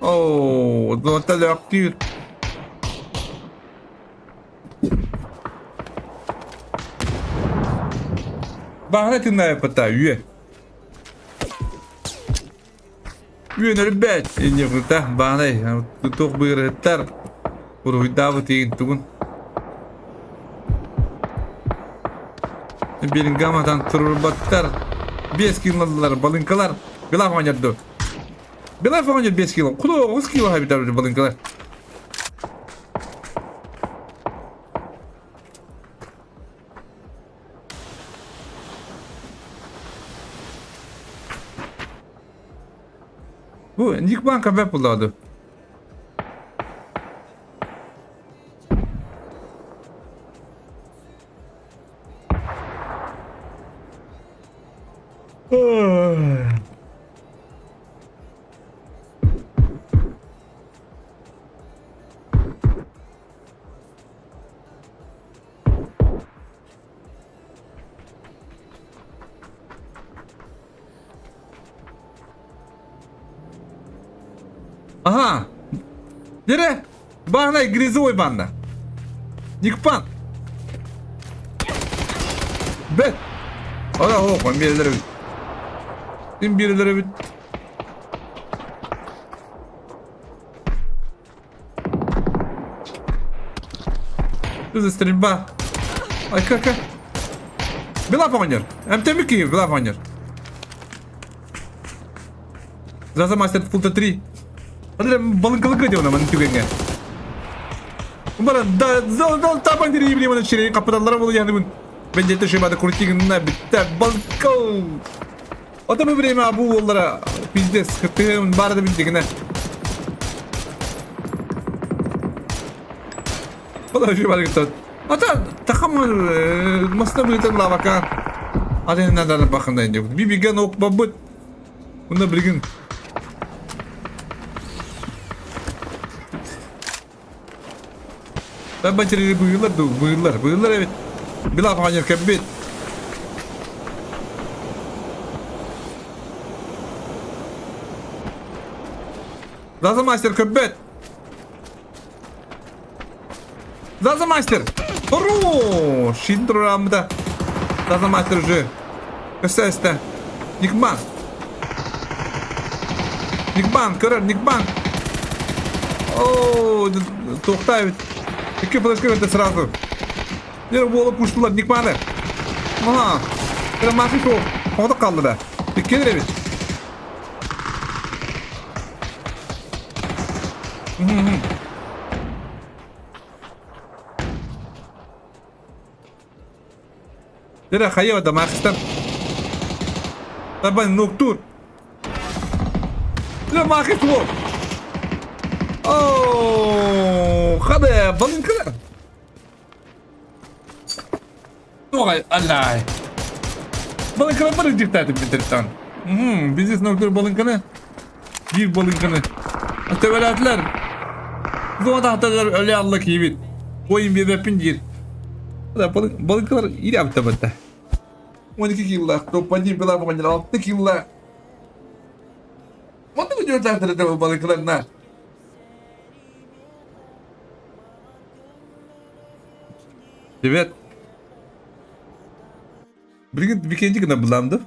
Оо, зонта лөктүүр. Баҕара тыыннаабыппыта үө. Үөн өлбөт инньэ баанай туох быырыһыттар уруһуйдаабыт игин тугун. Белингаматан турбаттар. Бес килналлар, балыҥкалар. Билах оонньорду. Белай фоңонер 5 кило. Куда 9 кило хабитар балынкалар. Бу Никбан кабеп булады. Ага. Нере? Бағнай грязевой банна. Никпан. Бет. Ана оқ, мен берілер бит. Сен берілер бит. Что за стрельба? Ай, как? Бела фонер. МТМ Киев, Бела фонер. Зразу мастер фулта 3. Балынкалык диye ona түгенге. Бара да зал зал табан дири билем аны чире капыталлар булды yani бун. Мен жете шыбады крутигин битте балкал. O da mı время бу оллара пиздец кытыгын бары да билдигине. Ола шыбады кытат. Ата тахамыр маста билетен лавака. Атын надан бахында инде. Бибиген ок бабыт. Мында билген. Ben bacırı buyurlar buyurlar. Buyurlar evet. Bir laf hanyer kebit. Заза мастер көббет. Заза мастер. Хорош. Шиндрамда. Заза мастер уже. Көстә Никман. Никбан, көрөр, Никбан. О, тоқтайбыт. Екі флешка өтті сразу. Нер болып пуштылар Никбаны. Ага. Бір машин шоу. Қоғдық қалды да. Келер бит. Дere хайа да махстан. Табан ноктур. Дere махи шоу. О, хада балынкалар. Тоғай, аллай. Балынкалар бар диктатор битиртан. Бизнес ноктур балынканы. Bir балынканы. Töbelatlar. Зона хаталар öyle Allah gibi. Koyun bir vepin gir. Balıklar iyi yaptı batta. 12 kilo, topancı bir laf 6 kilo. Onu mu diyorlar da bu balıklarına? Evet. Bir gün bir ikinci güne bulandı.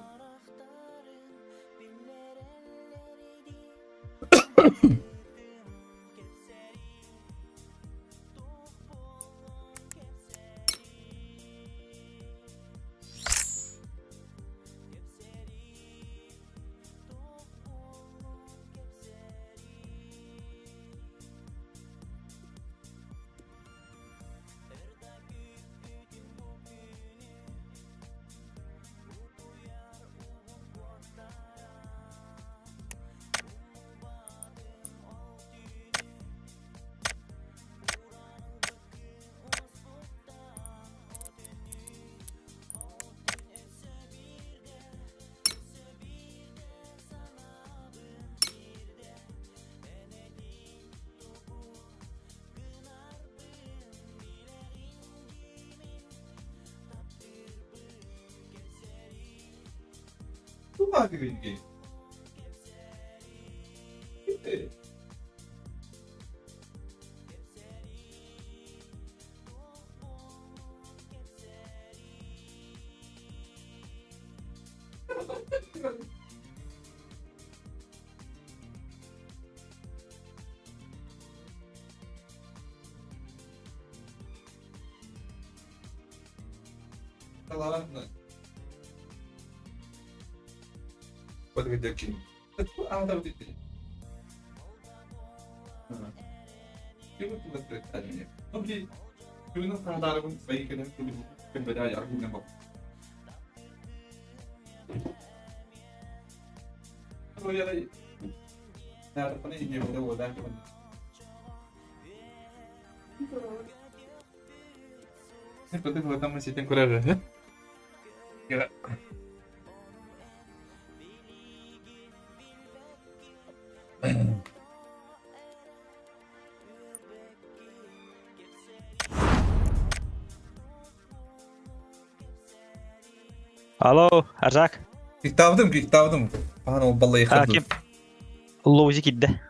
Туда гринги. Ладно. Подведёки. А, да, вот это. Алло, Арзак. Киктаабытым, киктаабытым. Ахан ол баллай А, ким? Лоузи кидде.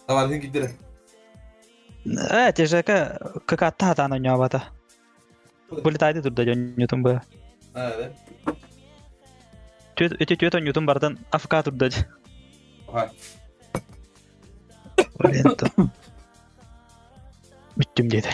Табаргын киддere. Э, ТЖК КК таатаан ойнообата. Вылетайды турда дьонньутун бы. А, да. Түөт өтө түөт онньутун бартан АФК турда. Ага. Лента. Бүттүм диэтэ.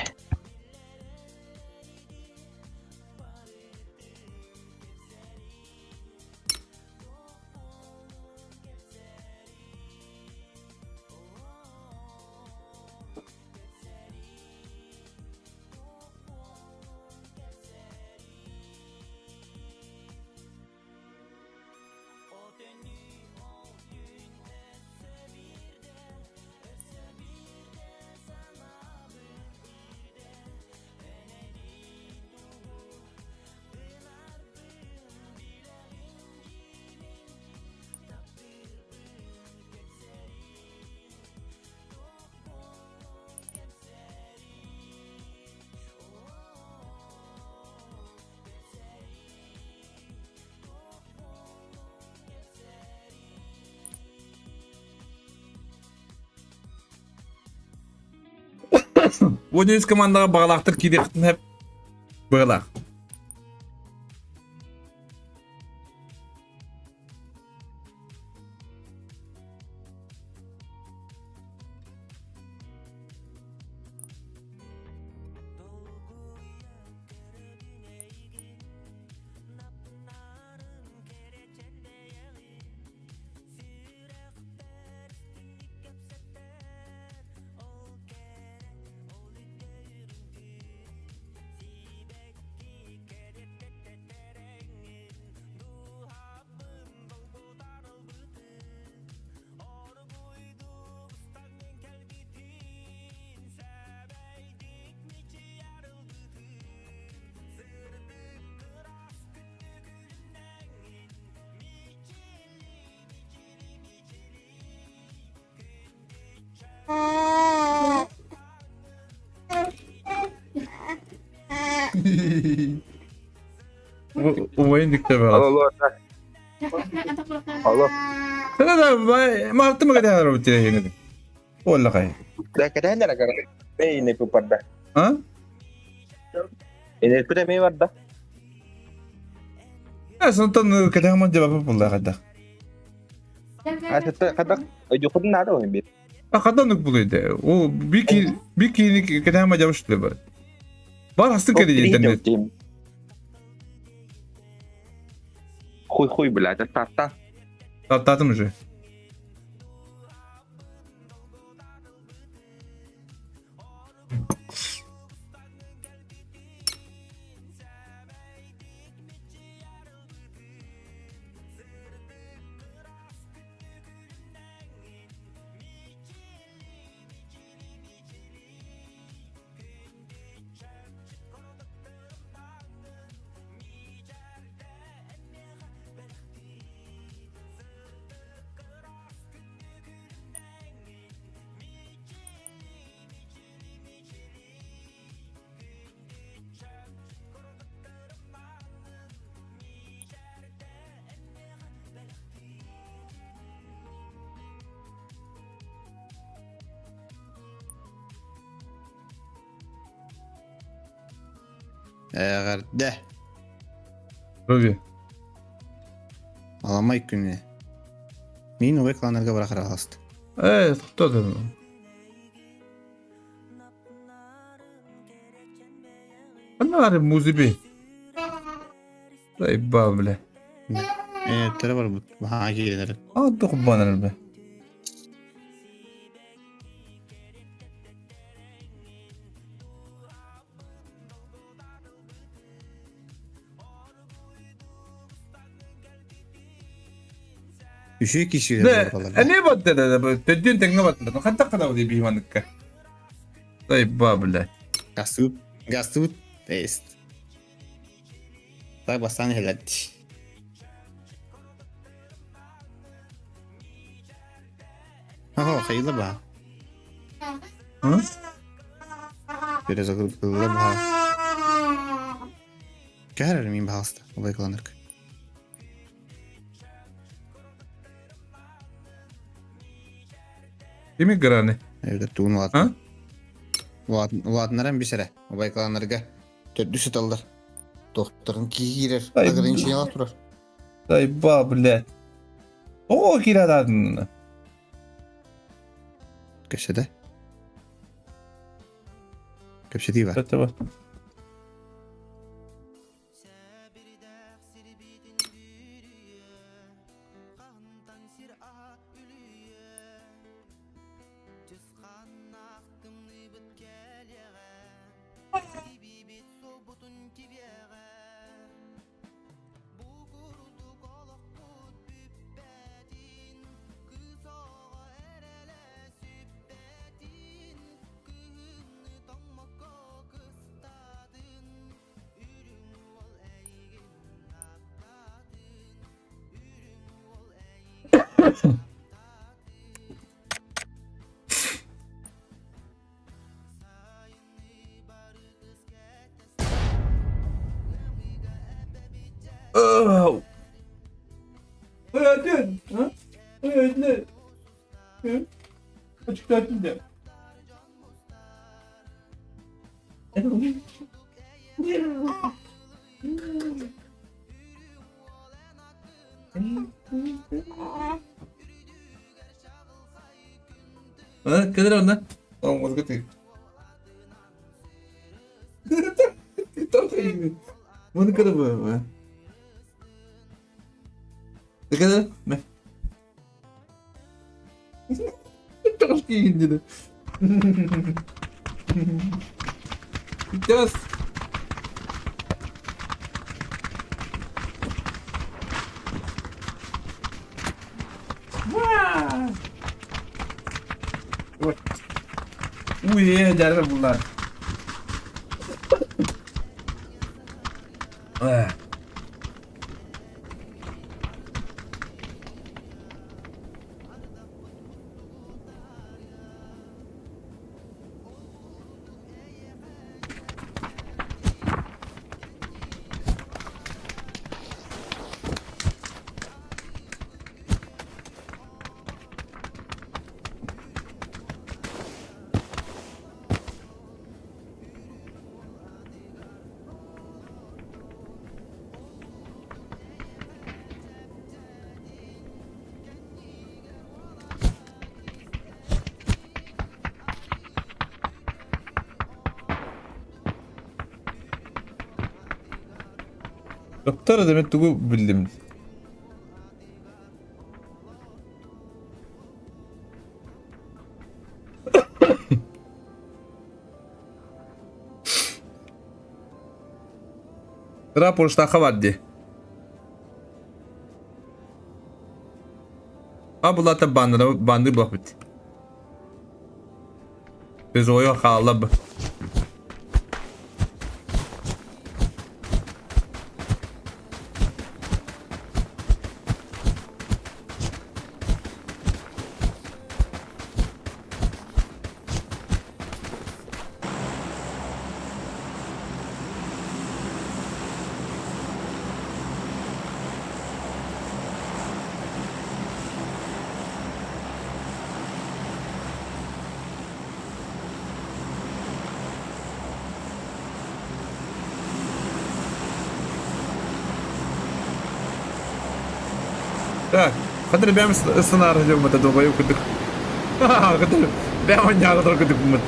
Уонньус командаҕа баҕалаахтар киириэхтин сөп. Быалаах. Убайын диктэ баҕас. Алло, алло. Мартым кэтэһэр тирэһиҥин. Уоллахай. Да кэтэһэн эрэ кара. Эй, не барда. А? Энерпит эмиэ барда. Сонтон кэтэһэн дьабапа булла хайдах. А хадак өйдөхүн наада ойын бир. А хадан булуйда. О бики бики кэтэһэн дьабышты бар. Бар астын кэри интернет. Хуй хуй, блядь, тарта. Тартатым уже. Эҕэрдэ. Руби. Аламай күнү. Мин убай кланнарга бара хараҕаст. Э, кто ты? Аннары музыби. Заебал, бля. Э, төре бар бут. Баха киирелер. А, дохбанар, бля. Үчүгэй киирсиилэр буолаллар. Эмиэ баттыда, төрдүөн тэҥҥэ баттыда. Хантах гына бу биһиманыкка. Тайба, бля. Гастыбыт, гастыбыт, тест. Так бастаан иһэлэрди. Ага, хайыла ба. Перезагрузкалыла ба. Кәһәрер мин баһаста, олай кыланырк. Кими грани? Эбэтэр тугун улаатан. Улаатыннаран бисэрэ. Убай кыланарга төрдү сыталлар. Тохторун киирэр, ограничениялар турар. Тайба, блядь. О, киирэ Кэпсэтэ. Кэпсэтии бар. Öldün. Ha? Öldün. Hı? Açıkladın da. Кэлэр онно. Маны кырабы. Кэлэр мэ. Тоҕус киигин диди. Сейчас. Уе, дәрі бұлар. Доктор демек тугу билдим. Рапорт бар дии. А булата баннера банды буолбут. Безойо хаалла б. Так, хатыр бэм сценарий дьоммут долбоёб курдук. Хатыр бэм анньааҕы курдук буммут.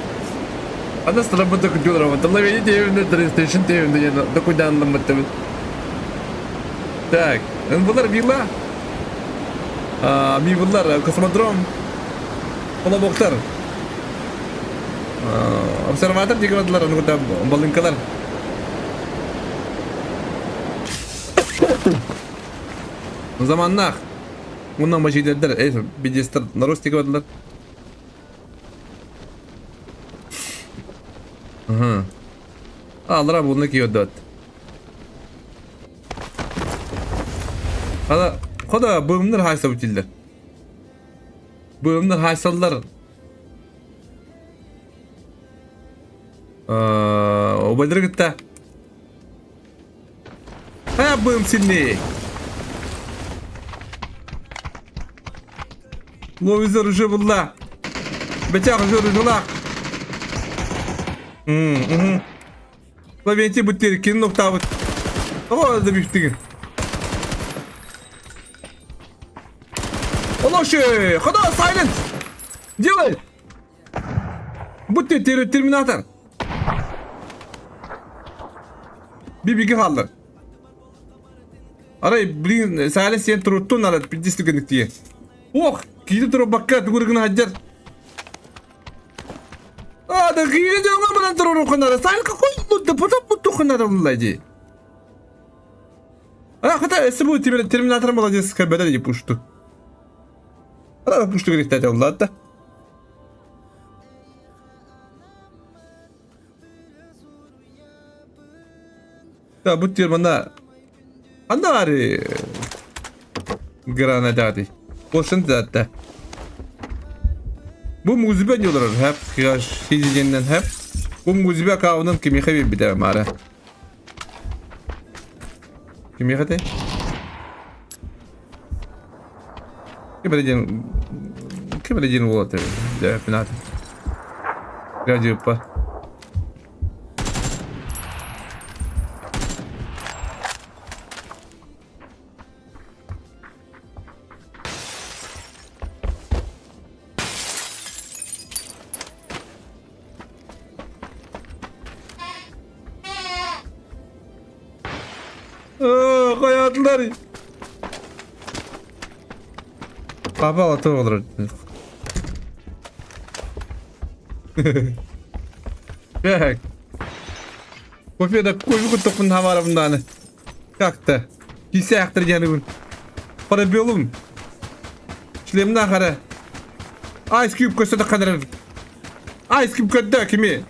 Аны сылабыт курдук Тылла тиэвинде PlayStation тиэвинде докуданламмыттыбыт. Так, булар вилла. Ми булар космодром. Колобоктар. Обсерватор диги бадылар, аны куда балынкалар. Заманнах. Уонна мажидердэр, э, бидестер наростик бардылар. Ага. Алра буны киодот. Хада, хода бымныр хайса бутиллер. Бымныр хайсаллар. Обайдары кытта. Ха бым сильнее. Ловизор уже булла. Бэтях уже рыжылах. Лавенти буттер кин ноктабыт. О, да биштигин. Олоши! Хода, Silent! Делай! Будь ты терминатор! Бибиги хааллар. Арай, блин, Silent сен туруттун ара пиздец түгенник тие. Ох, киһи турбакка тугургына хаджар. А, да киһи дьоҥҥо баран туруруххунара. Silent какой будто потом буттуххунара булла дии. А, хотя, если будет терминатор молодец, кабеда не пушту. А, пушту говорит, ладно. Да, бу манна Анна ари гранатати. Болшын затта. Бу музыка не олорор хэп кыгаш хизиденнен хэп. Бу музыка каунан кимиха бибите мара. Кимиха те? Ким диэн ким диэн уолата дьэ пинат. Радиопа. Хайаатылар. Папа ата олорор. Так. Кофе да кофе куттукпун хамарабын дааны. Как-то. Кисээхтэр диэнибин. Парабелум. Шлемна хара. Ice Cube көстө тахханарар. Ice Cube көрдө кими?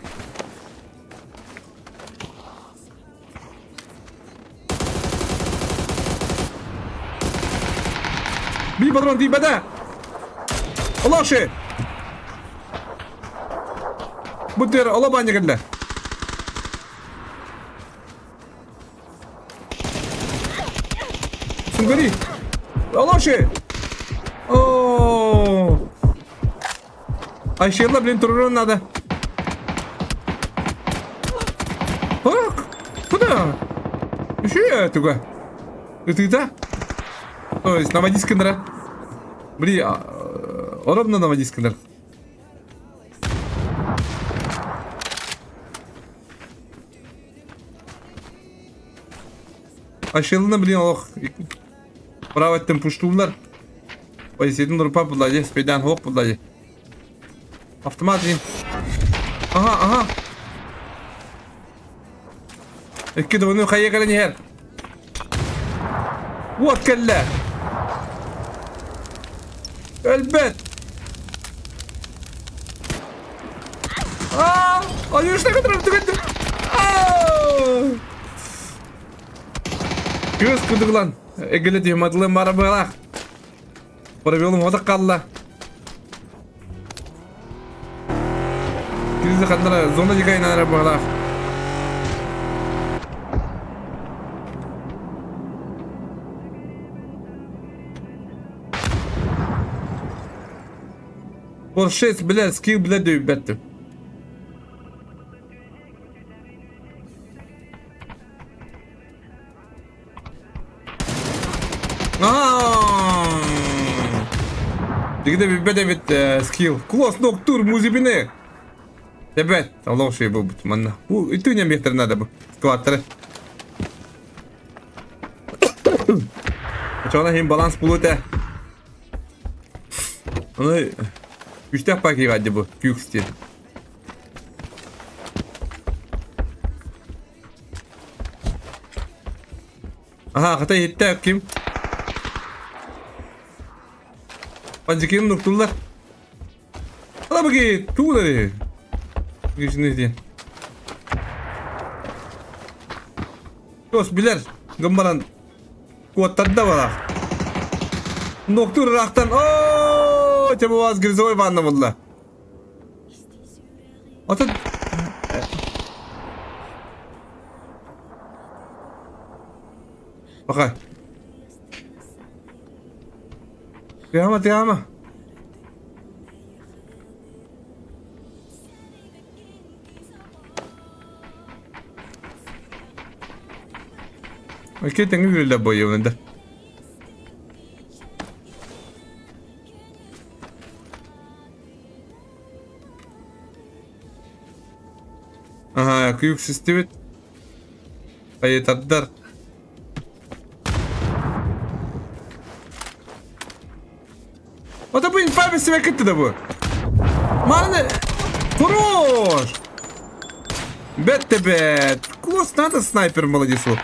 Би патрон тиийбэтэ. Олоши! Бу тиэр оло баанньа кэллэ. Сунгari! Олоши! О! Айшерла, блин, турурун надо. Ах! Куда? Еще туга. Ытыта? То есть наводись кындыра. Блин, ровно наводись кындыр. Ашылына, блин, ох. Право өттүн пуштуулар. Ой, сетин рупа булла спейдан хоқ булла Автомат, блин. Ага, ага. Икки двойной хайа кэлэн иһэр. Уот кэллэ. Өлбөт. Аа, ойуушта көтөрөр түгэнтим. Аа! Кыыс кудуглан. Эгеле түймадылы марабылах. Пробелым отак қалла. Киризи ханнара зона дикайнара быһалаах. Поршес, бля, скилл, бля, дөйбэттим. Дигде билбэт эбит скилл. Класс ноктур музыбины. Эбэт, олох шей буолбут манна. Бу үтүнэн биэхтэр надо бу. Складтары. Очоҕуна иһин баланс булуо этэ. Ону күстээх пакига бу күүкс диэн. Аха, хата иһиттэ ким? Панчикин нуктуллар. Алабыги туулары. Гүчүнү диэн. Тос билэр. Гымбаран куоттарда барах. Ноктур ырахтан. О, Чебуаз грязевой ванна булла. Ото Пока. Тыама, тыама. Окей, тэҥҥэ күүрүллэр буойуобун да. Аһаа, күүк систибит. Хайытардар. Ото бу инфа бесибэ кытты да бу. Маны Хорош! Бэт да бэт. Класс надо снайпер молодец вот.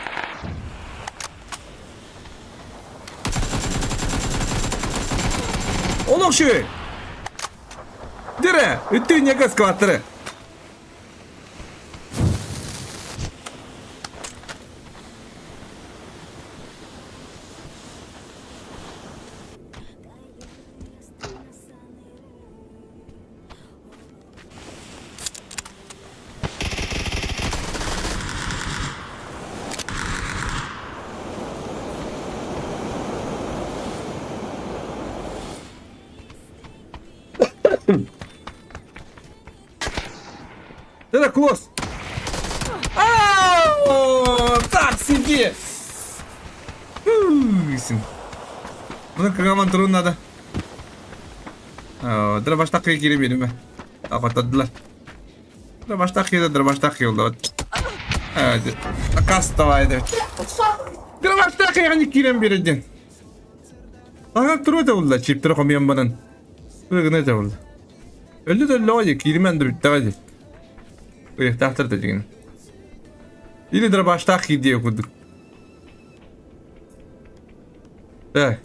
Олох шү! Дире, үттүү неге скваттыры. Это класс! Ау! Так себе! Bunu кыгаман турун надо. Дробаштак кире берме. Акатадылар. Дробаштак кире, дробаштак кире. Кастовай деп. Дробаштак кире кирен береден. Ага туру да булла, чиптер хомьян банан. Гына да булла. Өлдө да өллөҕө дии, кииримэн да бүттэҕэ дии. Ыйыктаахтар да дьиҥин. Или дробаштаах киир диэ курдук. Так.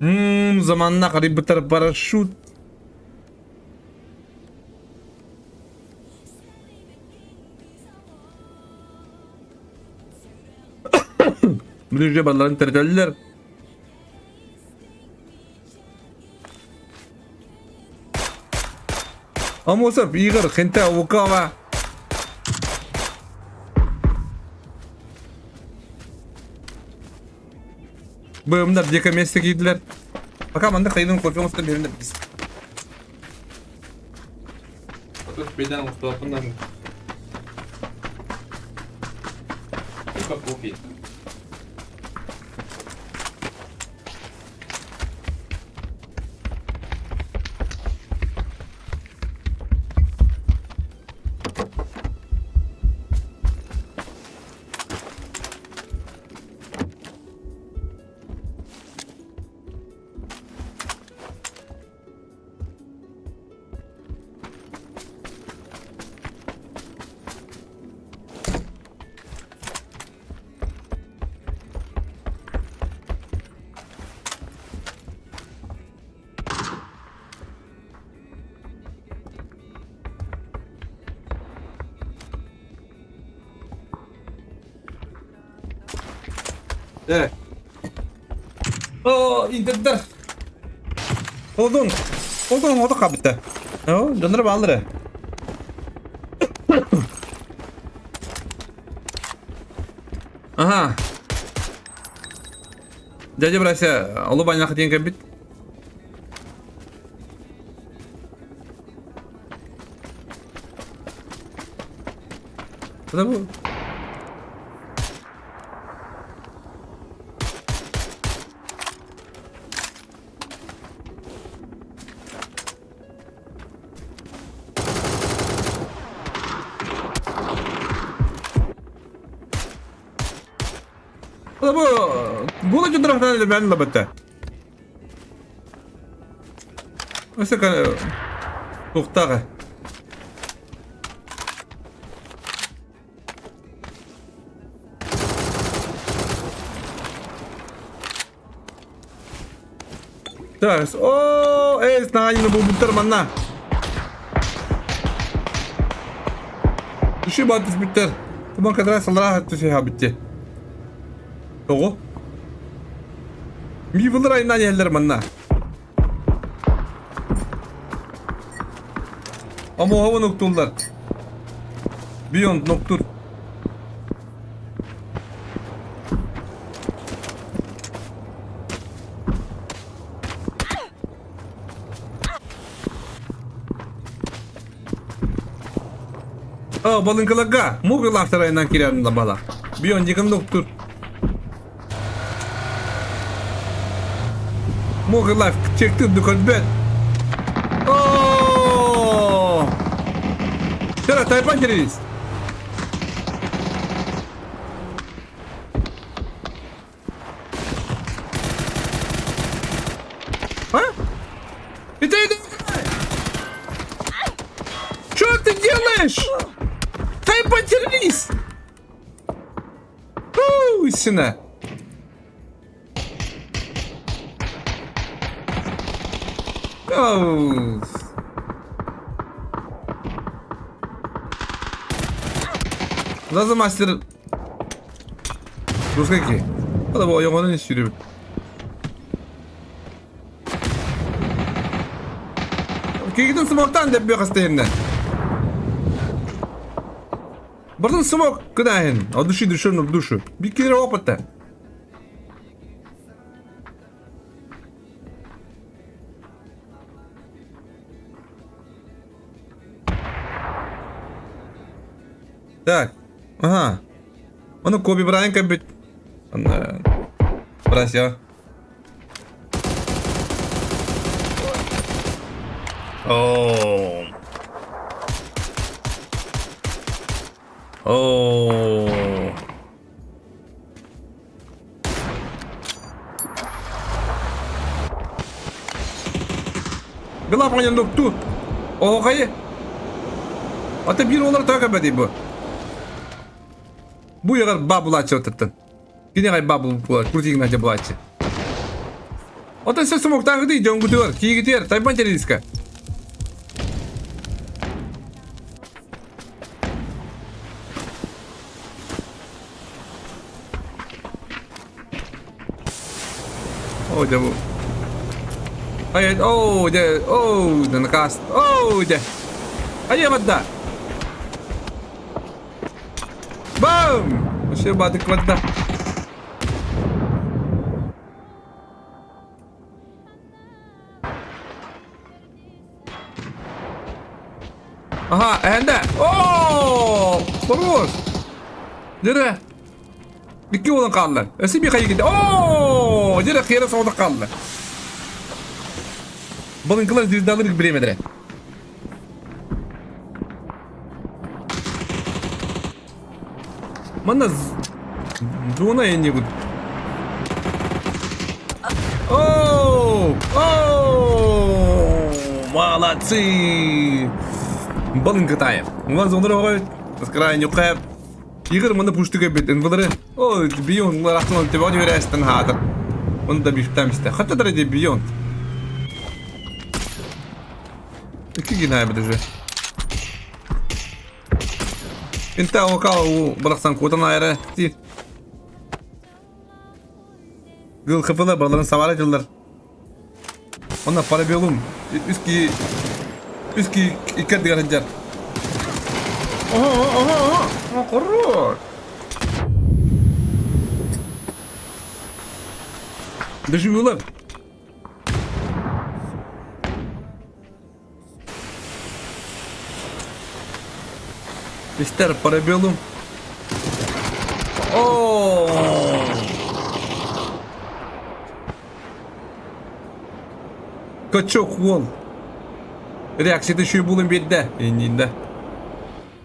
Ммм, заманна харыйбыттар парашют. Ближе балларын төрөтөллөр. Амосов Игорь Хенте Лукава. Быымнар диэки месте киирдилэр. Пока маннык хайдын кофе оҥостон биэрин біз. Бедан оҥостуохпун кофе. Э. О, интердер. Олдун. Олдун ода кабыта. О, дьоннор бааллар. Ага. Дядя Брася, олу баняха диэн кэлбит. Это бу? Бу була дьоннор бээн лабыта. Өссө туохтааҕа. Так, о, эй, наҕайыны булбуттар манна. Düşü bat түспүттэр. Туман кадра салара түсүһэ Тоҕо? Мивылар айынан иһэллэр манна. Омоһобун уктуллар. Beyond ноктур. О, балыҥкаларга мук ылаахтарайынан киирэн бала. Beyond дикын доктор. Мог лайф чектир көрбөт. О! Тера тайпан террорist. А? Это это Что ты делаешь? Тайпан террорист! Сина. Oh. Зазы мастер Русскайки. Ала бу ойоҕонун сүүрүбүт. Кигитин смоктан деп бөхастайынна. Бартын смок кынаһын. От души душевно в душу. Биккилер опыта. Так. Ага. Ону Коби Брайан кэлбит. Онно Бразия. Оо. Оо. Глав оҥоннуктуу. Оһоҕойу. Ата биир уолар тоҕо кэлбэтий бу? Бу уйаҕар баа булааччы оттуттан. Кини аҕай баа булар, крутигин дьэ булааччы. Оттон сэ сумуктааҕытый дьоҥгутугар, киигитигэр, тайбан террористка. Оо, дьэ бу. Ай, оо, дьэ, оо, накаас, оо, дьэ. Айа барда. Бам! Вообще бадык барда. Аха, эһэндэ. Оо! Хорош! Дьэрэ. Икки буолан хаалла. Өссө биир хайы киирдэ. Оо! Дьэрэ хиэрэ соҕотох хаалла. Балыҥкалар звездалар бириэмэлэрэ. Манна зона эннибут. Оу! Оу! Молодцы! Балын кытайы. Улар зондар оҕой крайне нюкайып. Игорь маны пуштыга бит инвалары. О, бион ларахтан тебе үөрээстен хаатыр. Оны да бифтам исте. Хатта дара бион. Икки гинай бит Инта окал уу барахсан куотан аайара диир. Гыл хыпыла барыларын сабара дьыллар. Онно парабелум үс киһи үс киһи икки ардыгар сылдьар. Оһо оһо оһо хорош. Доживюлар. Истэр парабелум. О! Качок уол. Реакцията үчүгэй буолан биэрдэ. Иннинде.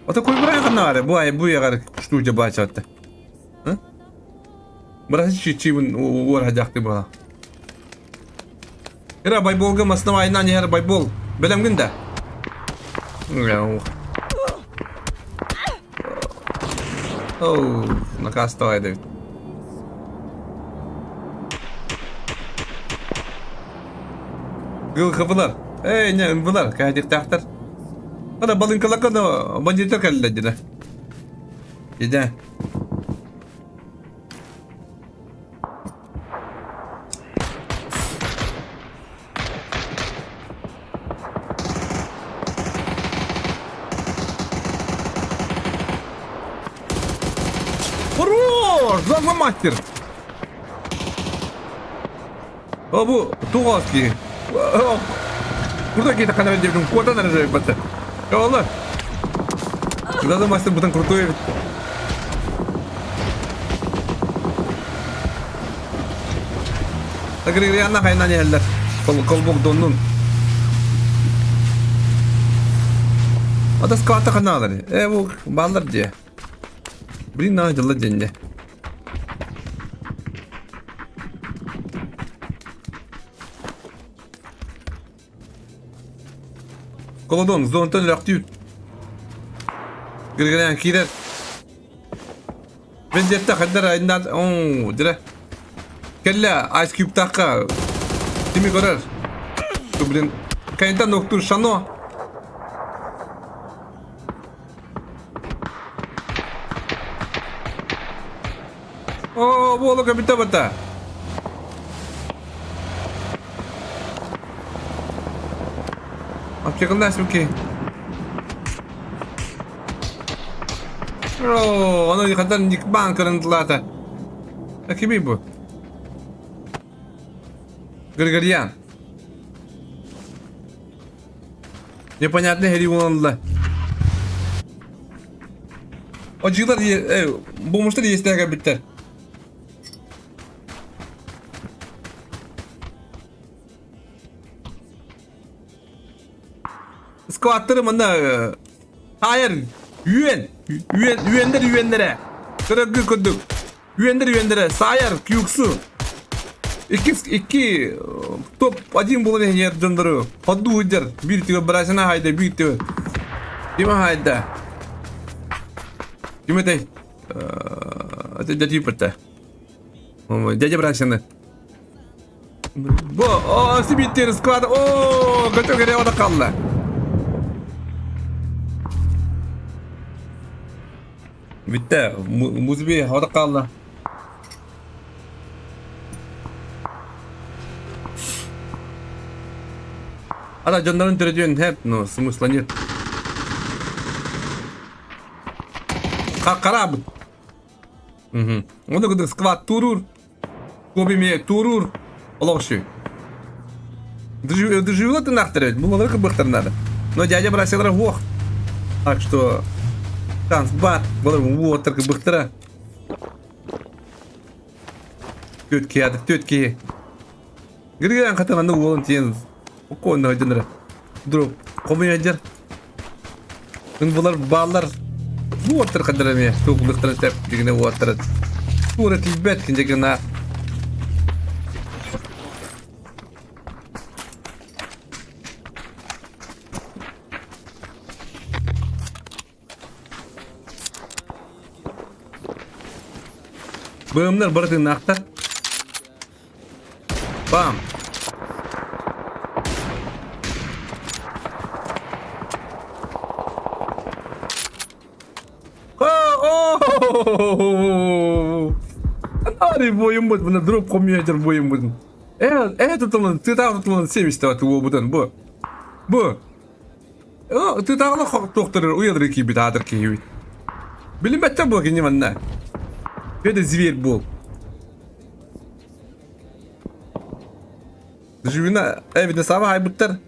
Ата куйбурай ханна бу ай бу ягар штуча бачатта. Бырасы чичибин уор хадьахты була. Ира байболга масна айынан иһэр байбол. Бэлэмгин да? Оу, накастовай Давид. Гылхыбылар. Эй, не, ынбылар, кэһэтиэхтээхтэр. Ана балыҥкаларга да бандиттар кэллилэр дьэ. Дьэ. Хорош! Зона мастер! О, бу туох киһи? Крутой киһи таххан диэбитим, куотан эрэ бата. Ола. Зона мастер бутан крутой эбит. Григорьяна хайнан иһэллэр. Колбок доннун. Ата сквата ханаалар. Э бу бааллар дии. Блин, на дьылла денне. Колодон, зонтан өлөхтүүр. Григорьян киирэр. Вендетта хайдар айнар оо дирэ. Кэллэ Ice Cube-таахха кими көрөр? Ту блин. Кайнтан доктор Шано. Оо, буолу көбүтэ бата. Аптекалда суки. Оо, ону хантан никбаан көрөн тылаата. Кимий бу? Григорьян. Непонятно хери буолла. Очилар бомуштар иэстээх кэлбиттэр. Скваттары манна Хайыр, үөн, үөн, үөннэр үөннэрэ. Көрөргү курдук. Үөннэр үөннэрэ, саайар, кюксу. Икки, икки топ один буолан иһэр дьоннору ходуу сылдьар. Биир түгэн Брасина хайда, биир түгэн. Ким хайда? Ким этэй? Дядя Типпетте. Дядя Брасина. Бу, о, сибиттер склад, о, көтө кере ода қалла. Битте, музби ода қалла. Ада дьоннорун төрөтүөн хэп, но смысла нет. Корабль. Угу. Оны кыдык склад турур. Кобиме турур. Олохшу. Доживела ты нахтер, булалар кыбыктар надо. Но дядя бросил вох. Так что шанс бар. Булар вот кыбыктара. Төтки ады, төтки. Григорян хатан аны уолун тиен оккуонна өйдөнөрө. Дроп хомуйадьар. Ын булар бааллар уоттар хаддар эмиэ тугулуктарын сөп дигине уоттар. Туора тиийбэт киндэ гына Быымнар бары тыыннаахтар. Бам! Ари бойым бут, мына дроп хомуйадыр бойым бутун. Э, э тутулун, тытаах тутулун семистебат уобутун бу. Бу. Тытааҕына туохтарыгар уйалары киирбит аатыр киһибит. Билиммэттэр буо кини манна. Это зверь был. Живина, э, саба хайбыттар.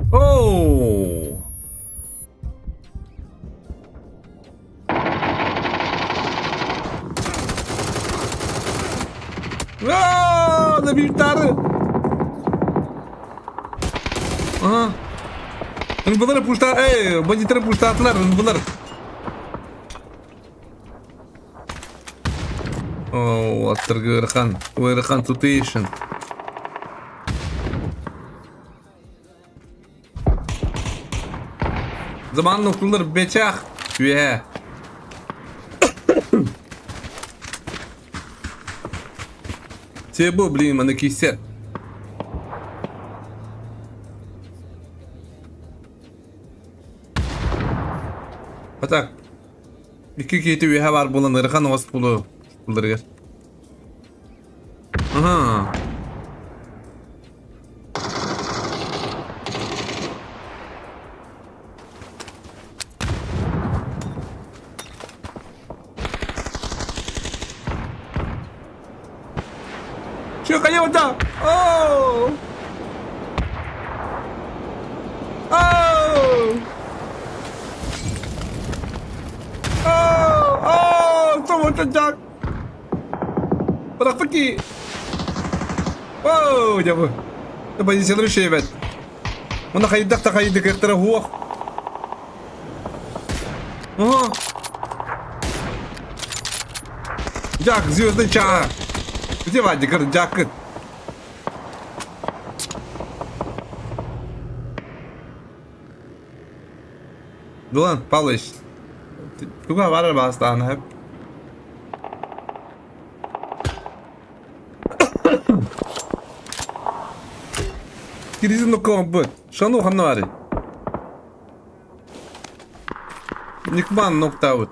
Оу! Аа, набиртары! Ага. Ынбылар пушта, эй, бандиттар пуштаатылар, ынбылар. Оо, аттарга ыарахан, ыарахан situation. Заман ноктулар бечах үөһэ. Себу, блин, маны киссер. А так, икки киһи үөһэ баар буолан ыарахан оҕус булу буларыгар. Ага. Чё, хайа Оу! Оу! Оу! Оу! Тоҕо Jack! Бырахпыт Оу, дьэ бу. Позициялары шебет. Мына хайдах да хайдык кыахтара хуох. Ага. Джак, звездный чаа. Где Вадик? Джак. Дулан Павлович, туга барар бастаан хеп. Киризин ноккоҥ Шану ханна баарый? Никман ноктаабыт.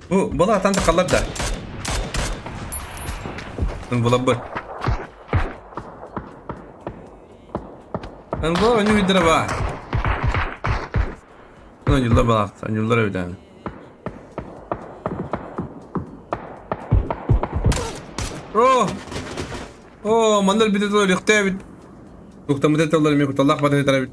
Бу балаатан тахаллар да. Булабыт. Англа они видера ба. Анюлла балаат, анюллар эбитэн. О! О, манна бите тылар ихтээбит. Туктамыта тыллар эмиэ кутталлаах батыһытар эбит.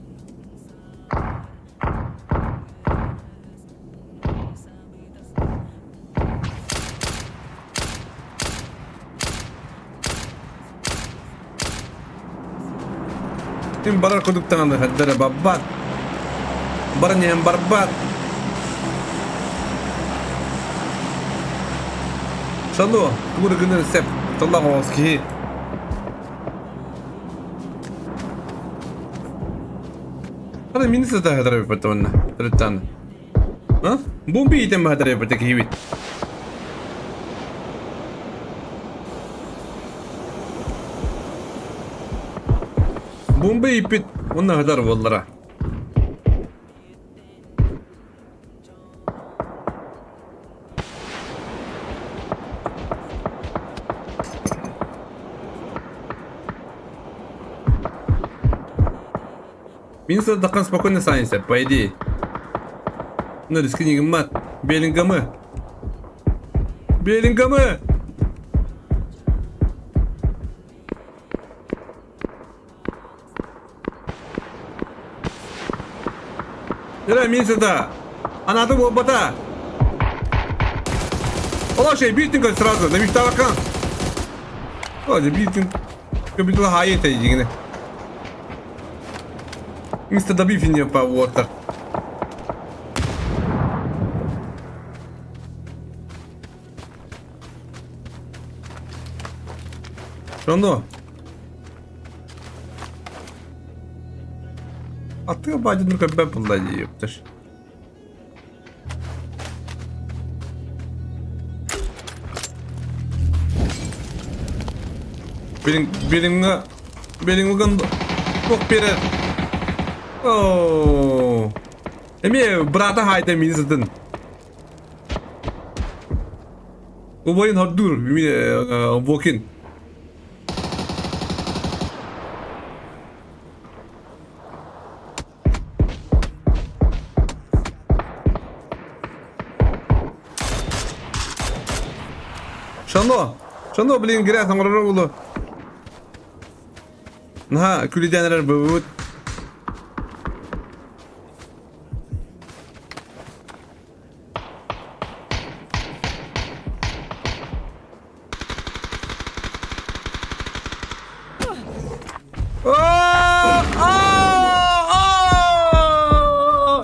Ким барар курдук таҥаны хардара баббат. Баран иһэн барбат. Шану, тугу гынар сеп, тыллах оҕус киһи. Хана мини сата хатара биппата онна, төрүттааны. А? Бомби иитэн баһатара биппата киһибит. Бомба ииппит уонна хатар буоллара. Мин сырдаххан спокойно станется, по идее. Ну, рискни мат. Белингамы. Белингамы! Эрэ мин сыта. Анаты буолбата. Олошей бииртин сразу, на мечтавакан. О, бииртин көбүтүл хаайы тэйдигине. Мистер Добив по Уотер. Шоно. Аттыга баадьын көрбөт булла дии ёпташ. Билин билиҥҥэ билиҥҥэ туох биэрэр. Оо. Эмиэ брата хаайда мини сытын. Убайын хордуур Вокин. Шано! Шано, блин, грязь оҥорор буолуо. Наһаа күлүдээн эрэр быбыт.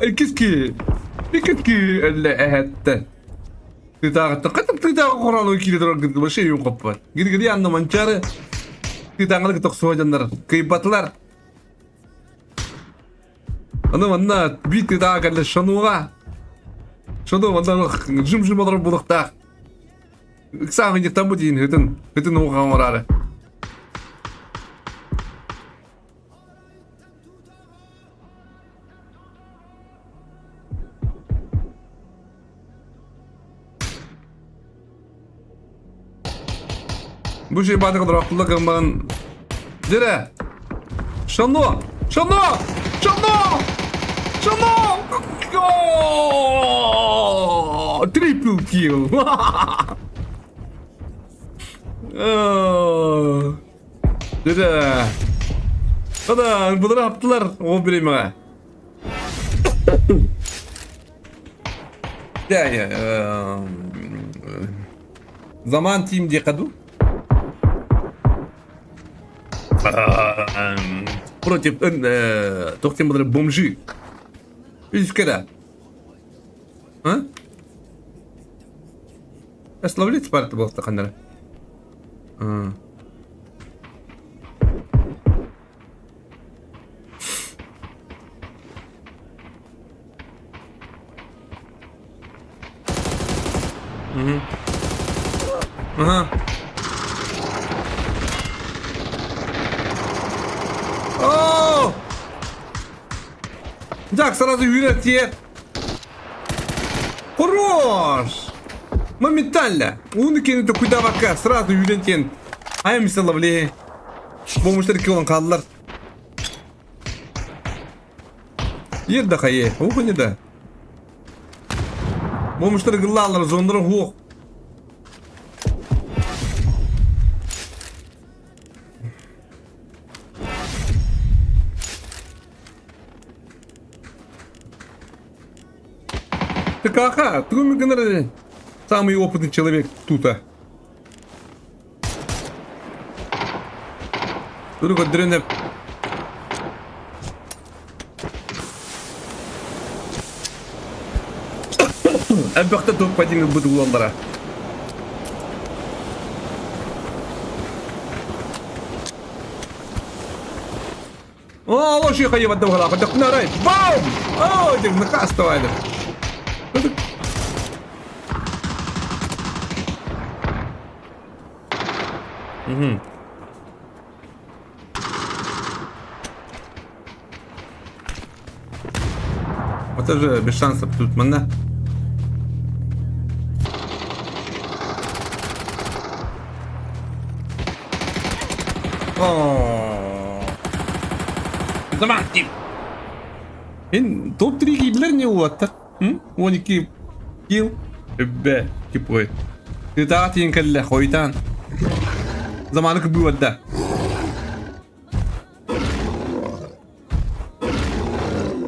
Иккис киһи. Иккис киһи өллө эһэттэн. Тыытааҕыттан хатып тыытааҕы хороонуга киирэ турар гыт вообще өйүм хоппот. Гиргири анна манчары тыытааҕы тохсуһа дьоннор кыйбатылар. Аны манна биир тыытааҕы кэллэ шануга. Шану манна жым-жым олорор булуктаах. Ыксаан ыйыттан бу диин хытын хытын уҕаҕа оҥораары. Бу şey баатык олорохтулла гыммагын Дирэ! Шано! Шано! Шано! Шано! Трипл килл! Дирэ! Ада, бұлар аптылар ол биремеҕэ. Заман тиим диэххэ дуу? Против туох диэн буолар бомжи. Үскэрэ. А? Ословлить парты буолта ханнара. Угу. Ага. О! Так, сразу юрет Хорош! Моментально! Уну кенити куйдабакка сразу үүрэн тиэн айам лавле. Бомжтар килон хааллар. Ер да хайе, ухуни да. Бомжтар гыллаалар, зондара хуох. Так аха, тугу гынар самый опытный человек тута. Тугу көрдөрөн Элбэхтэ топ-1 ылбыт уоллара. О, лоши хайы бадда бахала, бадда арай. Бам! О, дик накастывали. Угу. Вот это же без шансов тут манна. О. Заман тип. Ин топ-3 киилэр не уоттар. 12 килл. Үббэ, кипой. Тытаҕа тиийэн кэллэ, хойутаан. Заманы кыбыы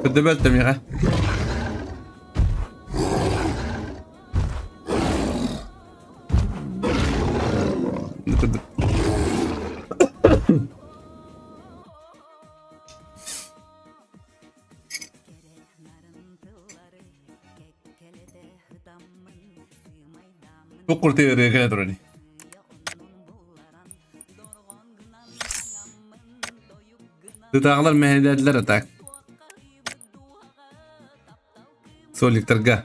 Көрдөбөл тэмиэхэ. Туох куртуйа ырыа кэлэ турар Тытааҕылар мэһэйдээтилэр а так. Соликтарга.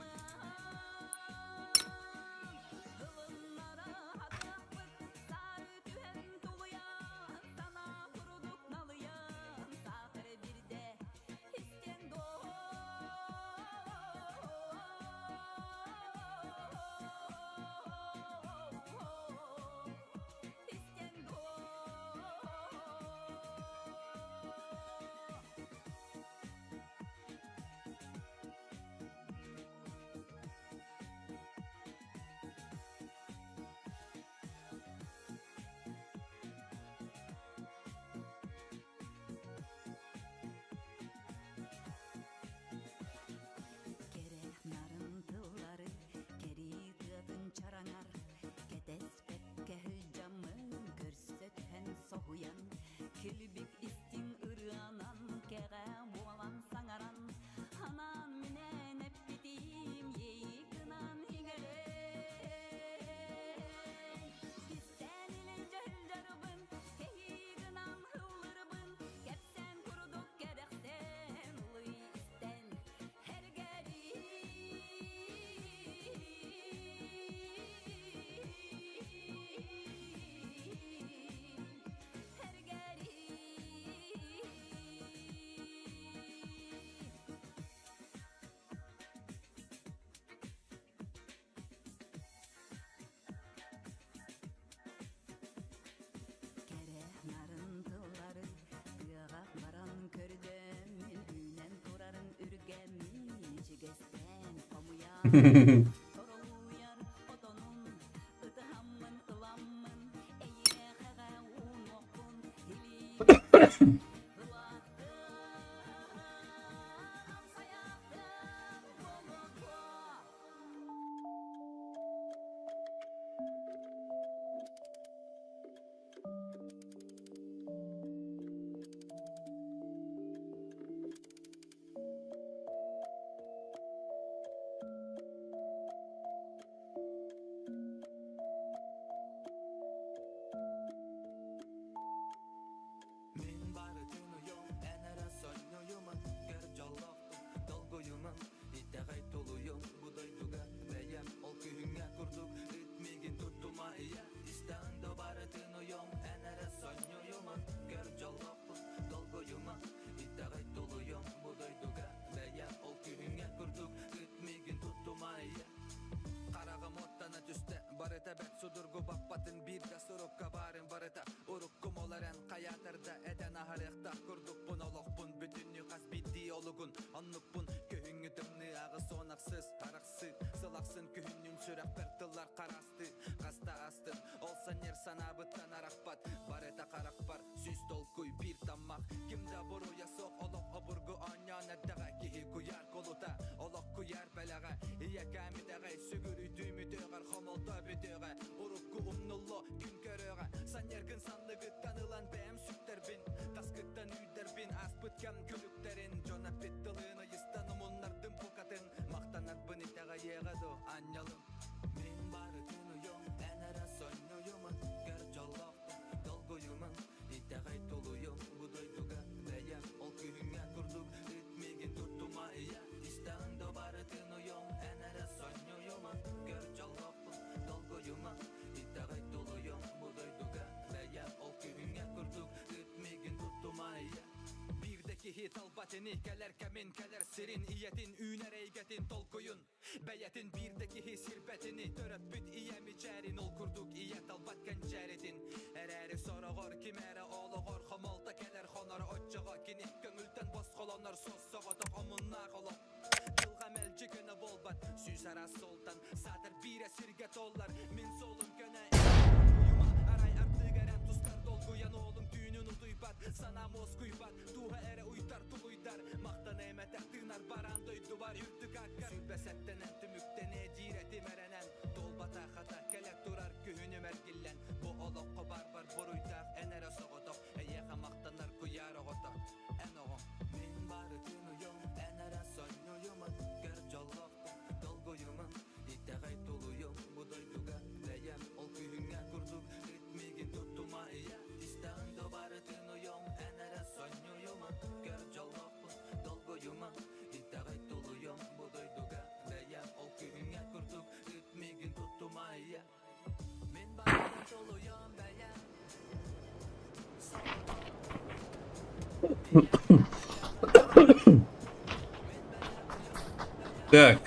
Так.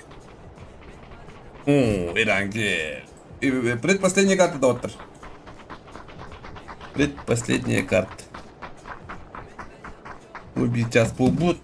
О, Ирангель. Предпоследняя карта, доктор. Предпоследняя карта. Убить час полбут.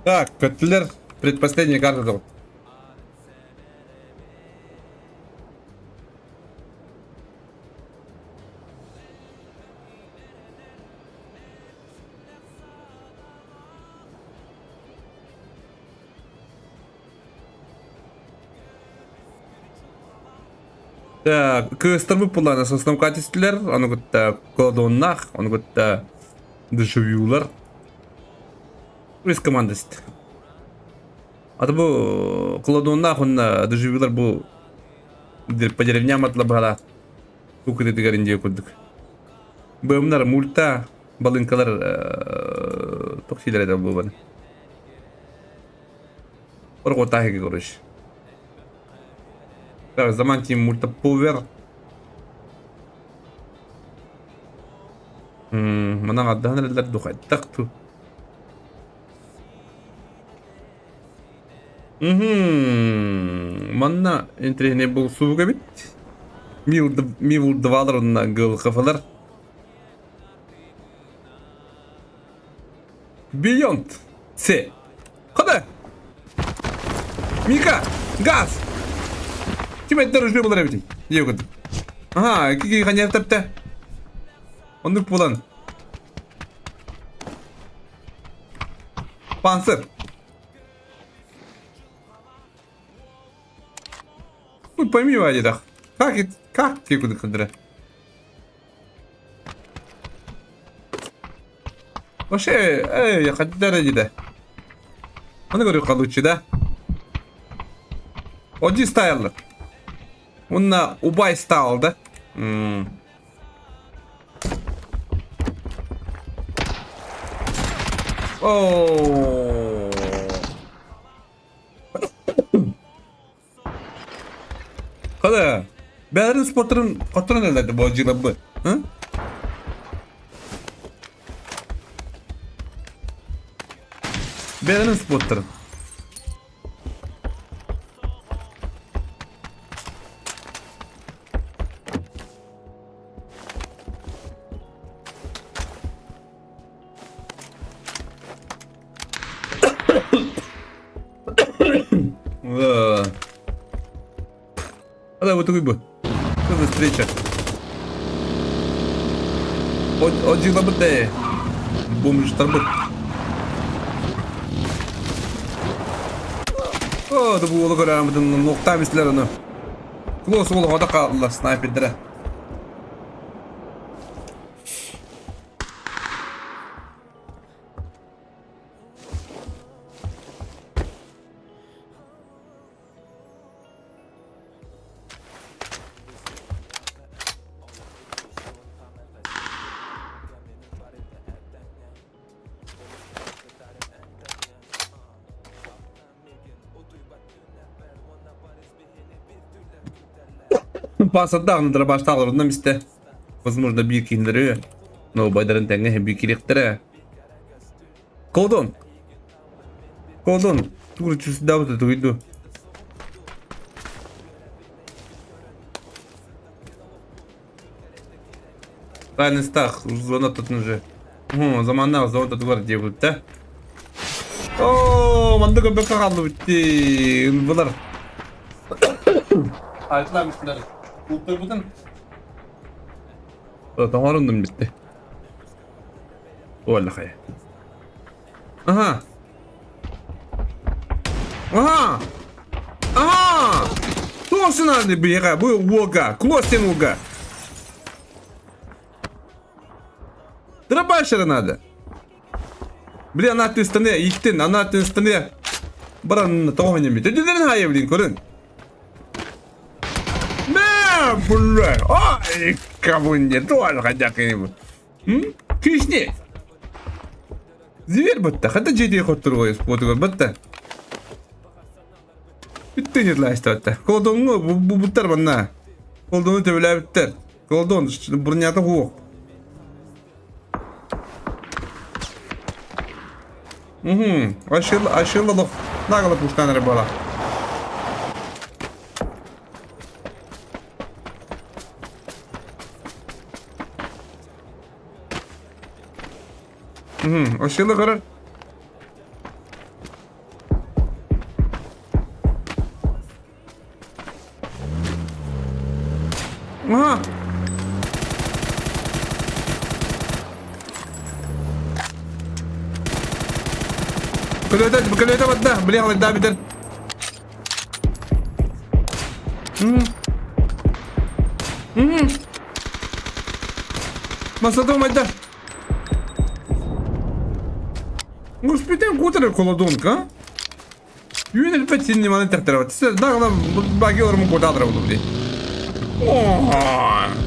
Так, көттүлэр. Предпоследняя карта тут. Так, кыыстарбыт буллаана сосновка түстүлэр, ону кытта колодоннаах, ону кытта душевьюлар. Үс командаст. Аты бу колодоннаах уонна душевьюлар бу по деревням атла баһала кукутытыгар индия курдук. Быымнар мульта балыҥкалар тохсилер это буолбаны. Орготааһыга короче. Так, заман тим мультаповер. Манан аддаһан эрэллэр духайдах ту. Манна интэриэһинэй булсуук эбит. Мил двалар уонна гылхафалар. Beyond C. Хода! Мика! Газ! Ким эддер ружье булар эбитий? Дие курдук. Аха, кики ханьяр тэптэ. Оннук булан. Панцир. Ну, пойми, Вадидах. Как, как ты куда кадра? Вообще, эй, хаддара диде. Оны көрү калуччу да. Оди стайл. Уонна убай стайл да. Оо. Хада, бэйэлэрин спорттарын хотторон эрэллэр бу дьыалабы. Бэйэлэрин спорттарын. Да. А да, вот такой бы. Что за встреча? Один ЛБТ. Бомж тарбыт. О, да бу олы көрәмдин нокта мислер аны. Клосс ол хода калдылар снайпердere. Паасардаах дробаштаах олорунна мистэ. Возможно, биир киһилэри, но убайдарын тэҥҥэ биир кириэхтэрэ. Колдун! Колдун! Тугу чувствовал тугуйду. Правильно стах, зона тут уже. Заманнаах зона татугар диэбит да. Оо, манна көрбөккө хааллыбыт дии. Ылбылар. Айтыламыштар. Културбутун. Тоҥорундум битти. Уоллахай. Ага. Ага! Ага! Туох сынааны биһиэхэ бу уолга, Клостин уолга. Дробашера надо. Бля, ана түстіне, иттин, ана түстіне. Баран тоҕо неми. Төдүнэн хайа блин, көрүн. Мэ, бля, ай, кого не тоже хотя бы. Кишни. Зверь бытта, хата дьиэтигэр хотторуой спотугар бытта. Бүттүн ытлаастыбатта. Колдоҥҥо бу буттар манна. Колдону төбөлөөбүттэр. Колдон бронята суох. Угу. Ашил, ашил олох. Нагала пуштан эрэ буола. Угу. Ашилы көрөр. Aha. Көлөтө, көлөтө барда. Били халайдаа бүтэр. Масада умайда. Успетен кутары колодонка. Үүн элбэт синни маны тэхтэрэ. Дагла баги олормун кутаадыра булу били.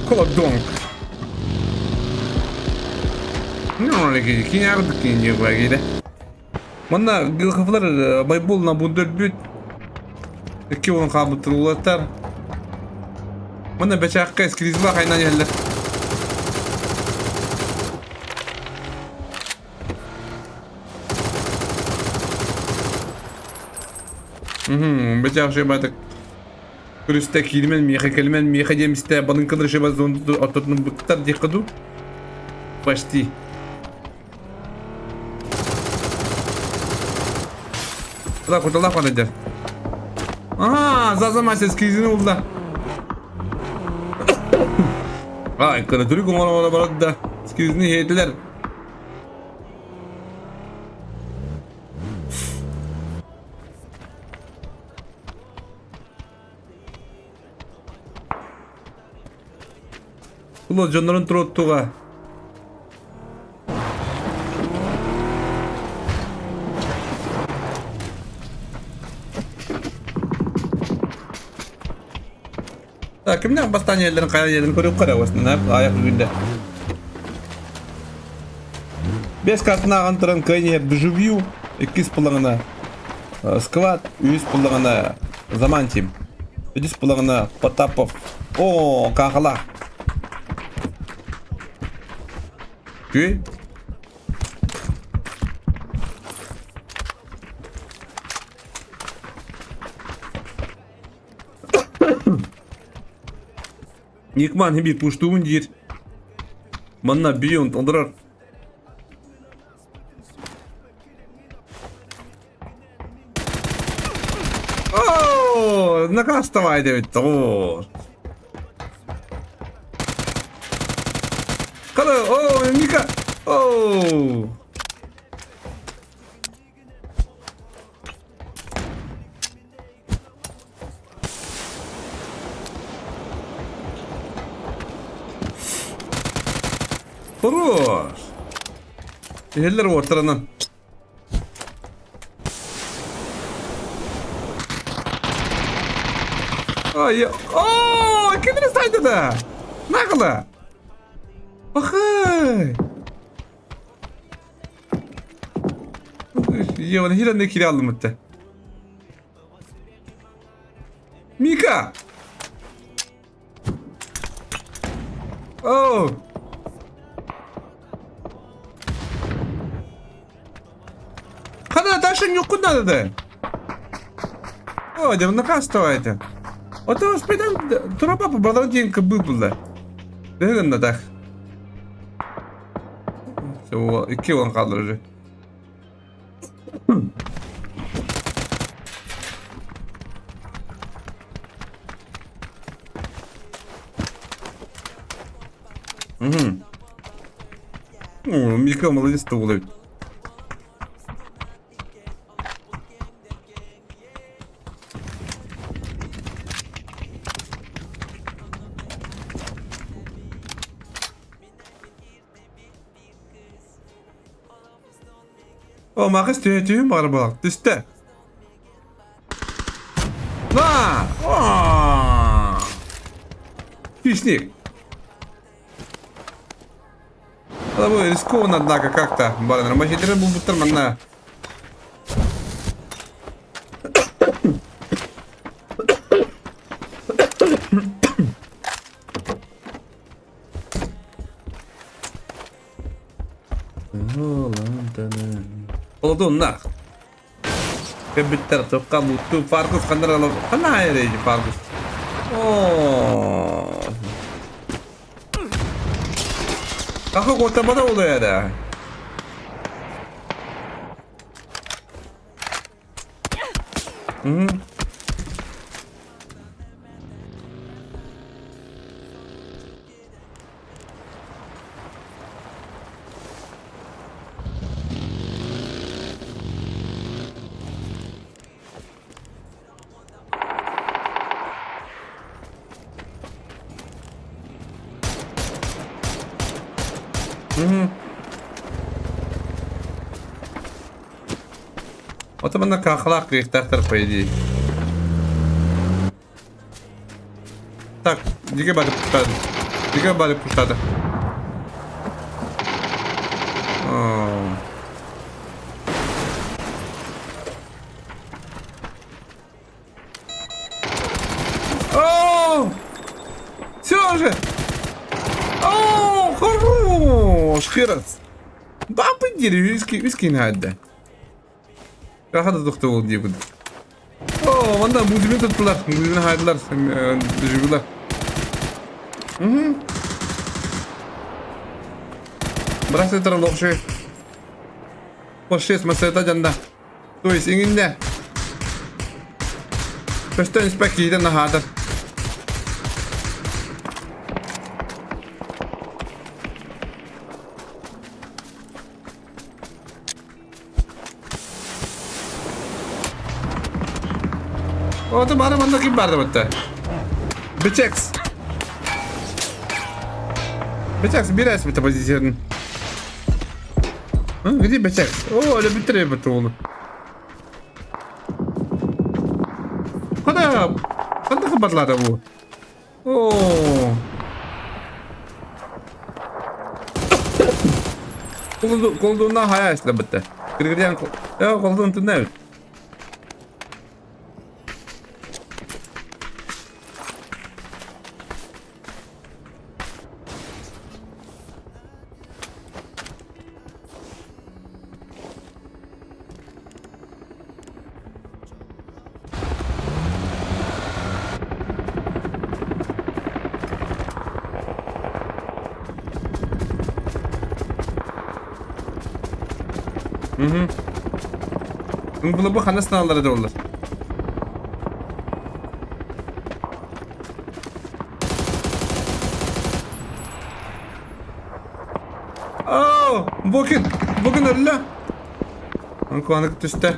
Колодонк. Ну, кинярдык кине багиде. Манна Гилховлар байбол на бүт. Икки уон хаалбыттар. Манна бэчээххэ эскризлах айнан иһэллэр. Бэчээх шебатык Күрүстэ киирмэн миэхэ кэлимэн миэхэ диэмистэ балыҥкалар шеба ортотунан быктар диэххэ дуу? Почти. Куда куталаах барайдар. Аа, Заза мастер скризини булда. Ай, кыратырык оҥоро барат да. Скризини хейтилер. Улуу дьоннорун туруоттуга. Так, кимнээх бастаан иһэллэрин хайа иһэллэрин көрүөххэ эрэ уоснанар аайах бүгүндэ. Бес картын ааҕан туран кыайан иһэр Дежавю, иккис пылаҥына Склад, үһүс пылаҥына Заман Тим, үһүс пылаҥына Потапов. О, каахалаах. Үчүгэй. Никман биир пуштуун диир. Манна Beyond олорор. Оо, накаставай диэбит тоҕоор. Хала, оо, Мика, оо. Хорош! Иһэллэр уоттаранан. Ай, оо, кимини сайдыда? Нагла! Бахай! Ева, хирен кире алдым өттө. Мика! Оу! Хана дальше никуда надо. О, де накастывайте. Ото спитан тропа по бадрантинка быпла. Дегенна так. Все, икки он қалдыр уже. Угу. Ну, Мика молодец тугулай. О, Махыс түһэ-түһүн баҕар буолар. Түстэ. На! О! Хищник. Это было рискованно, однако, как-то. Баран, рабочий булбуттар манна. Олодуннах. Кэбиттэр тукка мутту Фаргус ханнар ханна айрейди Фаргус. Оо. Кака котамада олуяда. Мгм. Ото манна каахалаах кыахтаахтар по идее. Так, диге бары пуштады. Диге бары пуштады. О! Все же! О, хорош! Херас! Бапы дири, виски, виски надо. Раха да тохтобул диэбит. Оо, манна музыка туттулар, музыканы хаайдылар, живилар. Браслеттер лохши. Пошес масета жанда. То есть иҥиннэ. Көстөн испэк киһитэ наһаатар. Ото бары манна ким барды бытта? Бычекс. Бычекс бирәс бит позициянын. Где Бычекс? О, öyle битире бит ону. Када кандай кабарлады бу? Оо. Колдуна хайа эслэбитэ. Киргирдиан колдун түнэбит. Бу ханна сыналлара да олар. Оо, Бокин, Бокин өллө. Онкуаны түстэ.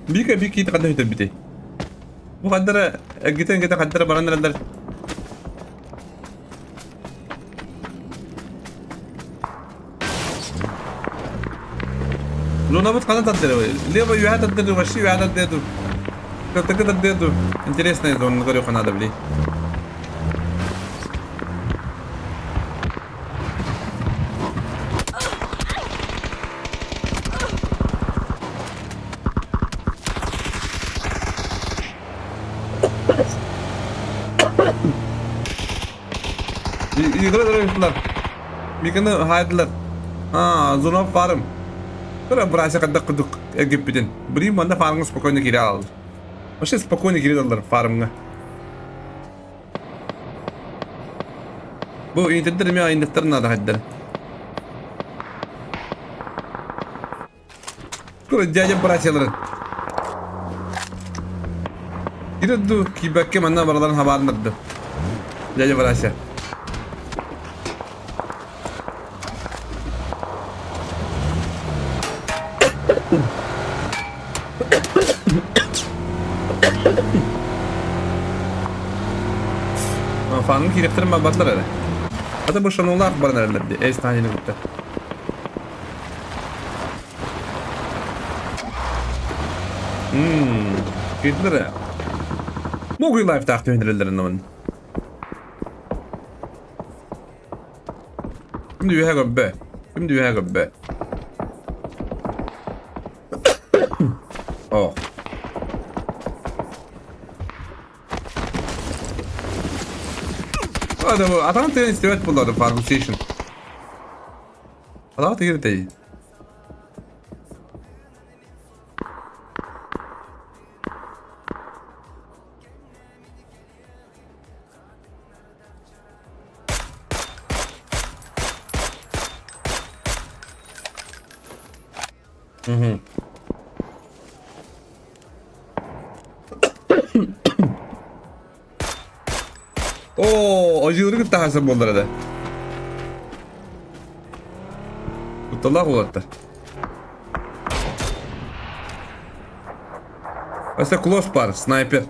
Бика бики ханна хүтэрбитий? Бу хандара эргитэн кэтэ хандара баран эрэллэр. Лунабыт ханна тардыры? Лево үөһэ тардыры, вообще үөһэ тардыа дуу? Кыртыкы тардыа дуу? Интересная зона көрүөххэ наада били. Игры Миканы хаайдылар. Аа, зона фарм. Тура братья когда кудук Египетин. Блин, манна фармга спокойно кире алды. Вообще спокойно кире алалар фармга. Бу интернеттер эме интернеттер надо хайдар. Тура дядя братьялар. Кире кибәкке манна бараларын хабарнарды. Дядя братья. Фанын кириэхтэрин барбатылар эрэ. Ата бу шанулаах баран эрэллэр дии, эс таанины кытта. Ммм, киирдилэр ээ. Могуй лайфтаах түһэн эрэллэрин намын. Ким да үөһэ көрбө. Ким да үөһэ көрбө. О. Атаҕын тыын истибэт буоллар Farm Атаҕа тигиртэй. Оо, одьууру кытта хаасан буоллар да. Кутталаах уолаттар. Өссө клосс бар, снайпер.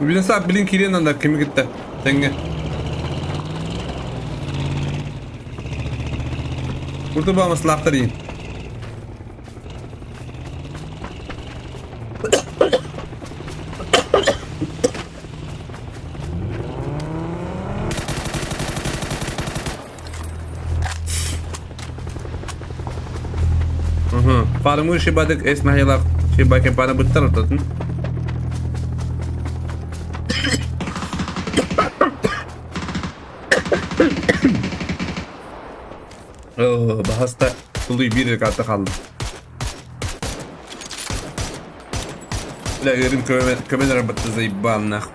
Билесап билин кириэн анда кими кытта тэҥҥэ. Курту баамаслаахтар иин. Фармы шибадык эс нахилах шибаке пара быттар ортотун. Баһаста тулуй биир карта хаалла. Бля, ыырым көмөн арабатты заебаннах.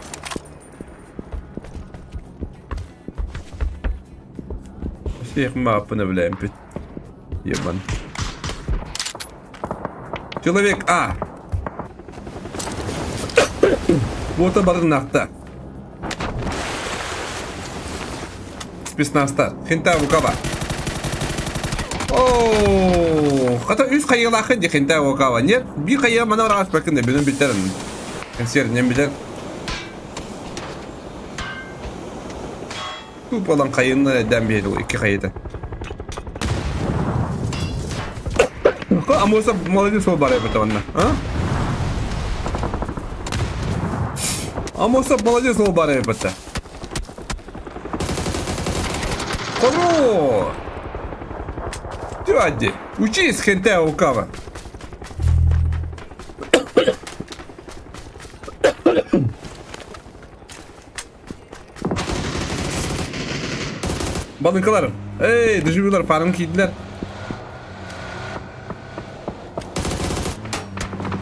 Всех маппына билээмпит. Ебан. Человек А. Буота барыннахта. Спецназтар. Хинта Вукава. Оо, хата үс хайыылааххын дии Хинта Вукава. Нет, биир хайыа мана бараҕаспаккын да бүтүн бүтэрин. Консервнен билэр. Тупалан хайынна эдэн биһиги икки хайыта. Амоса молодец ол бар эбит онно. А? Амоса молодец ол бар эбит. Хорош! Дядя, учись хентай Окава. Балыҥкалар, эй, дежурилар паарын киирдилэр.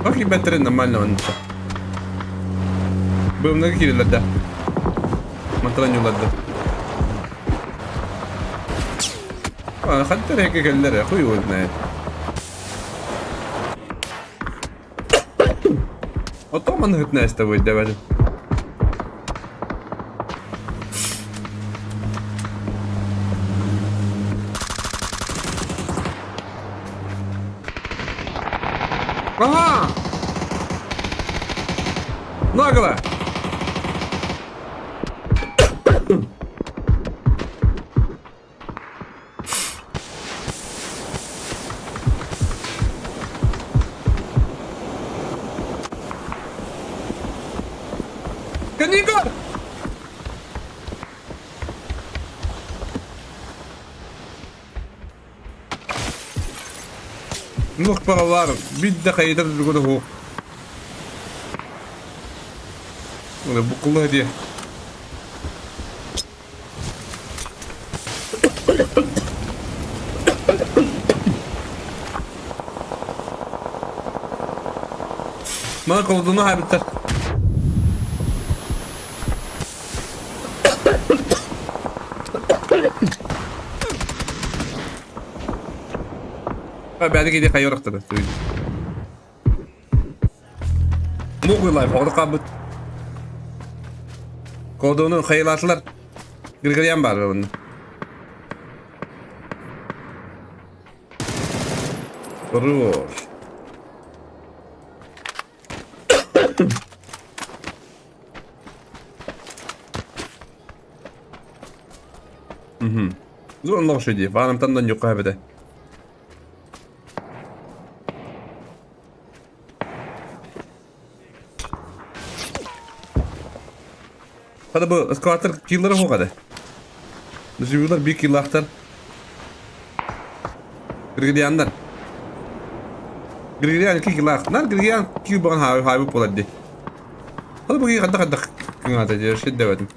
Бак киирбэттэрин нормально оннук. Быымнага киирэллэр да. Мантан ньулар да. Хантан эки кэллэр, хуй его знает. Оттон маннык нэстэ буйда Ага! Нагло! Канигар! Нух паралар, бидде хайытар дүгөдө ху. Букулла дии. Мана колдуну хайбыттар. Бәді кейде қайырақтады. Мугуй лайф, оғды қабыт. Колдуну хайылатылар. Григорьян бар онно. Хорош. Мгм. Зон лошади, ванам там да нюкай беде. Хада бу эскалатор киллера хоҕады. Живулар бир киллахтар. Григорианнар. Григориан ки киллах. Нар Григориан ки баган хабы хабы болар ди. Хада бу хадда хадда кыңата же шеддебетим.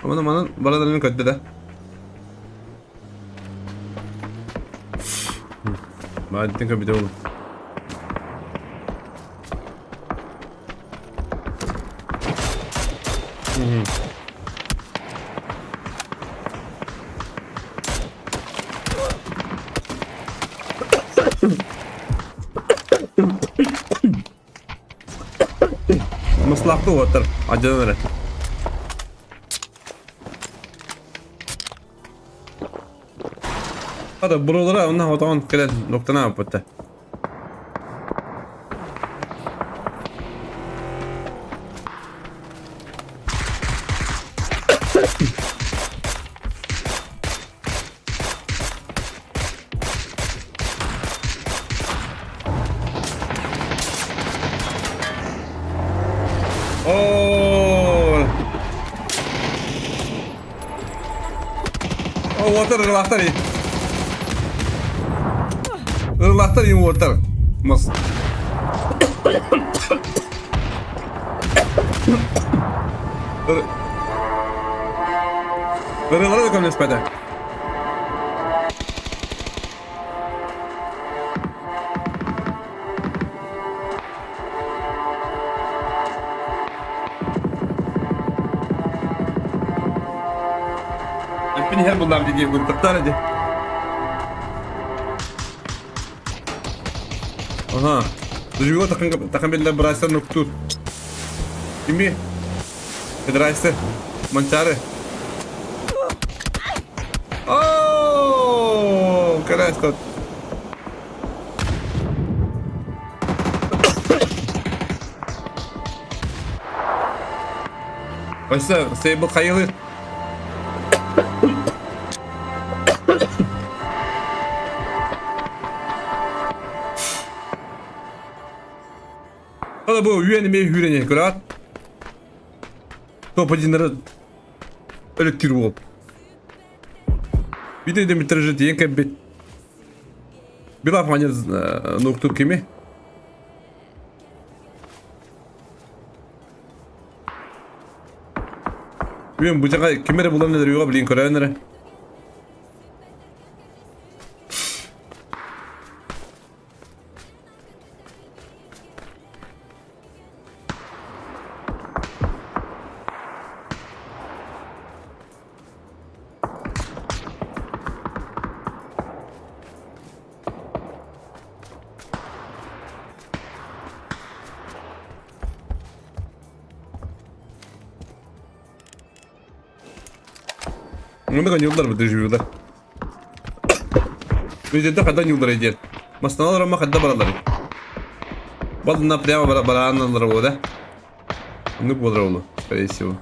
Амана манан барадан көддө да. Мааддин көбүтэ ол. Маслаахта уоттар адьанан эрэ. Хата бурулара онно хотоҕон кэлэн нуктана аппытта. Оо! О, уотар ырылаахтар и. Ырылаахтар и уотар. Мас. Ырылара да көмөлөспөтө. Эппин иһэр буллаам дии гунтахтар ди. Ага. Дужуга такын такын биллер брайстар нуктур. Кими? Федерайсы. Манчары. О, Карастат. Өссө Сейбл хайылыр. Ала бу үйен эмиэ үүрэн көрөөт. Топ-1 өлөктүүр буолуп. Видео демитражы тиийэн кэлбит. Билав манер нуктур кими? Бүгүн бу жака ким эрэ булан өлөрүөҕэ билин көрөөн эрэ. Муну ньыллар бу дежурдар. Президенте хаддан ньыллар диэн. Мастаналар ама хадда баралар. Балына прямо бараанналар буода. Ну буолар олу, скорее всего.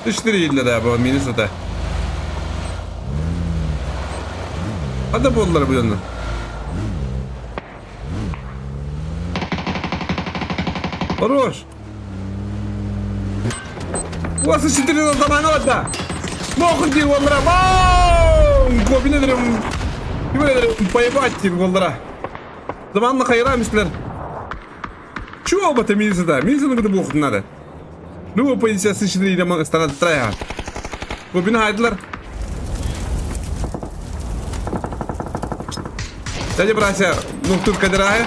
Четыре да, бу минус это. Хадда буоллар бу дьонно. Хорош! Уасы четыре замана да! Нохуй диир уоллара! Вау! Кобин эдерим. Ким эдерим поебать диир уоллара. Заманна хайра мислер. Чего об этом милиция да? Милиция ну буохут надо. Ну полиция сычны или станат трая. Кобин хайдылар. Дядя Брася, ну тут кадырая.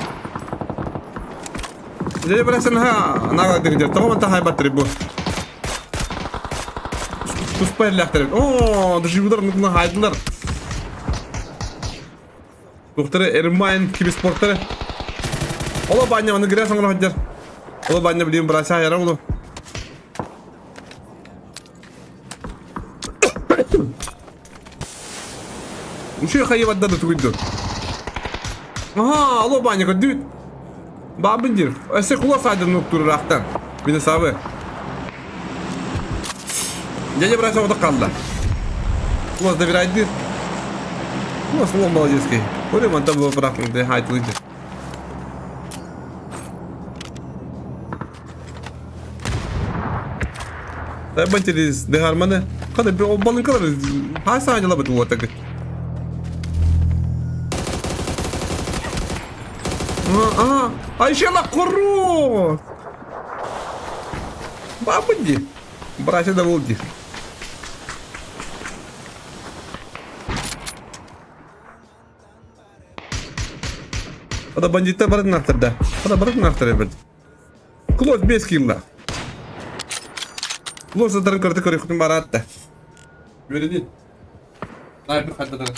Дядя Брася наха наҕа дыр. Тоҕо манта хайбаттыр бу. Туспа иллээхтэр. Оо, доживудар нукна хайдылар. Тухтары Эрмайн киберспорттары. Ола баня оны грязь оҥоро сылдьар. Ола баня билим Брася хайара улу. Үчүгэй хайыбатта да тугуйду. Аха, алло Баня, көрдүбүт. Баабын диир. Өссө кула саадын нуктурураахтан. Мин сабы. Дядя брат оҕото хаалла. Кулас доверяйдыр. Кулас улан молодецкий. Көрө мантан бу бырахтың хайтылыйды. Тайбантилис дыгарманы. Када балынкалар хаса ажалабыт уотагы. А, Айшела кору! Бабынди. Братья да волди. Ада бандиттар барын артырда. Ада барын артыр эбит. Клод без килла. Клод сатарын көрді көрі баратты. Үөрэнин. Снайпер хантатар.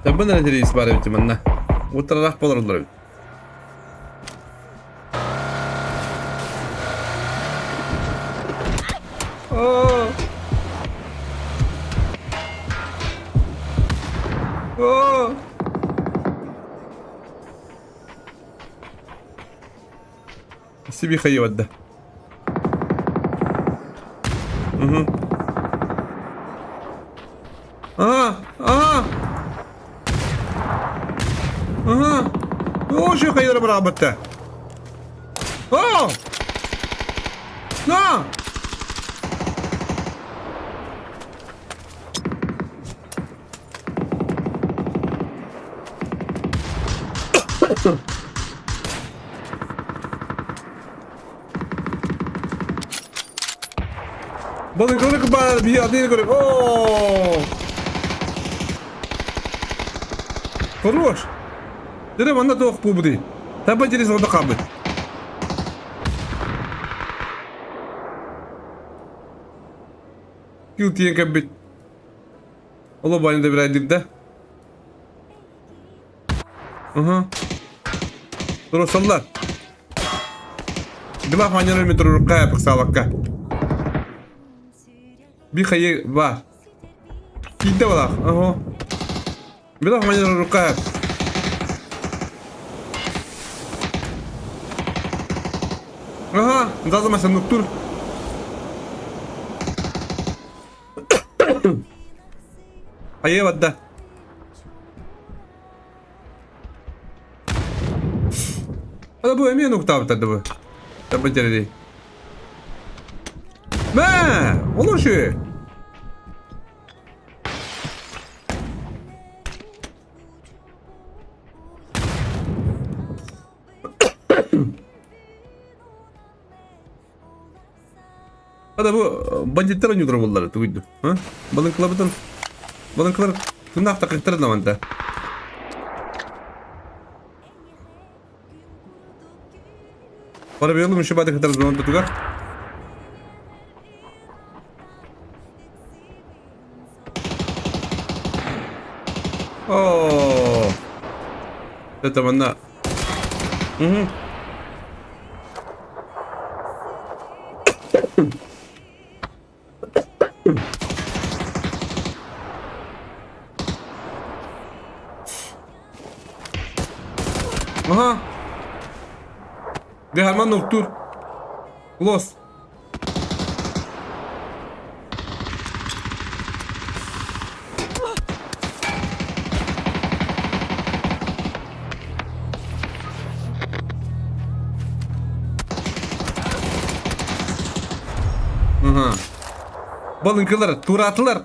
Табын эрэ рейс баар эбит манна. Уутарарах болороллор эбит. Оо! Оо! Сиби хайыбадда. Угу. А, а! Ага! Оо, şu хайдара бырабытта. Оо! На! Балык баар биир один көрүк. Оо! Хорош! Дere манна туох буолбутуй? Таба дери сордо хаалбыт. Кил тиийэн кэлбит. Оло баайын да бирайдык да. Уһу. Туруорсаллар. Глав маньяр метрорукка ыксаабакка. Би хайы ба. Киинте балах. Ого. Глав маньяр рукка. Ага, зазымаса нуктур. Хайа барда. Ада бу эмиэ нуктаабыттар да бу. Табын Мэ! Олор үчүгэй. Ада бу бандиттар ойнуулар буоллар тугуйду. Балыҥкаларбытын балыҥкалар тыыннаах такыктар да манта. Парабеллум еще бады кытар зонтутугар. О, это манна. Угу. Ага. Дыгарман нуктур. Лос. Ага. Балыҥкалар, тураатылар.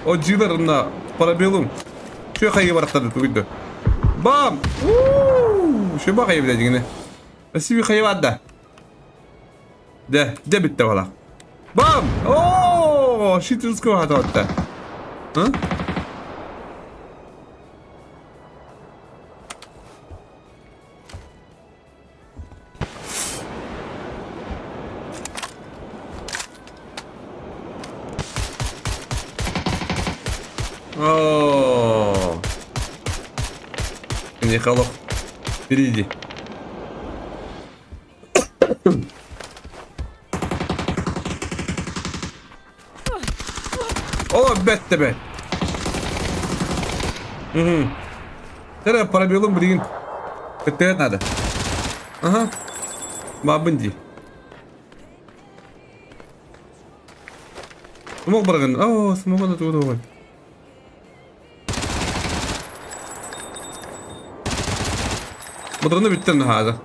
Одьыылар онно парабеллум. Чүө хайы барахтарды тугуйду. Бам! Уу! Шөбө хайы билэ дигини. Спасибо хайы барда. Дэ, дэ бүттэ бала. Бам! Оо, шитерского хатабатта. А? Оо. Киниэхэ олох впереди. О, бэттэ бэт. Угу. Тере парабеллум билигин. Кыттыгат надо. Ага. Бабын дии. Смог барган. О, смог ана тугу Модрону бүттэн хаада.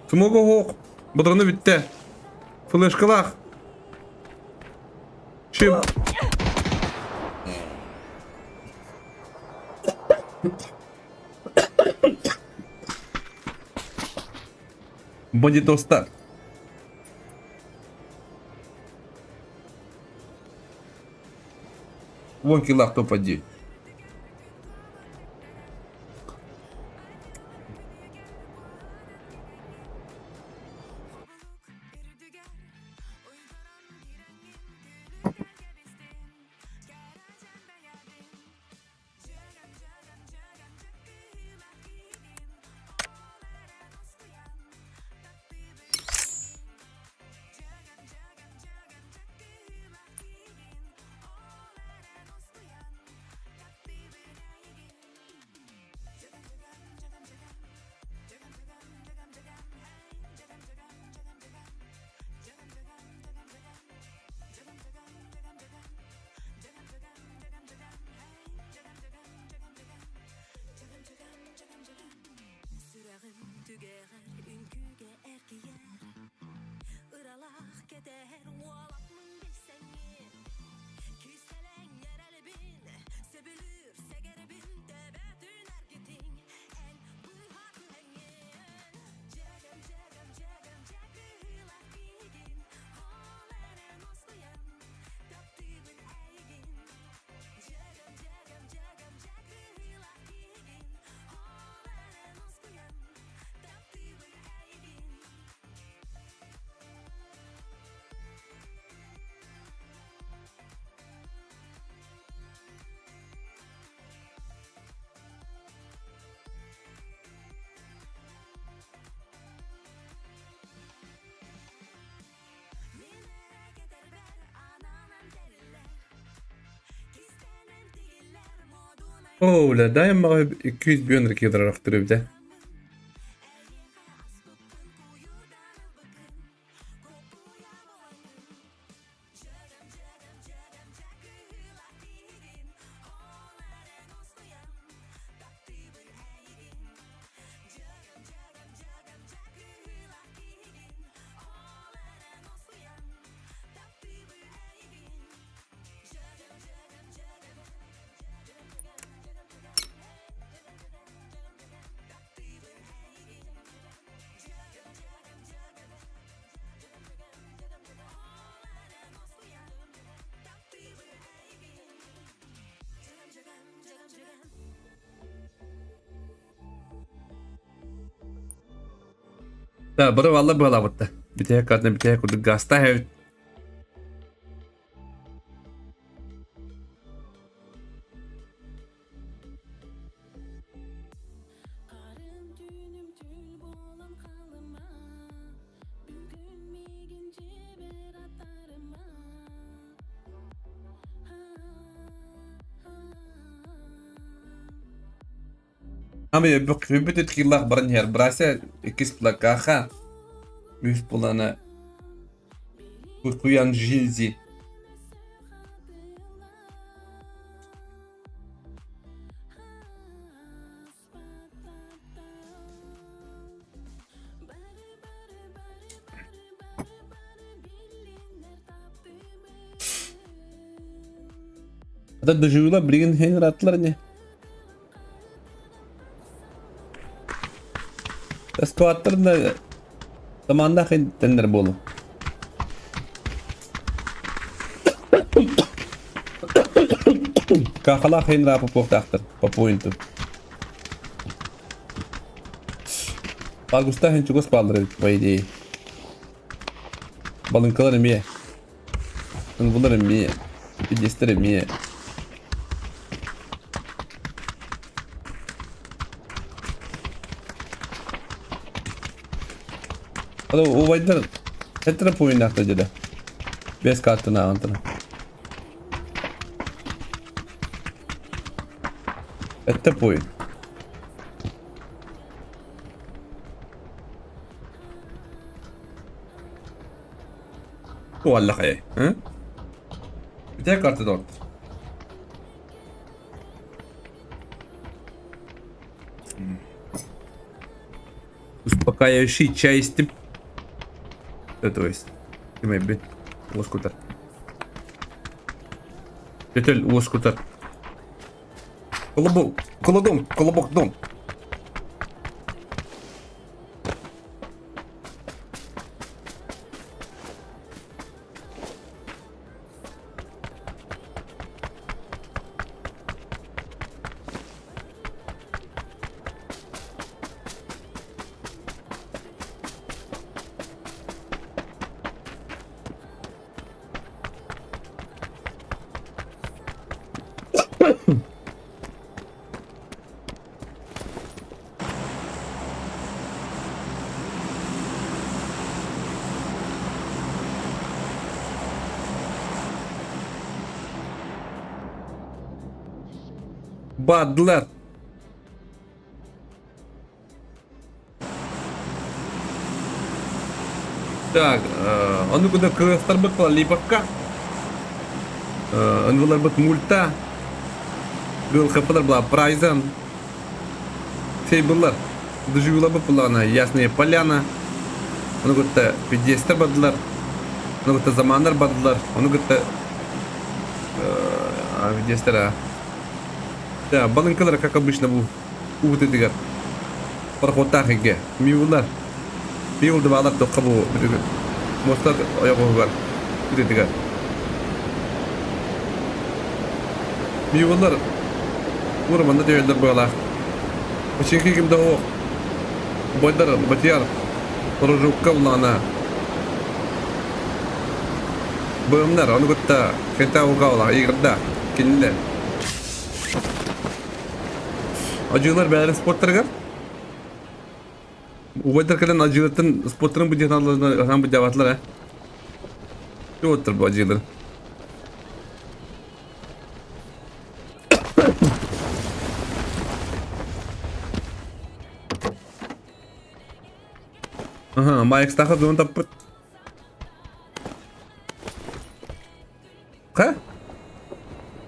Смога оһох. Бодрону бүттэ. Флешкалаах. Чем? Бандитостар. Вон килах топ-1. Оо, бля, дай маҕа 200 килограмм эбитэ. Да, бары валла быалаабытта. Бүтэһик картына бүтэһик курдук гаста эбит. Ами бүт киллах баран иһэр. Брася иккис плакаха үс булана куян жилзи. Ата доживила билигин хен ырааттылар ини. Скваттар да команда хен тендер буолу. Кахала хен рапа буохтаахтар по поинту. Августа хен чугас бааллар эбит по идее. Балыҥкалар эмиэ. Булар эмиэ. Пиздецтэр эмиэ. Alo убайдар хеттера пуйнаахта дьэ Бес картына антына. Этте пуйн. Туаллахай. Битэ карта дот. Успокаивающий чай истим. То есть, ким эбит? Лоскутар. Төтөл уоскутар. Колобок, колодом, колобок дом. Бадлар. Так, ону куда кыргызтарбыт была Липовка, ынвыларбыт Мульта, ГЛХПлар была Прайзан, Сейбыллар, Дужуйларбыт была Ясная Поляна, ону кытта Пидестер бардылар, ону кытта Заманнар бардылар, ону кытта Пидестер, Да, балыҥкалар, как обычно, бу уутытыгар пароходтаах игэ миулар миул дыбаалар тохха бу муоста ойоҕоһугар ытытыгар миулар ураманда төһөллөр быалаах Починки ким да суох бойдар Батияр Рожукка улаана быымнар ону кытта Хента Угаала игрда кинилэр Адьыылар бэйэлэрин спорттарыгар убайдар кэлэн адьыылартан спорттарын быдьааталларына быдьаабатылар ээ. Туоттар бу адьыылар. Ага, Майкстаха зон таппыт. Ха?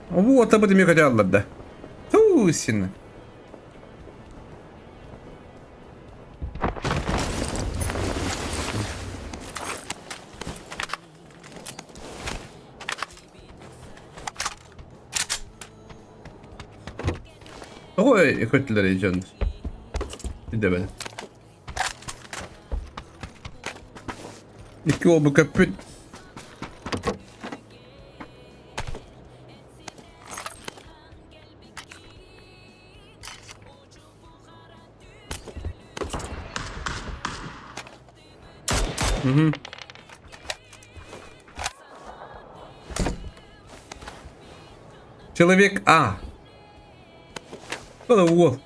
Вот об этом я хотел да. Тусин. Тоҕо көттүлэр дьон? Идэбэн. Икки уол бу көппүт. Мгм. Человек А. Ала уол.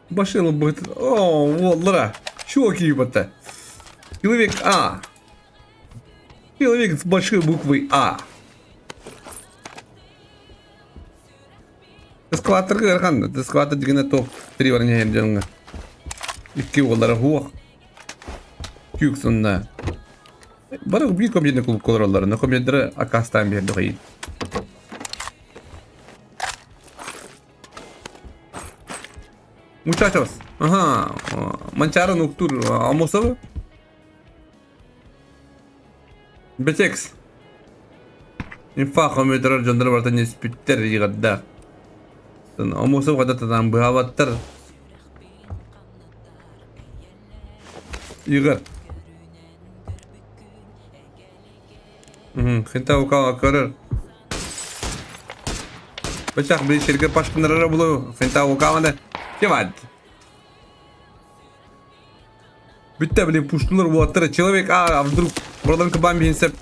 Башила будет. О, уоллара. Чуваки, ебата. Человек А. Человек с большой буквой А. Скватер ыарахан, скватер дигэнэ топ три баран дьоҥҥо. Икки уоллара хуох. Күүксунна. Бары биир комедийный клубка олороллор, но комедийдары аккаастаан биэрдэх ыйын. Muchachos. Ага. Манчары нуктур Амосовы. Бетекс. Инфа компьютер дьоннор барыта неспиттер иҕэрдээх. Омусов хата татаан быһаабаттар. Игорь. Хинта укала көрөр. Бачах bir şirket başkanları булу. Хинта укала Кеват. Бүттэ, блин, пуштулар уолаттара. Человек, а, а вдруг Броденко бамбин сеп.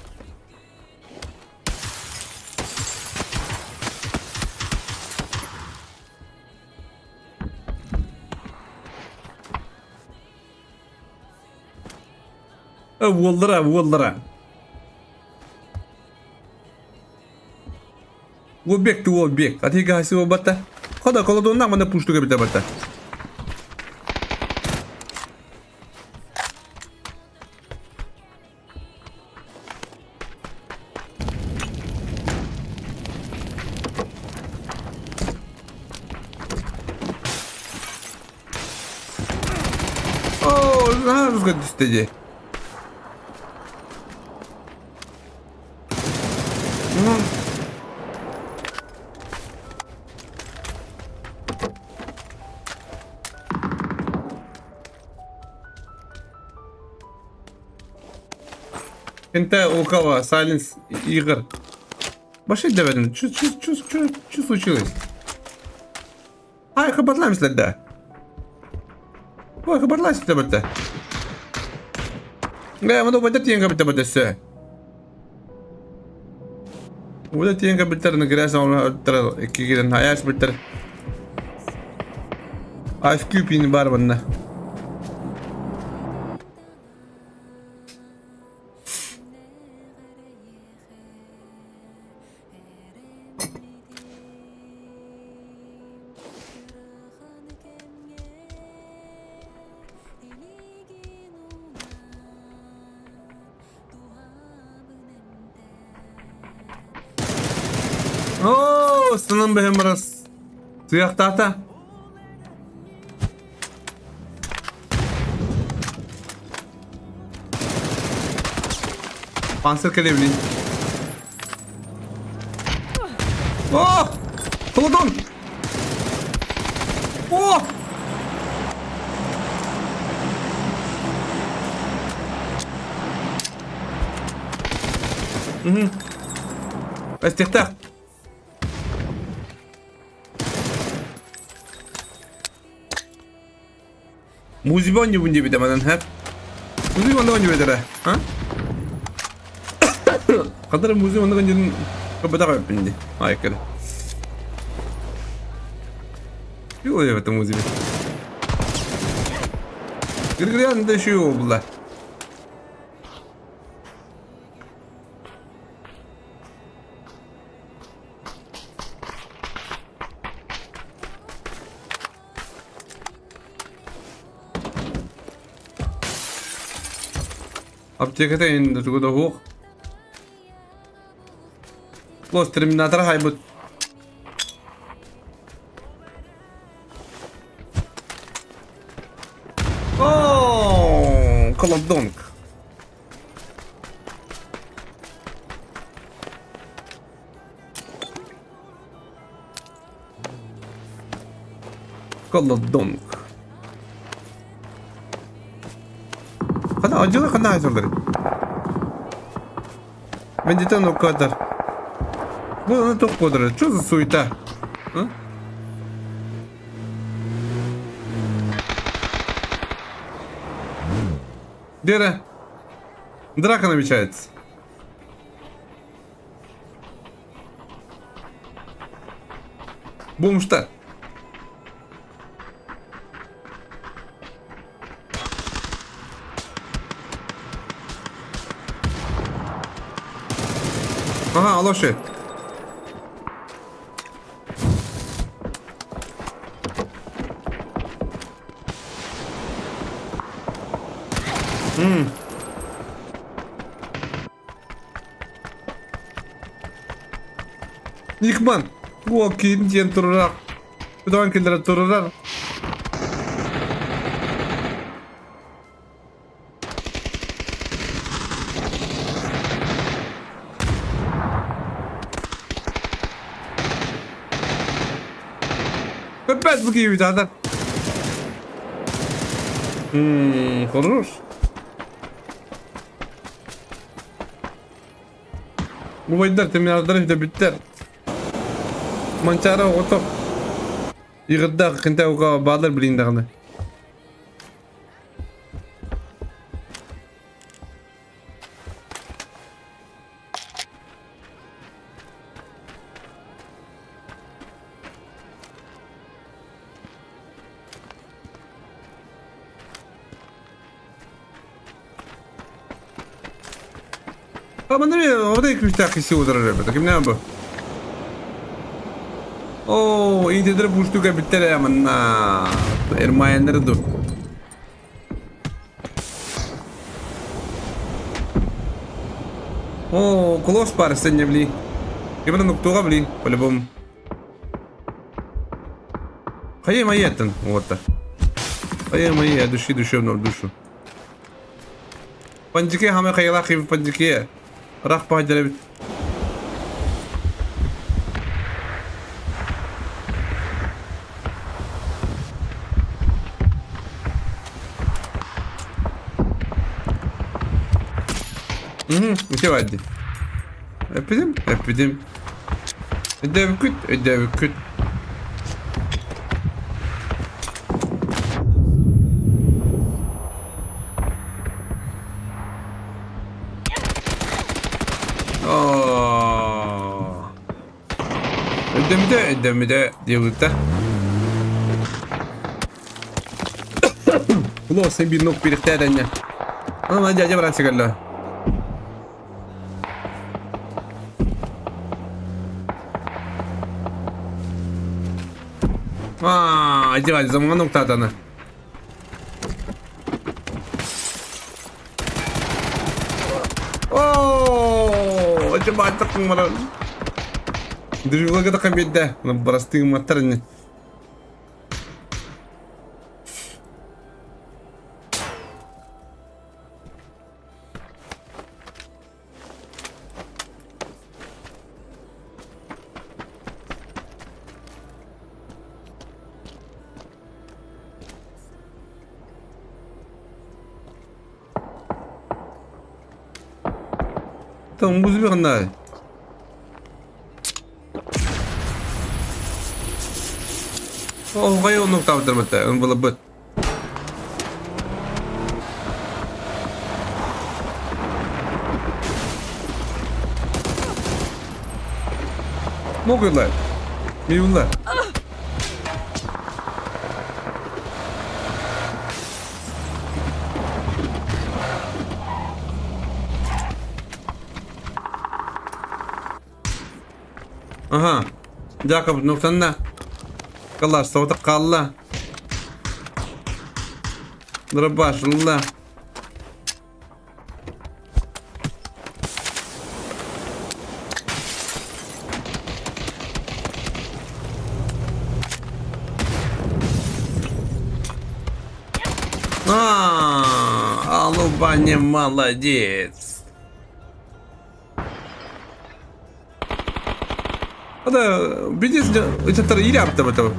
Уоллара, уоллара. Уобек ты уобек. А ты гаси батта. Хода колодонна мана пуштуга бите батта. Оо, наһаа русга түстэ дии. Кентэ Лукава, Сайленс, Игорь. Вообще дэбэтим. Чё, чё, чё, чё, чё случилось? Ай, хабарлаем да. Ой, хабарлаем силердэ. Гэ, маны убайдар тиийэн кэбиттэ бу өссө. Убайдар тиийэн кэбиттэр, грязь оҥорор икки киирэн айаас бүттэр. Ice Cube бар манна. Оо, станан бэһэн барас. Сыахтаата. Панцир кэлэбилин. О! Холодон! О! Угу. Эстихтах. Музыка оонньуубун диэбитэ манан һэп. Музыка онно оонньуу а? Хадара музыка онно оонньуурун көрбөтөх эбиппин дии. Айкыр. Юу эбит музыка. Григорян да еще була. Аптеката инде тугу да суох. Лос терминатор хайбыт. О, колодонг. Колодонг. Хана адьыла хана айсаллар. Бендитен укадар. Бу аны туох куодарар? Что за суета? А? Дера. Драка намечается. Бомжтар. Ага, алоше. М. Никман, уол киин диэн турурар. Көтөҕөн киллэрэ турурар. Опять бу киһи бүтэ Ммм, хорош. Убайдар терминатордара бүтэ бүттэр. Манчаары оҕото Игордаах Кентауга баалар билин даҕаны. Манна ордай күүстээх киси утарар эбит. Кимнээн бу? Оо, иитидер буштук эбиттэр ээ манна. Эрмаяннары ду. Оо, колос бар сенне бли. Кимин нуктуга бли, по-любому. Хайа моя-тын, вот. Хайа моя, души душевно в душу. Пандике хаме хайалаах киһи пандике. Ыраах баайдар эбит. Ити баар дии. Эппитим, эппитим. Өйдөөбүккүт, өйдөөбүккүт. Оо. Өйдөммүтэ, өйдөммүтэ диэбиттэ. Улуу сен bir nok birikte edenge. Ama дядя брат сигалла. Аа, иди заман ноктатаны. Оо, бааттаккын баран. Дежурга да биэрдэ. Бырастыы маттар ини. Там ханна. Оо, хайа оннук таабыттар ымбылыбыт. Могулар. Миулар. Аха. Дьаакап нуктанна. Калаш соҕотох хаалла. Дробаш ылла. А, Алубани молодец. Ада бизнес ычаттар ири апта бата.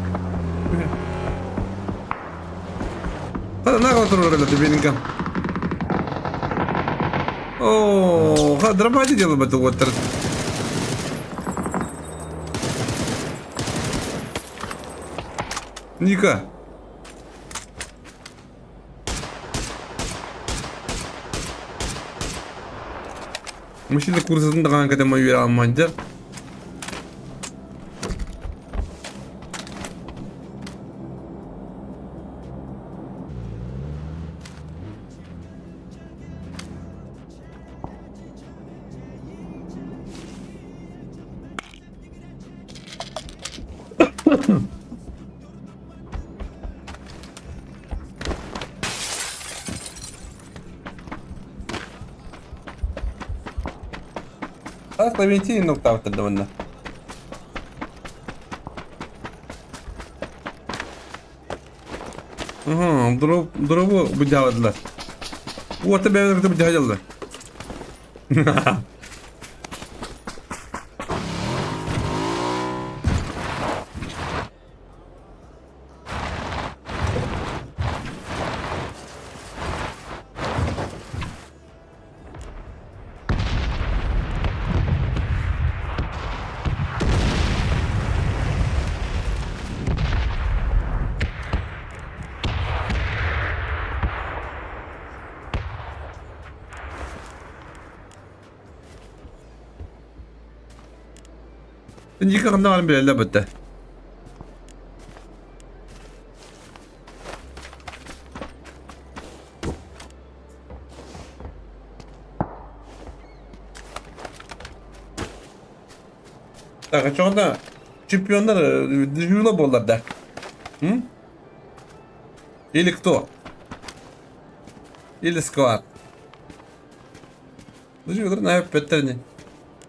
Хада нага турар это бенинка. О, ха драмати дело бата вот. Ника. Мужчина курсатын даҕаны кэтэмэ үөрэ Хас Клавентин нуктаабыттар да манна. Уһу, дробу быдьаабадылар. Уота бэйэлэрин кытта быдьаһа Ника ханна баарын билэллэр бытта. Так, очоҕуна чемпионнар дежурно буоллар да? М? Или кто? Или склад? Дежурно наһаа эппэттэр ини.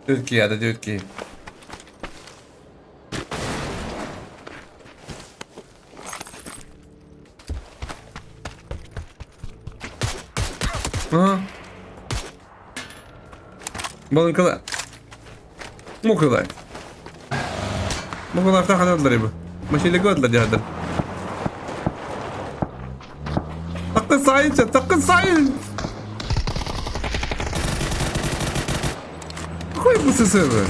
Түркия да Түркия. Ага. Балыҥкала. Мукулай. Мукулаахтаах ханадылар ибы. Машина көділер дьаһадар. Таккын сайынча, таккын сайын! Какой БССР?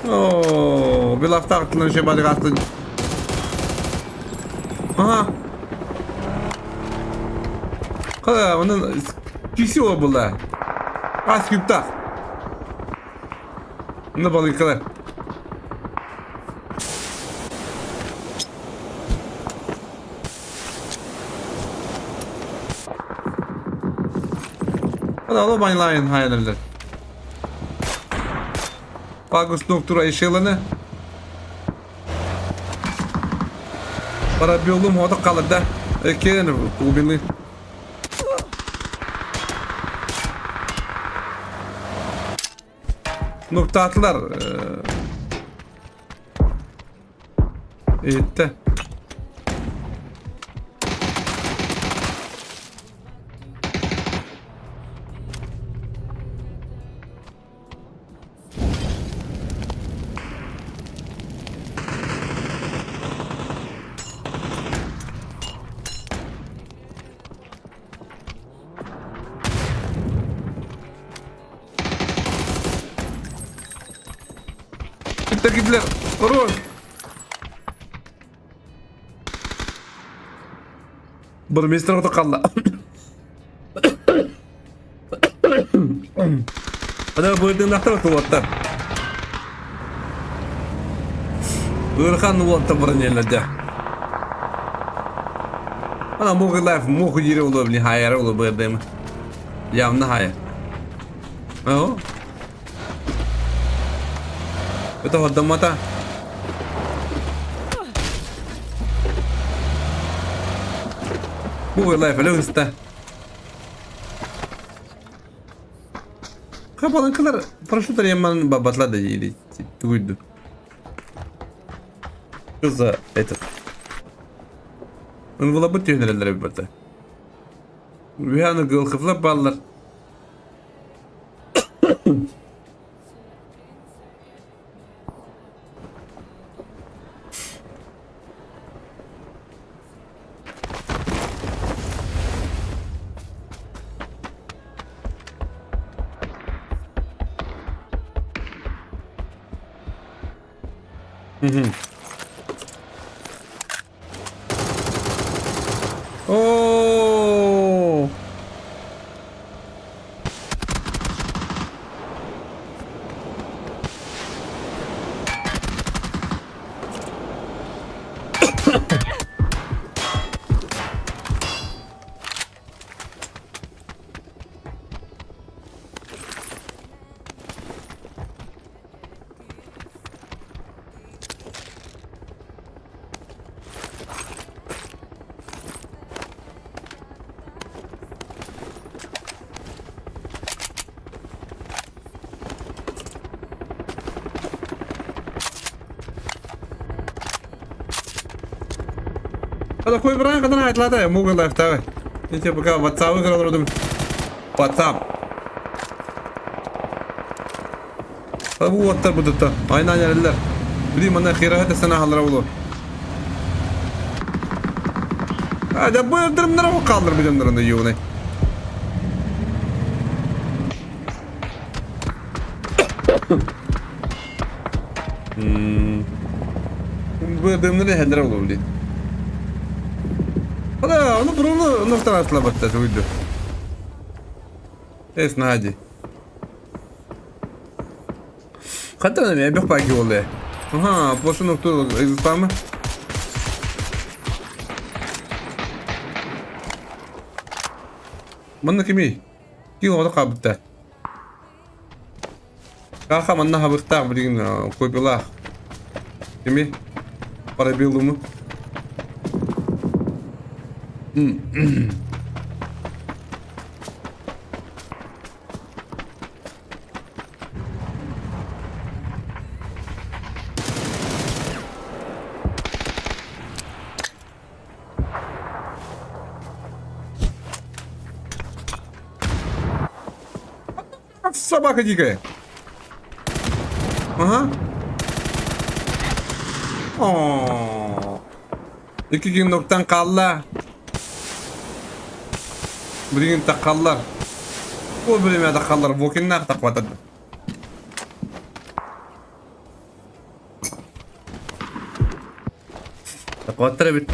Оо, билахтаах тылын шебалыгаатын. Ага. Ха, онон киси була. Ас күптах. Мына балыкалар. Hadi al banlayın hayallerler. Pagus noktura eşyalarını. Para bir oğlum hoda kalır da. Ekleyenir bu bini. Nokta Иһиттэ. Кытта кидлер. Хорош. Бурмистр ото қалла. Ана бырдыңнақтар туаттар. Ырхан уотта бронелерде. Ана муғы лайф муғы жері олы блин хайары олы бырдым. Явно хайыр. О. Это hodамата. Муғы лайф әлі Капалынкылар парашюттар яман батла да или тугуйду. Что за этот? Он была бы тюнерлер бата. Вяны гылхыфла баллар. О! Hadi koy buraya kadar hayatlarda ya Google Live tabi. Neyse bakalım WhatsApp'ı kıralım. WhatsApp. Hadi bu WhatsApp bu da. Aynen yerler. Bileyim ana khirahat sana halara olur. Hadi bu yıldırımlara bu kaldır bu canlarını yoğunu. Bu yıldırımları helere olur diye. Hala onu burunu nokta atla battı uydu. Es hadi. Hatta ne bir baki oldu. Aha, boşu nokta var mı? Manna kimi? Ki orada kabıtta. Kaха манна хабыктаах билигин копилаах. Кими? Парабеллуму. Собака дикая. Ага. О. Икки киноктан хаалла. Билигин таххаллар. Ол бириэмэ таххаллар, Вокиннаах тахпатар. Тахпаттар эбит.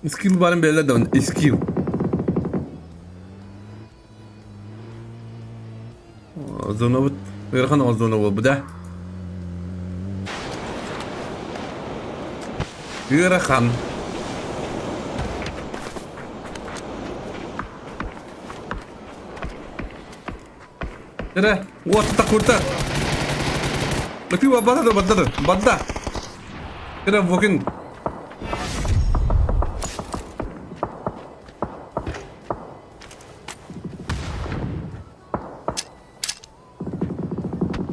Скилл барын белле да скилл. Зонабыт ыарахан оҕо зона буолбут да. Ыарахан. Эрэ, уотта курта. Лыты бадда бадда бадда. Эрэ, букин.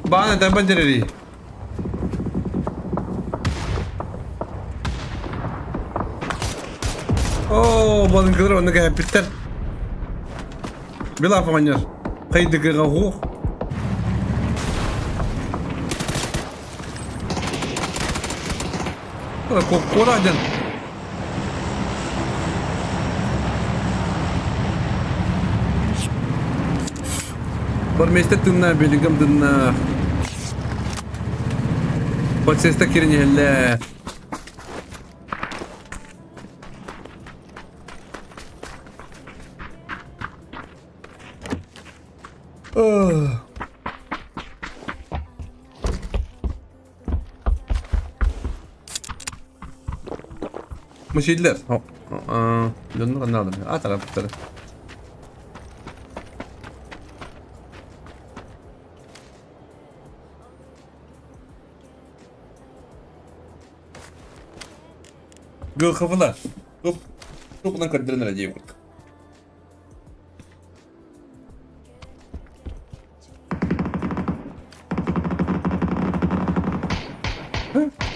Баана тайбан дерери. Оо, балыҥкалар онно кэһэппиттэр. Билаф оҕонньор. Хайдыгыга хуох. Куора дьон. Бармейстер тынна, Беллингем тынна. Подсеста кирин иһэллэ. Мучилер. Дьоннор наадыр. А тараптары. Гылхывылар. Туп тупунан көрдөрөн эрэ дии курдук.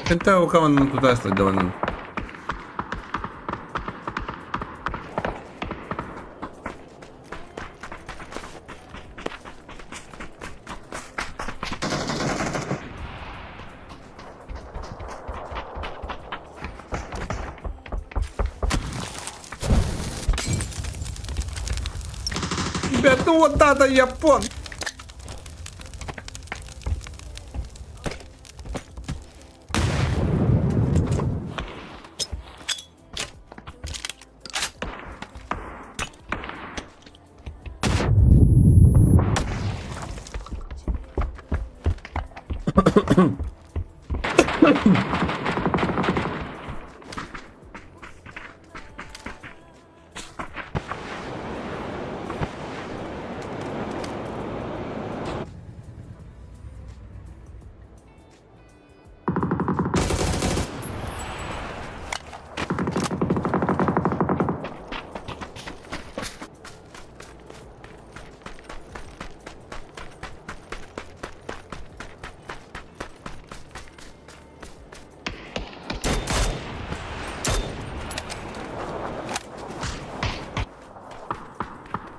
Хэнтэ укаманнан тутаа сылдьабанын. Ребят, ну вот да, да, япон.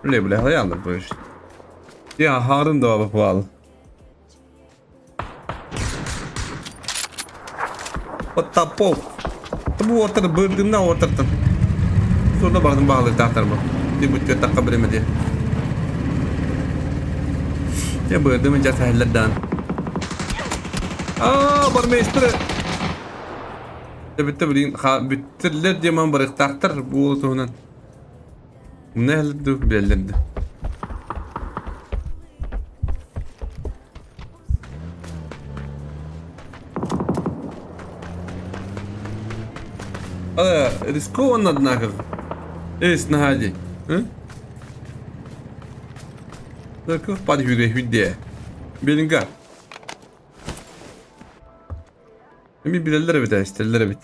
Бля, бля, хайаалар бу Я хаарын да бапал. Потапов. Бу уоттар бырдымна уоттартан. Сурда бардым баҕалыы таахтар бу. Ди бүттүө тахха бириме ди. Я бырдым инча сахиллер даан. Аа, бармейстер. Бүтті билин бүттүрлер диэман барыктаахтар бу туһунан. Умна иһэллэр билэллэр да. Рискованно, однако. Эс, наһаа дии. Кых пад хүдэ хүдэ. Белинга. Эми билэллэр эбит, истэллэр эбит.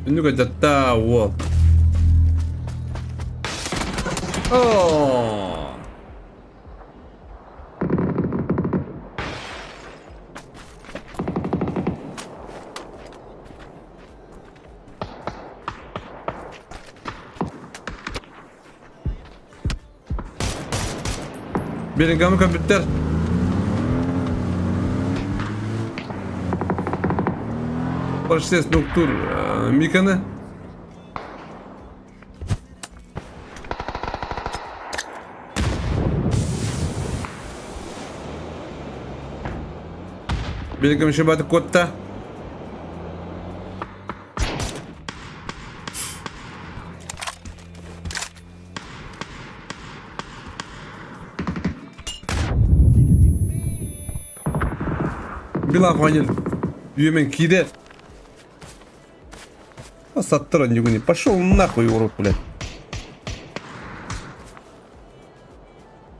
Үннүк дьатта уол. Оо. Белингамы көрбүттэр. Процесс доктор Миканы. Белингам шибаты котта. Билафанин үйемен киде. Саттыр нигуни. Пошел нахуй, урод, блядь.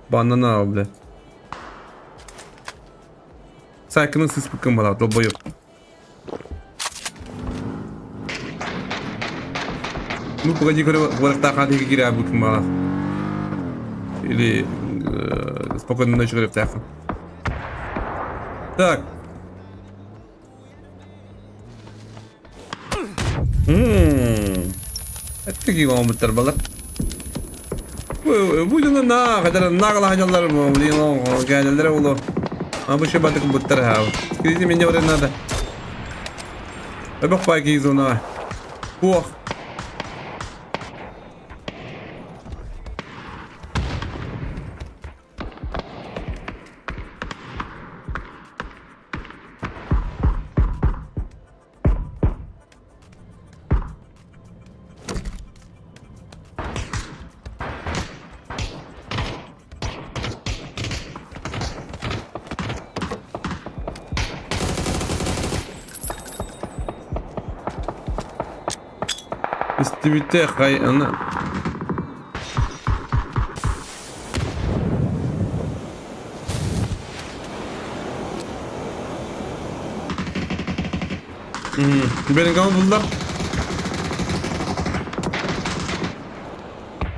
Банана, блядь. Сайкының сыспыкын бала, долбоеб. Ну, погоди, говорят, киирэ букмалах. Или спокойной ночи говорят, Так. Эттики оҥорбуттар балар. Бу дьоно наа, хадара наагалаһанньаллар блин, кээлэллэрэ буолуо. А бу шибатык буттар хаабыт. Киризи меня вроде надо. Эбэх пай киизуна. Ох. Истибитэ хай аны Белингам буллар.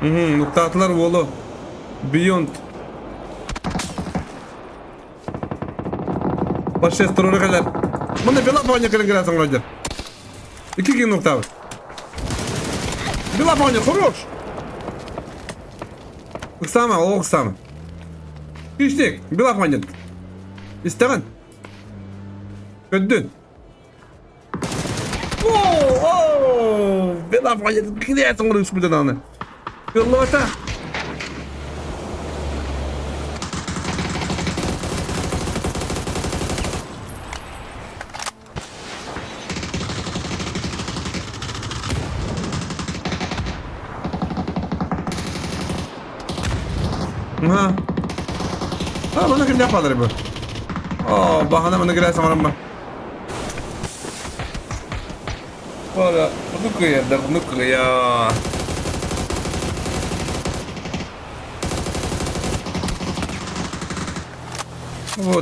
Нуктаатылар уолу. Beyond. Башес турура кэлэр. Мында Белафоня кэлэн кэлээсиң Роджер. Икки кин нуктаабыт. Белафоня, хорош! Ыксаама, ол ыксаама. Хищник, Белафоня. Истэҕин? Көрдүн. Оо, Белафоня килээсиң оҥору аны. Кыллыбата. Ага. А, маны кимдэ хаалар бу? Оо, баһана маны кэлэ саҥаран ба. Бара, ну кыйардар, ну кыйа.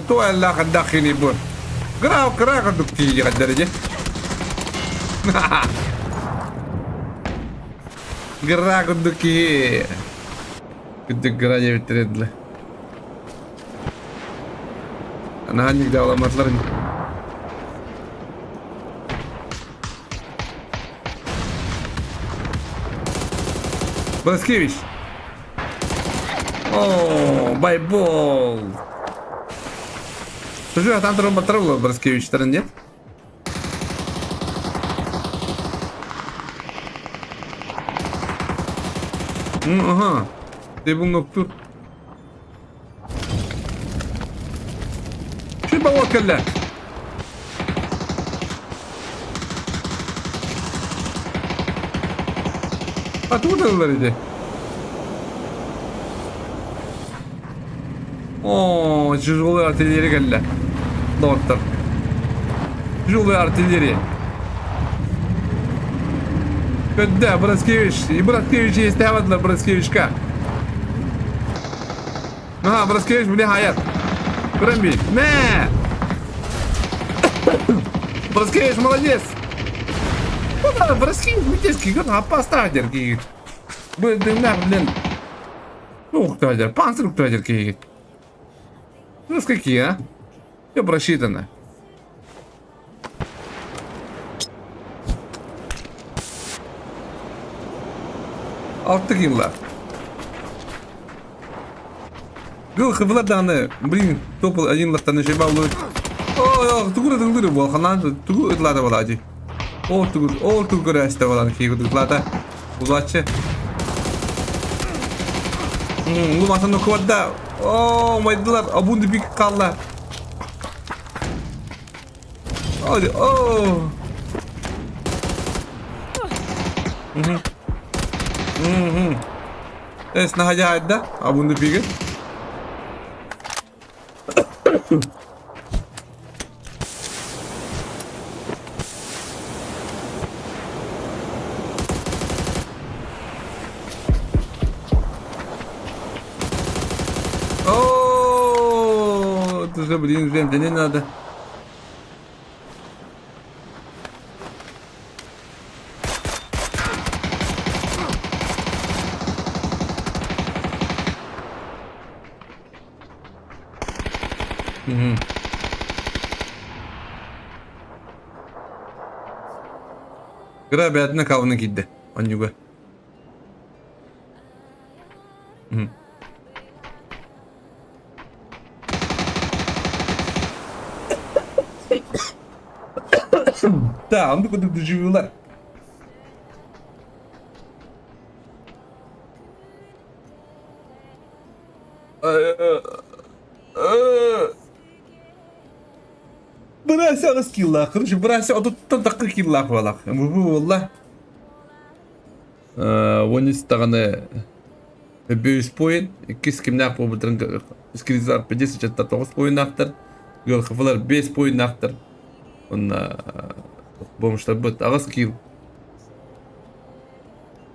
Туох эллээх элбэх бу. Кыра кыра курдук тиийиэхтэр дии. Кыра курдук киһи. Кырдьык кыра диэбиттэр этилэр. Наһаа ньыгдаҕаламматылар ини. Броскевич. О, байбол. Слушай, а там турбаттар было Броскевичтарын, нет? Ага. Ты был ноктур. Шү балок кэллэ. А тугу тыллар ити? О, тяжелая артиллерия кэллэ. Доктор. Тяжелая артиллерия. Когда Броскевич, и Броскевич есть для Броскевичка. Ага, Броскевич, бля, хаят. Громби. Мэ! Броскевич, молодец! Куда Броскевич, митецкий, опасный дергей. Блин, блин. Уктадер, панцирь уктадер какие. Ну, какие, а? Все просчитано. Алты килла. Гыл хыбылар даҕаны, блин, топ один латтаны şey баллы. О, тугу тылдыры бол ханан тугу ытлата баладжи. Ол тугу, ол тугу көрөстө балан киги ытлата. Улаччы. Улу матан окуатда. О, майдылар, абунду бик қалла. О. Эс наһадьаайда абунду пиги. О, это же, блин, время не надо. Кыра бэйэтинэ кабына киирдэ онньуга. Да, оннук курдук доживуулар. Бырася аҕыс киилаах, короче, бырася отуттан тахха киилаах буолах. Бу буолла. Уон даҕаны бүүс поин, иккис кимнээх буолбуттарын скризар 59 поиннаахтар, Гөлхафалар 5 поиннаахтар. Онна бомжтарбыт аҕыс киил.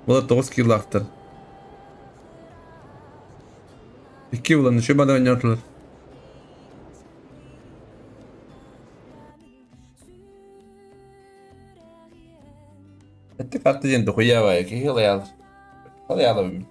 Бұлар 9 киилаахтар. Икки булан үчүгэй бада оонньоотулар. Эттик арты диэн дохуя киһи ылайаалар. Ылайаалабын.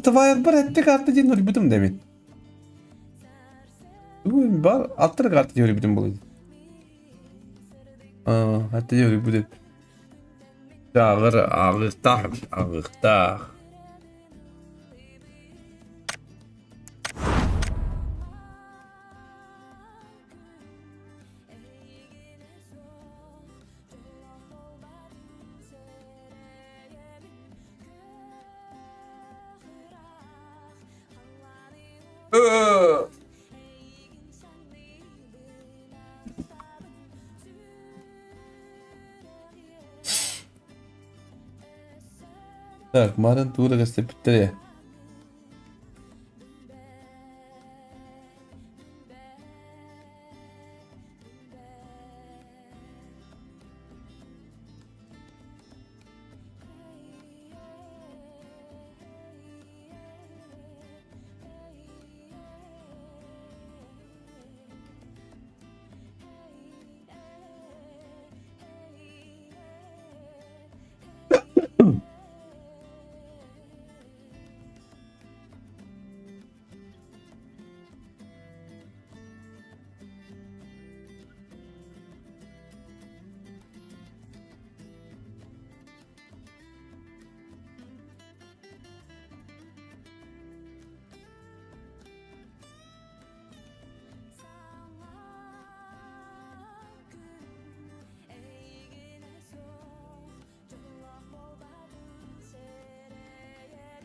Твайрбар эттик атты диэн өрбүтүм да эбит. Бар аттырык атты диэн өрбүтүм буолуй. Атты диэн өрбүт эбит. Ааҕыр ааҕыахтаах ааҕыахтаах. Так, марын туура кэстэппиттэрэ.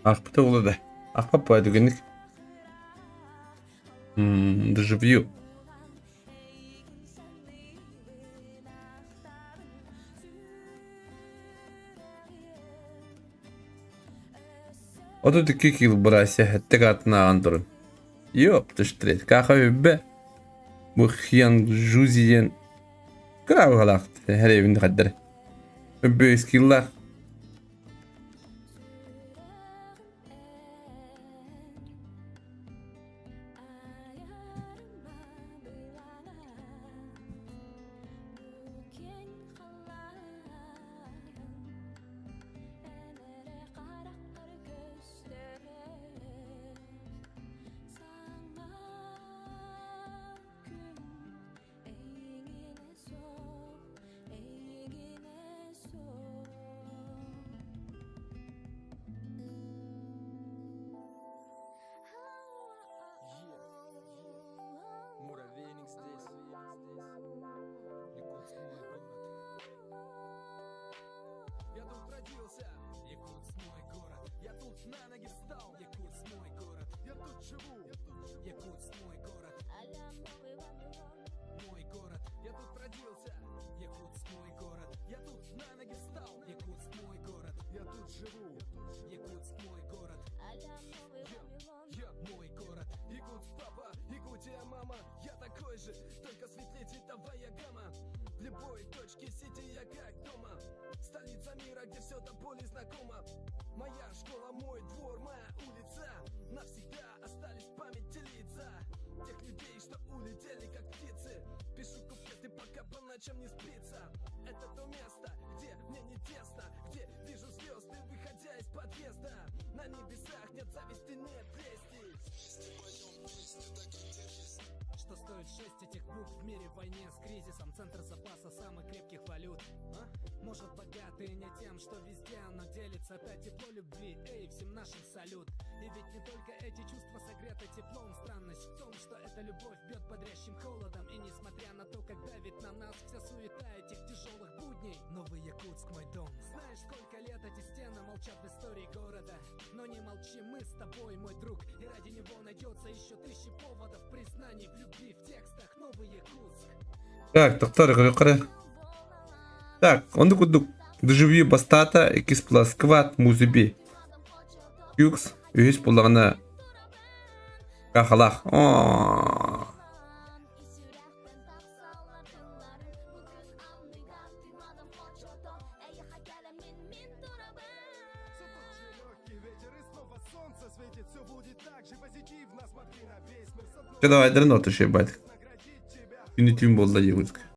Аахпыта буолуо да. Аахпат буолуо түгэнник. Доживью. 32 килл бырайса сэттэ атын ааҕан туран. Ёп, түстүрет. Каха үббэ. Бу Хьян Жузи диэн кыра быһалаах хэрэйбин хаддара. Үббэ скиллаах. Так, тохтор көрө. Так, оннук курдук Дежавю бастаата, иккис буолла Сквад Музыби. Юкс, үһүс буоллаҕына Кахалах. Оо. Чэ давай, дрын оту ебать. Күнү түүн буолла диэбит.